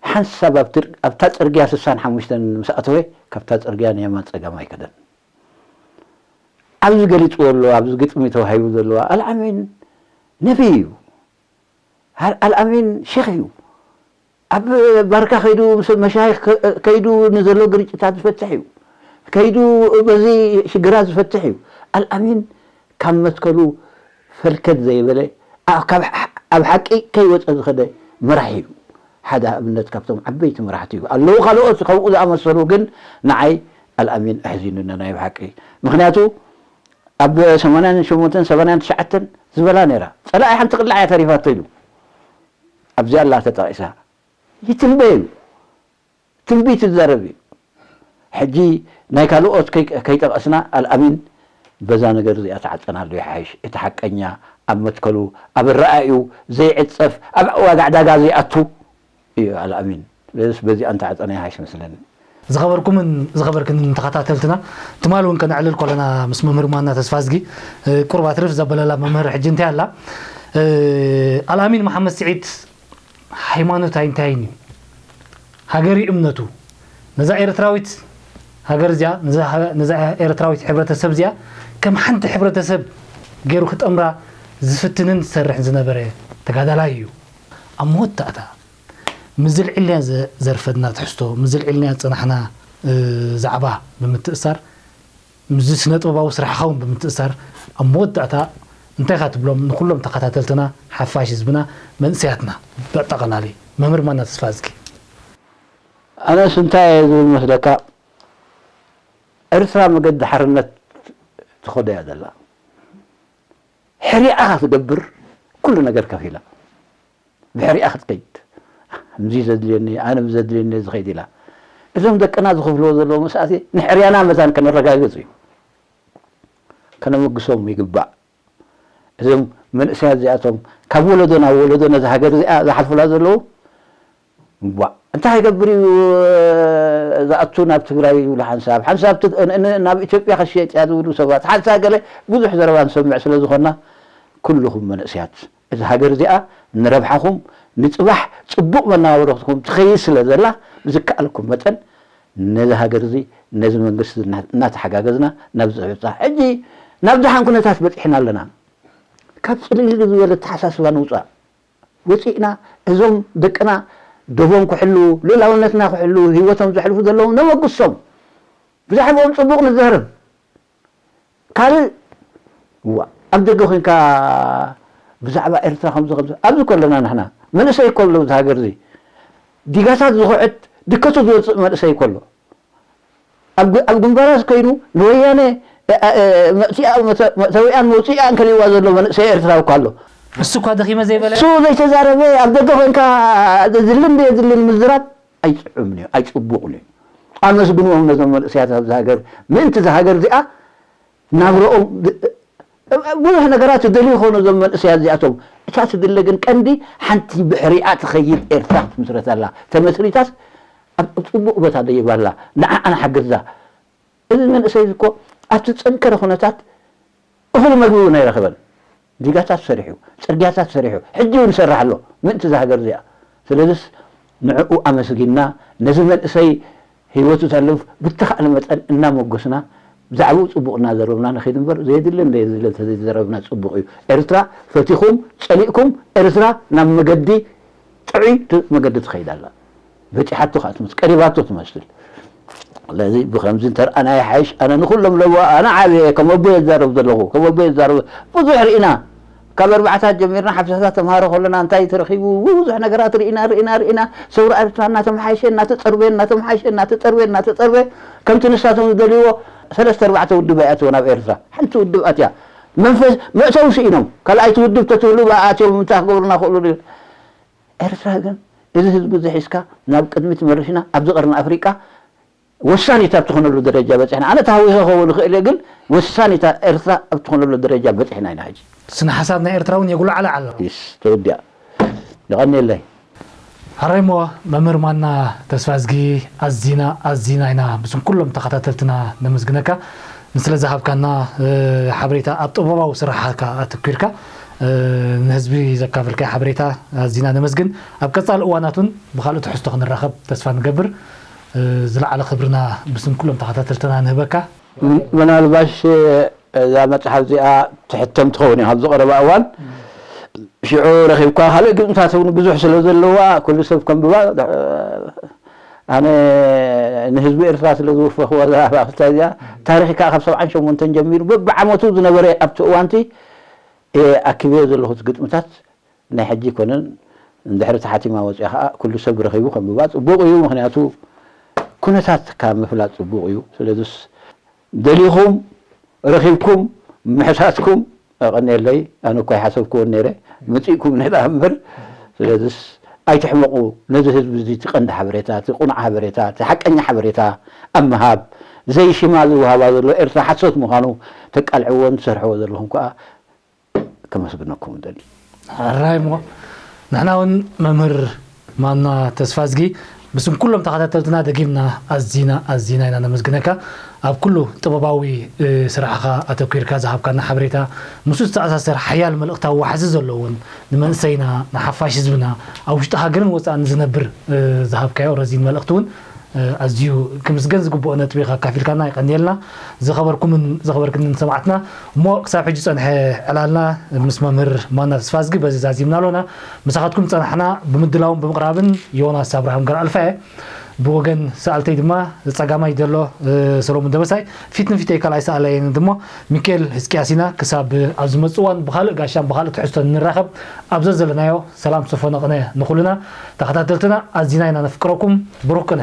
ሓንሳብ ኣብ ትር-፣ ኣብታ ጽርግያ ስሳን ሓሙሽተን ምስ ኣተወ፣ ካብታ ጽርግያ ንየማን ጸጋም ኣይከደን። ኣብዚ ገሊጽዎ ኣሎ፣ ኣብዚ ግጥሚ ተዋሂቡ ዘለዋ፣ ኣልኣሚን ነቢይ እዩ። ኣል-፣ ኣልኣሚን ሼኽ እዩ። ኣብ ባርካ ከይዱ፣ ምስ መሻይኽ ከ-፣ ከይዱ ንዘሎ ግርጭታት ዝፈትሕ እዩ። ከይዱ በዚ ሽግራት ዝፈትሕ እዩ። ኣልኣሚን ካብ መትከሉ ፈልከት ዘይበለ፣ ኣ-፣ ካብ ሕ-፣ ኣብ ሓቂ ከይወፀ ዝኸደ መራሒ እዩ። ሓደ ኣብነት ካብቶም ዓበይቲ መራሕቲ እዩ። ኣለዉ ካልኦት ከምኡ ዝኣመሰሉ፣ ግን ንዓይ ኣልኣሚን ኣሕዚኑኒ ናይ ብሓቂ። ምኽንያቱ ኣብ ሰማንያን ሸሞንተን ሰማንያን ትሽዓተን ዝበላ ነይራ፣ "ጸላኢ ሓንቲ ቅላዕ እያ ተሪፋቶ" ኢሉ። ኣብዚኣ ኣላ ተጠቒሳ። ይትንበይ እዩ። ትንቢት ይዛረብ እዩ። ሕጂ ናይ ካልኦት ከይ-፣ ከይጠቐስና ኣልኣሚን በዛ ነገር እዚኣ ተዓጸናሉ ይሓይሽ። እቲ ሓቀኛ ኣብ መትከሉ፣ ኣብ ኣረኣእዩ ዘይዕጸፍ፣ ኣብ ዋጋ ዕዳጋ ዘይኣቱ እዩ ኣልኣሚን። በዚኣ እንተዓጸና ይሓይሽ መስለኒ። ዝኸበርኩምን ዝኸበርክንን ተኸታተልትና፣ ትማል እውን ከነዕልል ከለና ምስ መምህር ማና ተስፋዝጊ፣ እ፣ ቁርብ ኣትርፍ ዘበለላ መምህር ሕጂ እንታይ ኣላ? እ፣ ኣልኣሚን መሓመድ ስዒድ ሃይማኖት ኣይንታይን እዩ? ሃገር እዩ እምነቱ። ነዛ ኤርትራዊት ሃገር እዚኣ፣ ነዛ ሃ-፣ ነዛ ኤርትራዊት ሕብረተሰብ እዚኣ ከም ሓንቲ ሕብረተሰብ ገይሩ ክጠምራ ዝፍትንን ዝሰርሕን ዝነበረ ተጋዳላይ እዩ። ኣብ መወዳእታ፣ ምስ ዝልዒልናያ ዘ-፣ ዘርፈድና ትሕዝቶ፣ ምስ ዝልዒልናያ ዝጸናሕና፣ እ፣ ዛዕባ ብምትእሳር፣ ምስዚ ስነ ጥበባዊ ስራሕኻ እውን ብምትእሳር፣ ኣብ መወዳእታ እንታይ ኢኻ ትብሎም ንኹሎም ተኸታተልትና፣ ሓፋሽ ህዝብና፣ መንእሰያትና ብኣጠቓላሊ? መምህር ማና ተስፋዝጊ። ኣነስ እንታይ እየ ዝብል መስለካ? ኤርትራ መገዲ ሓርነት ትኸዶ እያ ዘላ። ሕሪኣ ክትገብር ኩሉ ነገር ከፊላ። ብሕሪኣ ክትከይድ። "ከምዚ ዘድልየኒ፣ ኣነ ብዘድልየኒ ዝኸይድ" ኢላ። እዞም ደቅና ዝኸፍልዎ ዘለዉ መስዋእቲ ንሕርያና መታን ከነረጋግጽ እዩ። ከነመግሶም ይግባእ። እዞም መንእሰያት እዚኣቶም ካብ ወለዶ ናብ ወለዶ ነዛ ሃገር እዚኣ ዝሓልፉላ ዘለዉ፣ እዋእ፣ እንታይ ክገብር እዩ ዝኣቱ ናብ ትግራይ ይብሉ ሓንሳብ፣ ሓንሳብ ት-፣ ን-፣ ን-፣ ናብ ኢትዮጵያ ክሽየጥ እያ ዝብሉ ሰባት፣ ሓንሳብ ገለ ብዙሕ ዘረባ ንሰምዕ ስለ ዝኾንና፣ ኩልኹም መንእሰያት፣ እዛ ሃገር እዚኣ ንረብሓኹም፣ ንጽባሕ ጽቡቕ መነባብሮኹም ትኸይድ ስለ ዘላ፣ ብዝከኣለኩም መጠን ነዚ ሃገር እዚ፣ ነዚ መንግስቲ እና-፣ እናተሓጋገዝና ናብዚ ዕብጻ። ሕጂ ናብ ደሓን ኩነታት በጺሕና ኣለና። ካብ ጽልግልግ ዝበለ ኣተሓሳስባ ንውጻእ። ወጺእና እዞም ደቅና ዶቦም ክሕልዉ፣ ልኡላውነትና ክሕልዉ፣ ህይወቶም ዘሕልፉ ዘለዉ ነመጉሶም። ብዛዕባኦም ጽቡቕ ንዛረብ። ካልእ፣ እዋ፣ ኣብ ደገ ኮይንካ ብዛዕባ ኤርትራ ከምዚ ከምዚ፣ ኣብዚ እኮ ኣለና ንሕና። መንእሰይ እኮ ኣሎ ኣብዚ ሃገር እዚ። ዲጋታት ዝኹዕት፣ ድከቱ ዝወጽእ መንእሰይ እኮ ኣሎ። ኣብ ግ-፣ ኣብ ግንባራት ኮይኑ ንወያነ፣ እ፣ እ፣ መእቲኣ-፣ መተ-፣ መእተዊኣን መውፅኢኣን ከሊእዋ ዘሎ መንእሰይ ኤርትራዊ እኮ ኣሎ። እሱ እኳ ደኺመ ዘይበለ። እሱ ዘይተዛረበ፣ ኣብ ደገ ኮይንካ ዘድልን ዘየድልን ምዝራብ ኣይጥዑምን እዩ፣ ኣይፅቡቕን እዩ። ኣመስግንዎም ነዞም መንእሰያት ኣብዚ ሃገር፣ ምእንቲ እዛ ሃገር እዚኣ ናብረኦም ድ-፣ ብዙሕ ነገራት ይደልዩ ይኾኑ እዞም መንእሰያት እዚኣቶም። እታ ትድለ ግን ቀንዲ ሓንቲ ብሕሪኣ ትኸይድ ኤርትራ ክትምስረት ኣላ። ተመስሪታስ ኣብ፣ ኣብ ጽቡቕ ቦታ ደይባ ኣላ። ንዓኣ ንሓግዛ። እዚ መንእሰይ እዚ እኮ ኣብቲ ዝጸንከረ ኩነታት እኹል መግቢ እውን ኣይረኸበን። ዲጋታት ሰሪሑ፣ ጽርግያታት ሰሪሑ፣ ሕጂ እውን ይሰርሕ ኣሎ ምእንቲ እዛ ሃገር እዚኣ። ስለዚስ ንዕኡ ኣመስጊንና ነዚ መንእሰይ ህይወቱ ተልፍ ብተኻእለ መጠን እናመጎስና ብዛዕባኡ ጽቡቕ እናዘረብና ንኸይድ እምበር፣ ዘየድልን ዘየድልን ተዘይዘረብና ጽቡቕ እዩ። ኤርትራ ፈቲኹም ጸሊእኩም ኤርትራ ናብ መገዲ ጥዑይ ት-፣ መገዲ ትኸይድ ኣላ። በጺሓቶ ከኣ ትመስ-፣ ቀሪባቶ ትመስል። ስለዚ ብኸምዚ እንተርኣና ይሓይሽ። ኣነ ንኹሎም ለዋ-፣ ኣነ ዓብየ ከም ኣቦ የዛረብ ዘለኹ፣ ከም ኣቦ የዛረብ ብዙሕ ርኢና። ካብ ኣርባዕታት ጀሚርና ሓፍሳታት ተምሃሮ ከለና እንታይ ተረኺቡ? ብዙሕ ነገራት ርኢና፣ ርኢና፣ ርኢና። ሰውራ ኤርትራ እናተመሓየሸ፣ እናተጸርበ፣ እናተመሓየሸ፣ እናተጸርበ፣ እናተጸርበ፣ ከምቲ ንሳቶም ዝደልይዎ ሰለስተ ኣርባዕተ ውድብ ኣይኣትወን ኣብ ኤርትራ። ሓንቲ ውድብ ኣትያ። መንፈስ መእተዊ ስኢኖም። ካልኣይቲ ውድብ ተትህሉ ብኣ ኣትዮም እንታይ ክገብሩና ክእሉ ድዮም? ኤርትራ ግን እዚ ህዝቢ እዚ ሒዝካ ናብ ቅድሚት መሪሕና ኣብዚ ቀርኒ ኣፍሪቃ ወሳኒት ኣብ ትኾነሉ ደረጃ በጺሕና። ኣነ ተሃዊኸ ክኸውን ይኽእል እየ፣ ግን ወሳኒት ኤርትራ ኣብ ትኾነሉ ደረጃ በጺሕና ኢና ሕጂ። ስነ ሓሳብ ናይ ኤርትራ እውን የጉላዕላዕ ኣሎ። ይስ፣ ተወዲኣ። የቐንየለይ። ሕራይ እሞ መምህር ማና ተስፋዝጊ፣ ኣዚና፣ ኣዚና ኢና ብስም ኩሎም ተኸታተልትና ነመስግነካ። ንስለ ዝሃብካና፣ እ፣ ሓበሬታ ኣብ ጥበባዊ ስራሕካ ኣተኲርካ፣ እ፣ ንህዝቢ ዘካፈልካዮ ሓበሬታ ኣዚና ነመስግን። ኣብ ቀጻሊ እዋናት እውን ብኻልእ ትሕዝቶ ክንራኸብ ተስፋ ንገብር። እ፣ ዝለዓለ ክብርና ብስም ኩሎም ተኸታተልትና ንህበካ። ም-፣ ምናልባሽ እዛ መጽሓፍ እዚኣ ትሕተም ትኸውን እያ ኣብዚ ቀረባ እዋን። ሽዑ ረኺብካ ካልእ ግጥምታት እውን ብዙሕ ስለ ዘለዋ፣ ኩሉ ሰብ ከንብባ፣ እ፣ ኣነ ንህዝቢ ኤርትራ ስለ ዝወፈኽዎ እዛ ኣርእስታ እዚኣ፣ ታሪኽ ከኣ ካብ ሰብዓን ሸሞንተን ጀሚሩ በብዓመቱ ዝነበረ ኣብቲ እዋንቲ ኣኪበዮ ዘለኹት ግጥምታት ናይ ሕጂ ኣይኮነን። እንድሕሪ ተሓቲማ ወፂኣ ከዓ ኩሉ ሰብ ረኺቡ ከንብባ ፅቡቕ እዩ። ምክንያቱ ኩነታት ካብ ምፍላጥ ፅቡቕ እዩ። ስለዚስ ደሊኹም ረኺብኩም ምሕታትኩም ኣቐንየለይ። ኣነ እኮ ኣይሓሰብክዎን ነይረ፣ መፂእኩም ነዳ እምበር። ስለዚስ ኣይትሕመቑ። ነዚ ህዝቢ እዚ እቲ ቀንዲ ሓበሬታ፣ እቲ ቁኑዕ ሓበሬታ፣ እቲ ሓቀኛ ሓበሬታ ኣብ ምሃብ ዘይሽማ ዝወሃባ ዘሎ ኤርትራ ሓሶት ምዃኑ ተቃልዕዎን ትሰርሕዎ ዘለኹም ከዓ ከመስግነኩም እደሊ። ሕራይ እሞ ንሕና እውን መምህር ማና ተስፋዝጊ ብስም ኩሎም ተኸታተልትና ደጊምና ኣዚና ኣዚና ኢና ነመስግነካ። ኣብ ኩሉ ጥበባዊ ስራሕኻ ኣተኲርካ ዝሃብካና ሓበሬታ፣ ምስኡ ዝተኣሳሰር ሓያል መልእኽታዊ ዋሕዚ ዘለዎን ንመንእሰይና፣ ንሓፋሽ ህዝብና፣ ኣብ ውሽጢ ሃገርን ወፃእን ዝነብር ዝሃብካዮ ረዚን መልእኽቲ እውን ኣዝዩ ክምስገን ዝግብኦ ነጥቢ ኢኻ ኣካፊልካና፣ የቐንየልና። ዝኸበርኩምን ዝኸበርክንን ሰማዕትና፣ እሞ ክሳብ ሕጂ ዝጸንሐ ዕላልና ምስ መምህር ማና ተስፋዝጊ በዚ ዛዚምና ኣሎና። ምሳኻትኩም ዝጸናሕና ብምድላውን ብምቕራብን ዮናስ ኣብርሃም ገርኣልፋ እየ። ብወገን ሰኣልተይ ድማ ጸጋማይ ዘሎ ሰሎሙን ደበሳይ፣ ፊት ንፊተይ ካልኣይ ሰኣላይ ድማ ሚካኤል ህዝቅያስ ኢና። ክሳብ ኣብ ዝመጽእ እዋን ብኻልእ ጋሻን ብኻልእ ትሕዝቶን ንራኸብ፣ ኣብ ዘዘለናዮ ሰላም ሰፈነ ቅነ ንኹልና። ተኸታተልትና ኣዚና ኢና ነፍቅረኩም። ብሩኽ ቅነ።